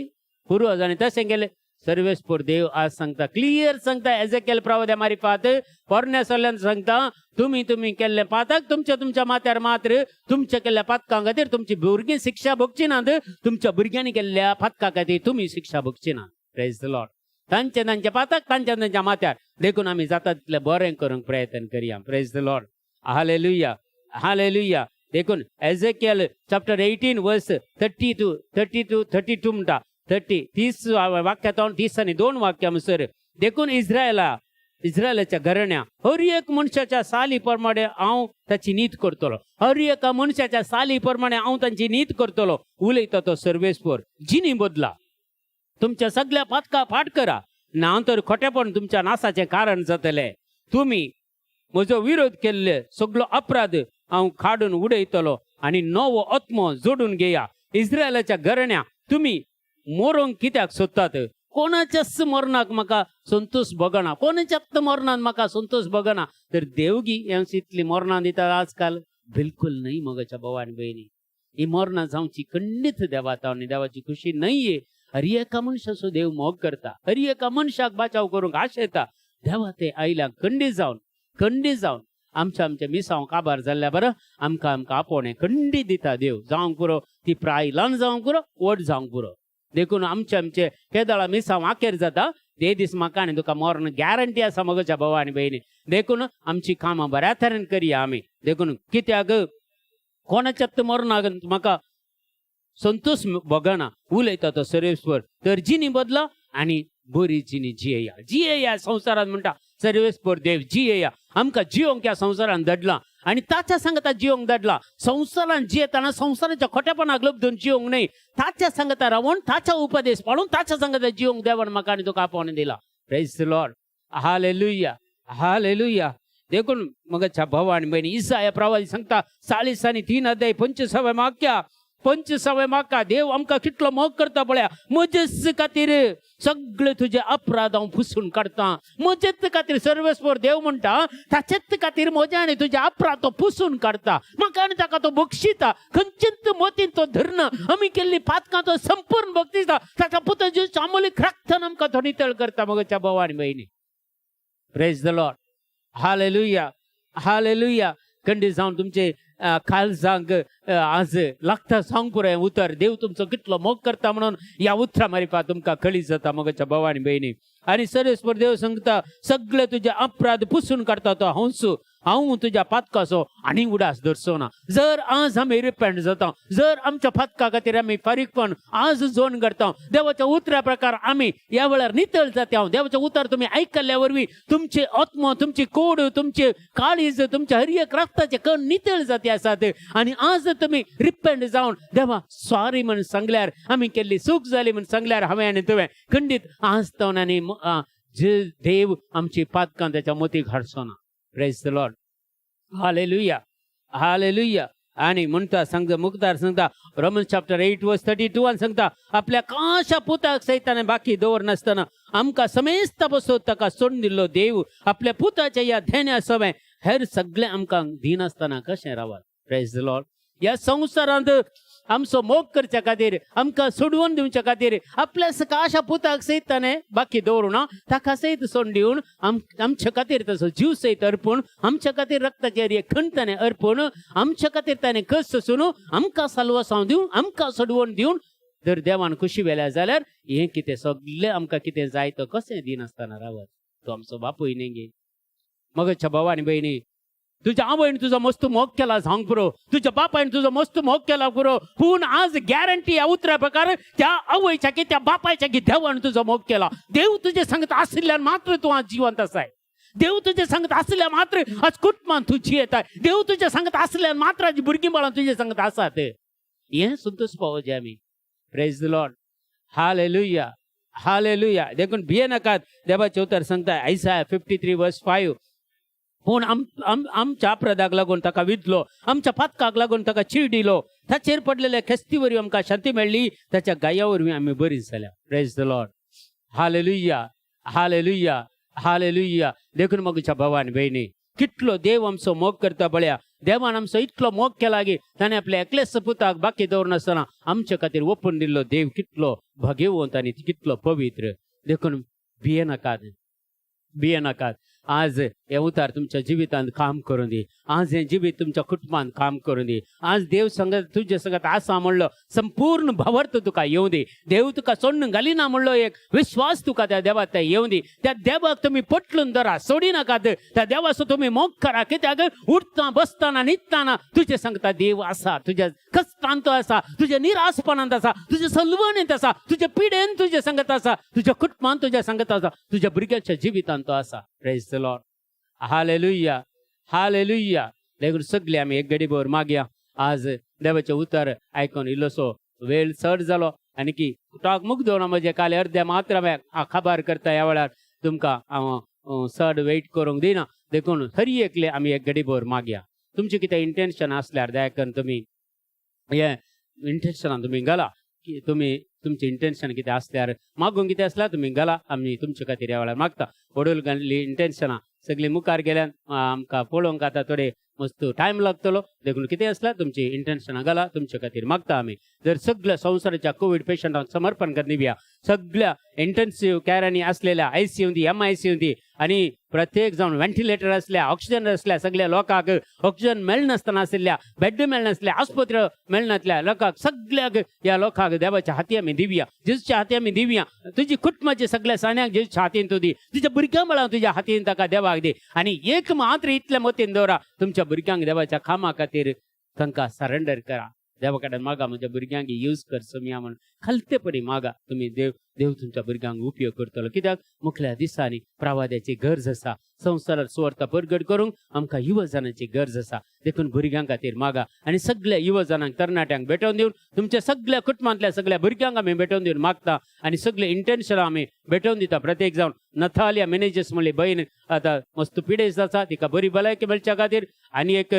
पुर्वजांनी तशें केलें. सर्वेस्पोर देव आज सांगता, क्लियर सांगता. एजेकेल प्रवाद्या मारिफात पोरण्या सल्ल्यान सांगता, तुमी तुमी केल्ले पातक तुमच्या तुमच्या माथ्यार मात्र, तुमच्या केल्ल्या पातकां खातीर तुमची भुरगीं शिक्षा भोगची नात, तुमच्या भुरग्यांनी केल्ल्या पातका खातीर तुमी शिक्षा भोगची ना. Praise the Lord. तांचे तांचे पातक तांच्या तांच्या माथ्यार. देखून आमी जाता तितलें बरें करूंक प्रयत्न करया. Praise the Lord. Hallelujah, hallelujah. देखून एजेकेल चॅप्टर 18 वर्स 32 32 32 म्हणटा, 30 वाक्यां 30 आनी 2 वाक्यां सर. देखून इस्रायलाच्या घराण्या हर एक मनशाच्या साली प्रमाणे हांव ताची नीत करतलो, हर एका मनशाच्या साली प्रमाणे हांव तांची नीत करतलो. उलयता तो सर्वेस्पोर. जिनी बदला, तुमच्या सगळ्या पातका फाट करा, ना तर खोटेपण तुमच्या नासाचें कारण जातलें. तुमी म्हजो विरोध केल्ले सगलो अपराध हांव काडून उडयतलो आनी नवो आत्मो जोडून घेया. इस्रायलाच्या घराण्या तुमी मरोंक कित्याक सोदतात? कोणाच्याच मरणाक म्हाका संतोष भोगना, कोणाच्याच मरणान म्हाका संतोष भोगना. तर देवगी हें इतली मरणां दितात आजकाल? बिलकुल न्हय मगच्या भाव आनी भयणी. ही मरणां जावची खंडीत देवा आनी देवाची खुशी न्हय. हर एका मनशाचो देव मोग करता, हर एका मनशाक बाचाव करूंक आशेता. देवा ते आयल्या खंडीत जावन, खंडीत जावन आमच्या आमच्या मिसांव काबार जाल्ल्या बरं आमकां आमकां आपोवणें खंडीत दिता देव. जावंक पुरो ती प्राय ल्हान जावंक पुरो, व्हड जावंक पुरो. देखून आमचे आमचे केदळा मिसांव आखेर जाता ते दीस म्हाका आनी तुका मरण गॅरंटी आसा मगच्या भाव आनी भयणी. देखून आमची कामां बऱ्या तरेन करया आमी. देखून कित्याक कोणाच्यात मरणाक म्हाका संतोष भोगना. उलयता तो सर्वेस्पर. तर जिनी बदला आनी बरी जिनी जियेया, जियेया संवसारांत म्हणटा सर्वेस्पर देव. जियेया, आमकां जियोंक ह्या संवसारान धाडला आनी ताच्या सांगता जियोंक धाडला. संवसारान जियेतना संवसाराच्या खोटेपणाक लब्धून जियोंक न्हय, ताच्या सांगता रावून, ताच्या उपदेश पाळून, ताच्या सांगता जियोंक देवान म्हाका आनी तुका आपोवन दिला. Praise the Lord. Hallelujah, hallelujah. देखून मगच्या भाव आनी भयणी, इसाया प्रवादी सांगता 40 आनी 3 अध्याय 25व्या वाक्या, 25व्या वाक्या, देव आमकां कितलो मोग करता पळया. म्हजेच खातीर सगळे तुजे अपराध हांव पुसून काडटा. म्हजेच खातीर सर्वेस्पर देव म्हणटा, ताचेच खातीर म्हजे आनी तुजे अपराध तो पुसून काडटा. म्हाका आनी ताका तो बक्षिता, खंयचेच मतीन तो धरना. आमी केल्ली पातकां तो संपूर्ण बक्षिता. ताच्या पुताच्या अमोलीक रक्तान आमकां तो नितळ करता मगच्या भाव आनी भयणी. Praise the Lord. Hallelujah, hallelujah. खंडीत जावन तुमचे काळजांक आज लागता सांग पुरो उतर. देव तुमचो कितलो मोग करता म्हणून ह्या उतरा मारिफात तुमकां कळी जाता मगच्या भाव आनी भयणी. आनी सर्वेस्पर देव सांगता सगळे तुजे अपराध पुसून काडटा तो हांवसू, हांव तुज्या पातकाचो आनी उडास धरचो ना. जर आज आमी रिपेंट जाता, जर आमच्या पातका खातीर आमी फारीकपण आज जोन करता, देवाच्या उतरा प्रकार आमी ह्या वेळार नितळ जाता. देवाचें उतर तुमी आयकल्ल्या वरवीं तुमचे आत्मो, तुमची कोड, तुमचे काळीज, तुमच्या हर एक रक्ताचे कण नितळ जाते आसात. आनी आज तुमी रिपेंट जावन देवा सॉरी म्हण सांगल्यार, आमी केल्ली चूक जाली म्हण सांगल्यार, हांवें आनी तुवें खंडीत आज जावन आनी जे देव आमची पातकां त्याच्या मतीक हाडचो ना. Praise the Lord. Hallelujah, hallelujah. आणि म्हणता सांगता मुक्तार सांगता रोमन चॅप्टर 8 वर्स 32 आनी सांगता आपल्या काशा पुताक सयताना बाकी दवर नासतना आमकां समेस्ता बसोत ताका सोडून दिल्लो देव आपल्या पुताच्या ह्या धेण्या सवें हेर सगळें आमकां दिनासतना कशें रावत? Praise the Lord. ह्या संवसारांत आमचो मोग करच्या खातीर, आमकां सोडवून दिवच्या खातीर आपल्या काशा पुताक सयत ताणें बाकी दवरूं ना, ताका सयत सोडून दिवन आमच्या खातीर तसो जीव सयत अर्पूण, आमच्या खातीर रक्ताचेर एक खण ताणें अर्पूण, आमच्या खातीर ताणें कस सोसून आमकां साल्वासांव दिवन आमकां सोडवून दिवन जर देवान खुशी वेल्या जाल्यार हें कितें सगळें आमकां कितें जाय तो कशें दिनासतना रावत? तो आमचो बापूय न्ही गे मगच्या भाव आनी भयणी. तुझ्या आवयन तुजो मस्त मोग केला जावंक पुरो, तुझ्या बापायन तुजो मस्त मोग केला पुरो, पूण आज गॅरंटी ह्या उतरा प्रकार त्या आवयच्या की त्या बापायच्या की देवान तुजो मोग केला. देव तुजे सांगत आशिल्ल्यान मात्र तूं आज जिवंत आसाय. देव तुजे सांगत आसल्या मात्र आज कुटुंबान तूं जियेताय. देव तुजे सांगत आसल्यान मात्र आज भुरगीं बाळां तुजे सांगत आसात. हें संतोष पावोवचें आमी. Praise the Lord. Hallelujah, hallelujah. देखून भिये नाकात. देवाचें उतर सांगता आयसाया 53 वर्स 5, पूण आम आम आमच्या अपराधाक लागून ताका विधलो, आमच्या पातकाक लागून ताका चिरडिलो. ताचेर पडलेल्या खेस्ती वरवीं आमकां शांती मेळ्ळी, ताच्या गाया वरवीं आमी बरी जाल्या. Praise the Lord. Hallelujah, hallelujah, hallelujah. देखून मगच्या भाव आनी भयणी, कितलो देव आमचो मोग करता पळया. देवान आमचो इतलो मोग केला की ताणें आपल्या एकल्याच पुताक बाकी दवरनासतना आमच्या खातीर ओपून दिल्लो देव कितलो भाग्यवंत आनी कितलो पवित्र. देखून भिये नाकात, भिये नाकात. आज हें उतार तुमच्या जिवितांत काम करूं दी. आज हें जिवीत तुमच्या कुटुंबांत काम करूं दी. आज देव संगत तुज्या संगत आसा म्हणलो संपूर्ण भावार्थ तुका येवं दी. देव तुका सोडून घालिना म्हणलो एक विश्वास तुका त्या देवाक येवं दी. त्या देवाक तुमी पटलून धरा, सोडी नाकात. त्या देवाचो तुमी मोग करा, कित्याक उठता बसतना न्हिदतना तुजे सांगता देव आसा. तुज्या कश्टांत तो आसा, तुज्या निराशपणांत आसा, तुज्या सलवणींत आसा, तुज्या पिडेन तुज्या संगत आसा, तुज्या कुटुंबांत तुज्या संगत आसा, तुज्या भुरग्यांच्या जिवितांत तो आसा. Praise the Lord, hallelujah, hallelujah. देखून सगळे आमी एक घडी भर मागया. आज देवाचें उतर आयकून इल्लोसो वेळ चड जालो आनी की टॉक मुगदोना म्हजें काल अर्द्या मात्र हांवें खबर करता. ह्या वेळार तुमकां हांव चड वेट करूंक दिना. देखून हरी एकले आमी एक घडी भर मागया. तुमचें कितें इंटेन्शन आसल्यार दया करून तुमी हे इंटेन्शनान तुमी घाला की तुमी तुमचें इंटेन्शन कितें आसल्यार, मागूंक कितें आसल्यार तुमी घाला. आमी तुमचे खातीर ह्या वेळार मागता. वडूल घाल्ली इंटेन्शनां सगळीं मुखार गेल्यान आमकां पळोवंक आतां थोडे मस्त टायम लागतलो. देखून कितें आसल्यार तुमची इंटेन्शनां घाला, तुमचे खातीर मागता आमी. जर सगळ्या संवसाराच्या कोवीड पेशंटांक समर्पण कर दिवया. सगळ्या इंटेन्सिव्ह केअरांनी असलेल्या आयसीयू दी, एमआयसीयू दी आनी प्रत्येक जावन व्हेंटिलेटर असल्या, ऑक्सिजन असल्या सगळ्या लोकांक, ऑक्सिजन मेळनासतना आशिल्ल्या, बेड मेळनासल्या, आस्पत्र्यो मेळनासल्या लोकांक, सगळ्याक ह्या लोकांक देवाच्या हाती आमी दिवया, जेजूच्या हाती आमी दिवया. तुजी कुटुंबाचे सगळ्या सान्यांक जेजूच्या हातीन तूं दी. तुज्या भुरग्यां बळां तुज्या हातीन ताका देवाक दी. आनी एक मात्र इतलें मतीन दवरा, तुमच्या भुरग्यांक देवाच्या कामा खातीर तांकां सरेंडर करा. देवा कडेन मागा, म्हज्या भुरग्यांक यूज कर सोमया म्हणून खालतेपणी मागा तुमी. देव देव तुमच्या भुरग्यांक उपयोग करतलो, कित्याक मुखल्या दिसांनी प्रवाद्याची गरज आसा. संवसारात सुवार्थ परगट करूंक आमकां युवजनांची गरज आसा. देखून भुरग्यां खातीर मागा आनी सगळ्या युवजनांक, तरणाट्यांक भेटोवन दिवन, तुमच्या सगळ्या कुटुंबांतल्या सगळ्या भुरग्यांक आमी भेटोवन दिवन मागता आनी सगळे इंटेन्शन आमी भेटोवन दिता. प्रत्येक जावन नथालिया मेनेजस म्हणली बहीण आतां मस्त पिडेस्त आसा, तिका बरी भलायकी मेळच्या खातीर. आनी एक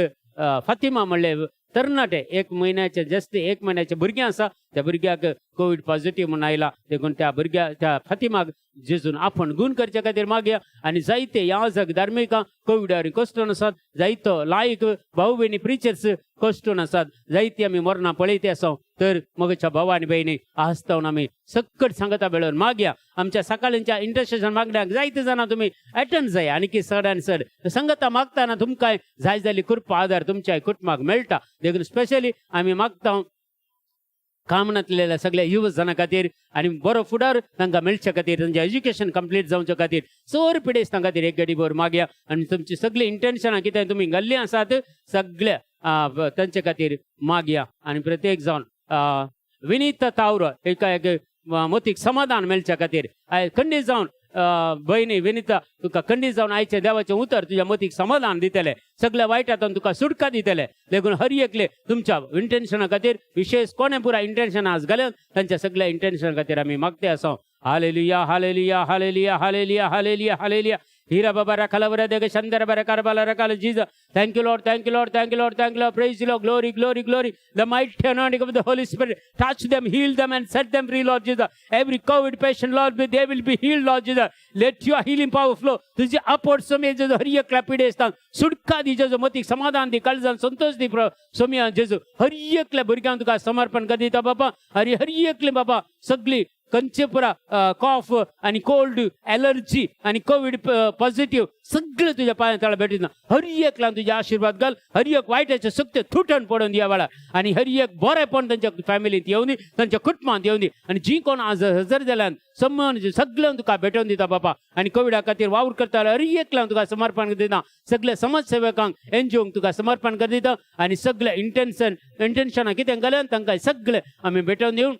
फातिमा म्हणले तरणाटे, एक म्हयन्याचे, जस्ट एक म्हयन्याचे भुरगें आसा, त्या भुरग्याक कोवीड पॉझिटिव्ह म्हणून आयला. देखून त्या भुरग्या, त्या फातिमाक जेजून आपूण गूण करच्या खातीर मागया. आनी जायते याजक, धार्मिकां कोविडार कश्टून आसात. जायतो लायक भाऊ भयणी प्रिचर्स कश्टून आसात. जायती आमी मरणां पळयते आसा. तर मगच्या भाव आनी भयणी आसतावन आमी सक्कट सांगता मेळोवन मागया. आमच्या सकाळच्या इंटरसेशन मागण्याक जायते जाणां तुमी एटंड जाय. आनी की चड आनी चड संगता मागताना तुमकां जाय जाल्ली कृपा, आदार तुमच्या कुटुंबाक मेळटा. देखून स्पेशली आमी मागता कामनातलेल्या सगळ्या युवजनां खातीर आनी बरो फुडार तांकां मेळचे खातीर, तांचें एज्युकेशन कंप्लीट जावचे खातीर, चड पिडेस्तां खातीर एक गडी भर मागया. आनी तुमची सगळीं इंटेन्शनां कितें तुमी घाल्लीं आसात सगळ्या तांचे खातीर मागया. आनी प्रत्येक जावन विनीत तावर एका एक मतीक समाधान मेळच्या खातीर खंडीत जावन बहिणी विनिता, तुका खंडीत जावन आयचे देवाचें उतर तुज्या मतीक समाधान दितले, सगळ्या वायटांतून तुका सुटका दितले. देखून हर एकले तुमच्या इंटेन्शना खातीर, विशेष कोणे पुरा इंटेन्शन आज घाल्या तांच्या सगळ्या इंटेन्शन खातीर आमी मागते आसा. Hallelujah, hallelujah, hallelujah, hallelujah, hallelujah, hallelujah. Hira Baba रखाला वर देग शंदर बर करबाला रखाल. Jesus, thank you Lord, thank you Lord, thank you Lord, thank you Lord. Praise Lord, glory, glory, glory. The mighty anointing of the Holy Spirit touch them, heal them and set them free, Lord Jesus. Every COVID patient, Lord, they will be healed, Lord Jesus. Let your healing power flow. तुझी आपट सोमिया जेजू, हर एकल्या पिडेस्तांक सुटका दी जेजू, मतीक समाधान दी, काळजान संतोष दी सोमिया जेजू. हर एकल्या भुरग्यांक तुका समर्पण कर दिता बाबा. हरी हर एकले बाबा, सगळी कंचे पुरा कॉफ आणि कोल्ड, एलर्जी आणि कोविड पॉझिटिव्ह सगळे तुझ्या पांया तळा भेटीत. हर एकला तुझे आशीर्वाद घाल. हर एक वायटाचे सक्ते तुटण पडून दिया वेळार आणि हर एक बरेपण तांच्या फॅमिलीत येवन दी, तांच्या कुटुंबांत येवन दी. आणि जी कोण आज हजर जाल्यान संबंद सगळ्यांक तुका भेटोवन दिता बाबा. आणि कोविडा खातीर वावर करता हर एकल्यान तुका समर्पण दिता. सगळ्या समाजसेवकांक, एनजीओंक तुका समर्पण कर दिता. आणि सगळे इंटेन्शनां कितें घाल्यान तांकां सगळे आमी भेटोवन दिवन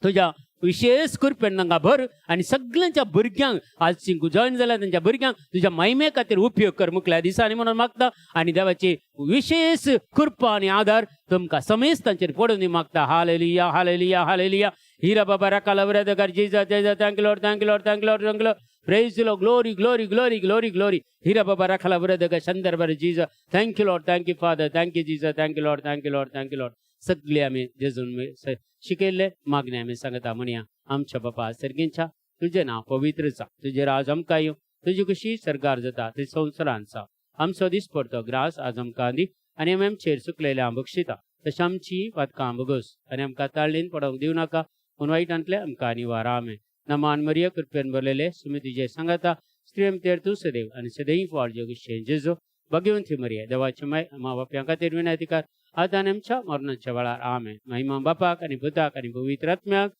तुज्या विशेष कृपेन तांकां भर. आनी सगळ्यांच्या भुरग्यांक, आज जॉईन जाल्या तांच्या भुरग्यांक तुज्या महिमे खातीर उपयोग कर मुखल्या दिसांनी म्हणून मागता. आनी देवाची विशेष कृपा आनी आदार तुमकां समेस्त तांचेर पडून दी मागता. Hallelujah, hallelujah, hallelujah. Hira Baba रकाला वरदगर. Jesus, Jesus, thank Lord, thank Lord, thank Lord, thank Lord. Praise Lord, glory, glory, glory, glory, glory. Hira Baba रखाला वरदगर संदर्भ. Jesus, thank you Lord, thank you Father, thank you Jesus, thank you Lord, thank you Lord, thank you Lord. सगळे आमी जेजून शिकयल्ले मागणे आमी सांगता. म्हणया, आमच्या बापा सर्गींच्या, तुजें नांव पवित्र जावं, तुजें राज आमकां येवं, तुजी खुशी सरकार जाता ती संवसारान जावं. आमचो दिसपडतो ग्रास आज आमकां दी आनी आमी आमचेर चुकलेल्या बक्षिता तशें आमची पातकां भोगोस आनी आमकां ताळ्ळीन पडोवंक दिवं नाका, पूण वायटांतलें आमकां निवार. आमेन. नमान मरिया, कृपेन भरलेले, सुमी तुजे सांगाता, स्त्रियम तेर तूं सदैव आनी सदैव फावट जोगिशें जेजू. भगवंती मरिया, देवाची माय, आमा बापयां खातीर विनंती कर, आतां आनी आमच्या मरणाच्या वेळार. आमेन. महिमा बापाक आनी पुताक आनी पवित्र आत्म्याक.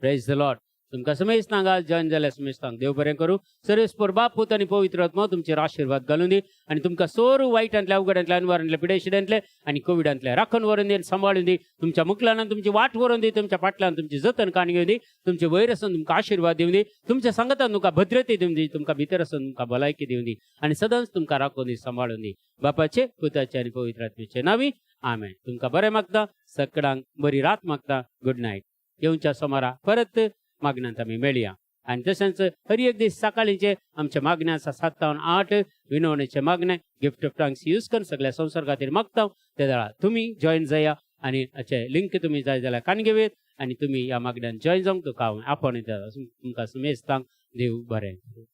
Praise the Lord. तुमकां समेस्तांक, आज जॉयन जाल्या समेस्तांक देव बरें करूं. सर्वेस्पर बाप, पूत आनी पवित्र आत्मो तुमचेर आशिर्वाद घालूं दी आनी तुमकां सोरू वायटांतले, अवघडांतले, अनवारांतले, पिडेशिडांतले आनी कोविडांतले राखून व्हरून दी आनी सांबाळून दी. तुमच्या मुखल्यान तुमची वाट व्हरून दी, तुमच्या फाटल्यान तुमची जतन काण घेवन दी, तुमचे वयर आसून तुमकां आशिर्वाद दिवन दी, तुमच्या सांगतान तुमकां भद्रते दिवन दी, तुमकां भितर आसून तुमकां भलायकी दिवन दी आनी सदांच तुमकां राखून दी, सांबाळून दी. बापाचे, पुताचे आनी पवित्र आत्म्याचे नावी, आमेन. तुमकां बरें मागता, सगळ्यांक बरी रात मागता. Good night. येवच्या सोमारा परत मागण्यांत आमी मेळया आनी तशेंच हर एक दीस सकाळींचे आमचे मागणें आसा, 7 तावन 8 विनवणेचे मागणें. गिफ्ट ऑफ टंग्स यूज करून सगळ्या संवसार खातीर मागता. ते वेळार तुमी जॉयन जाया आनी हाचे लिंक तुमी जाय जाल्यार कान घेवयेत आनी तुमी ह्या मागण्यान जॉयन जावंक तुका हांव आपोवन येता. तुमकां सुमेस्तांक देव बरें करूं.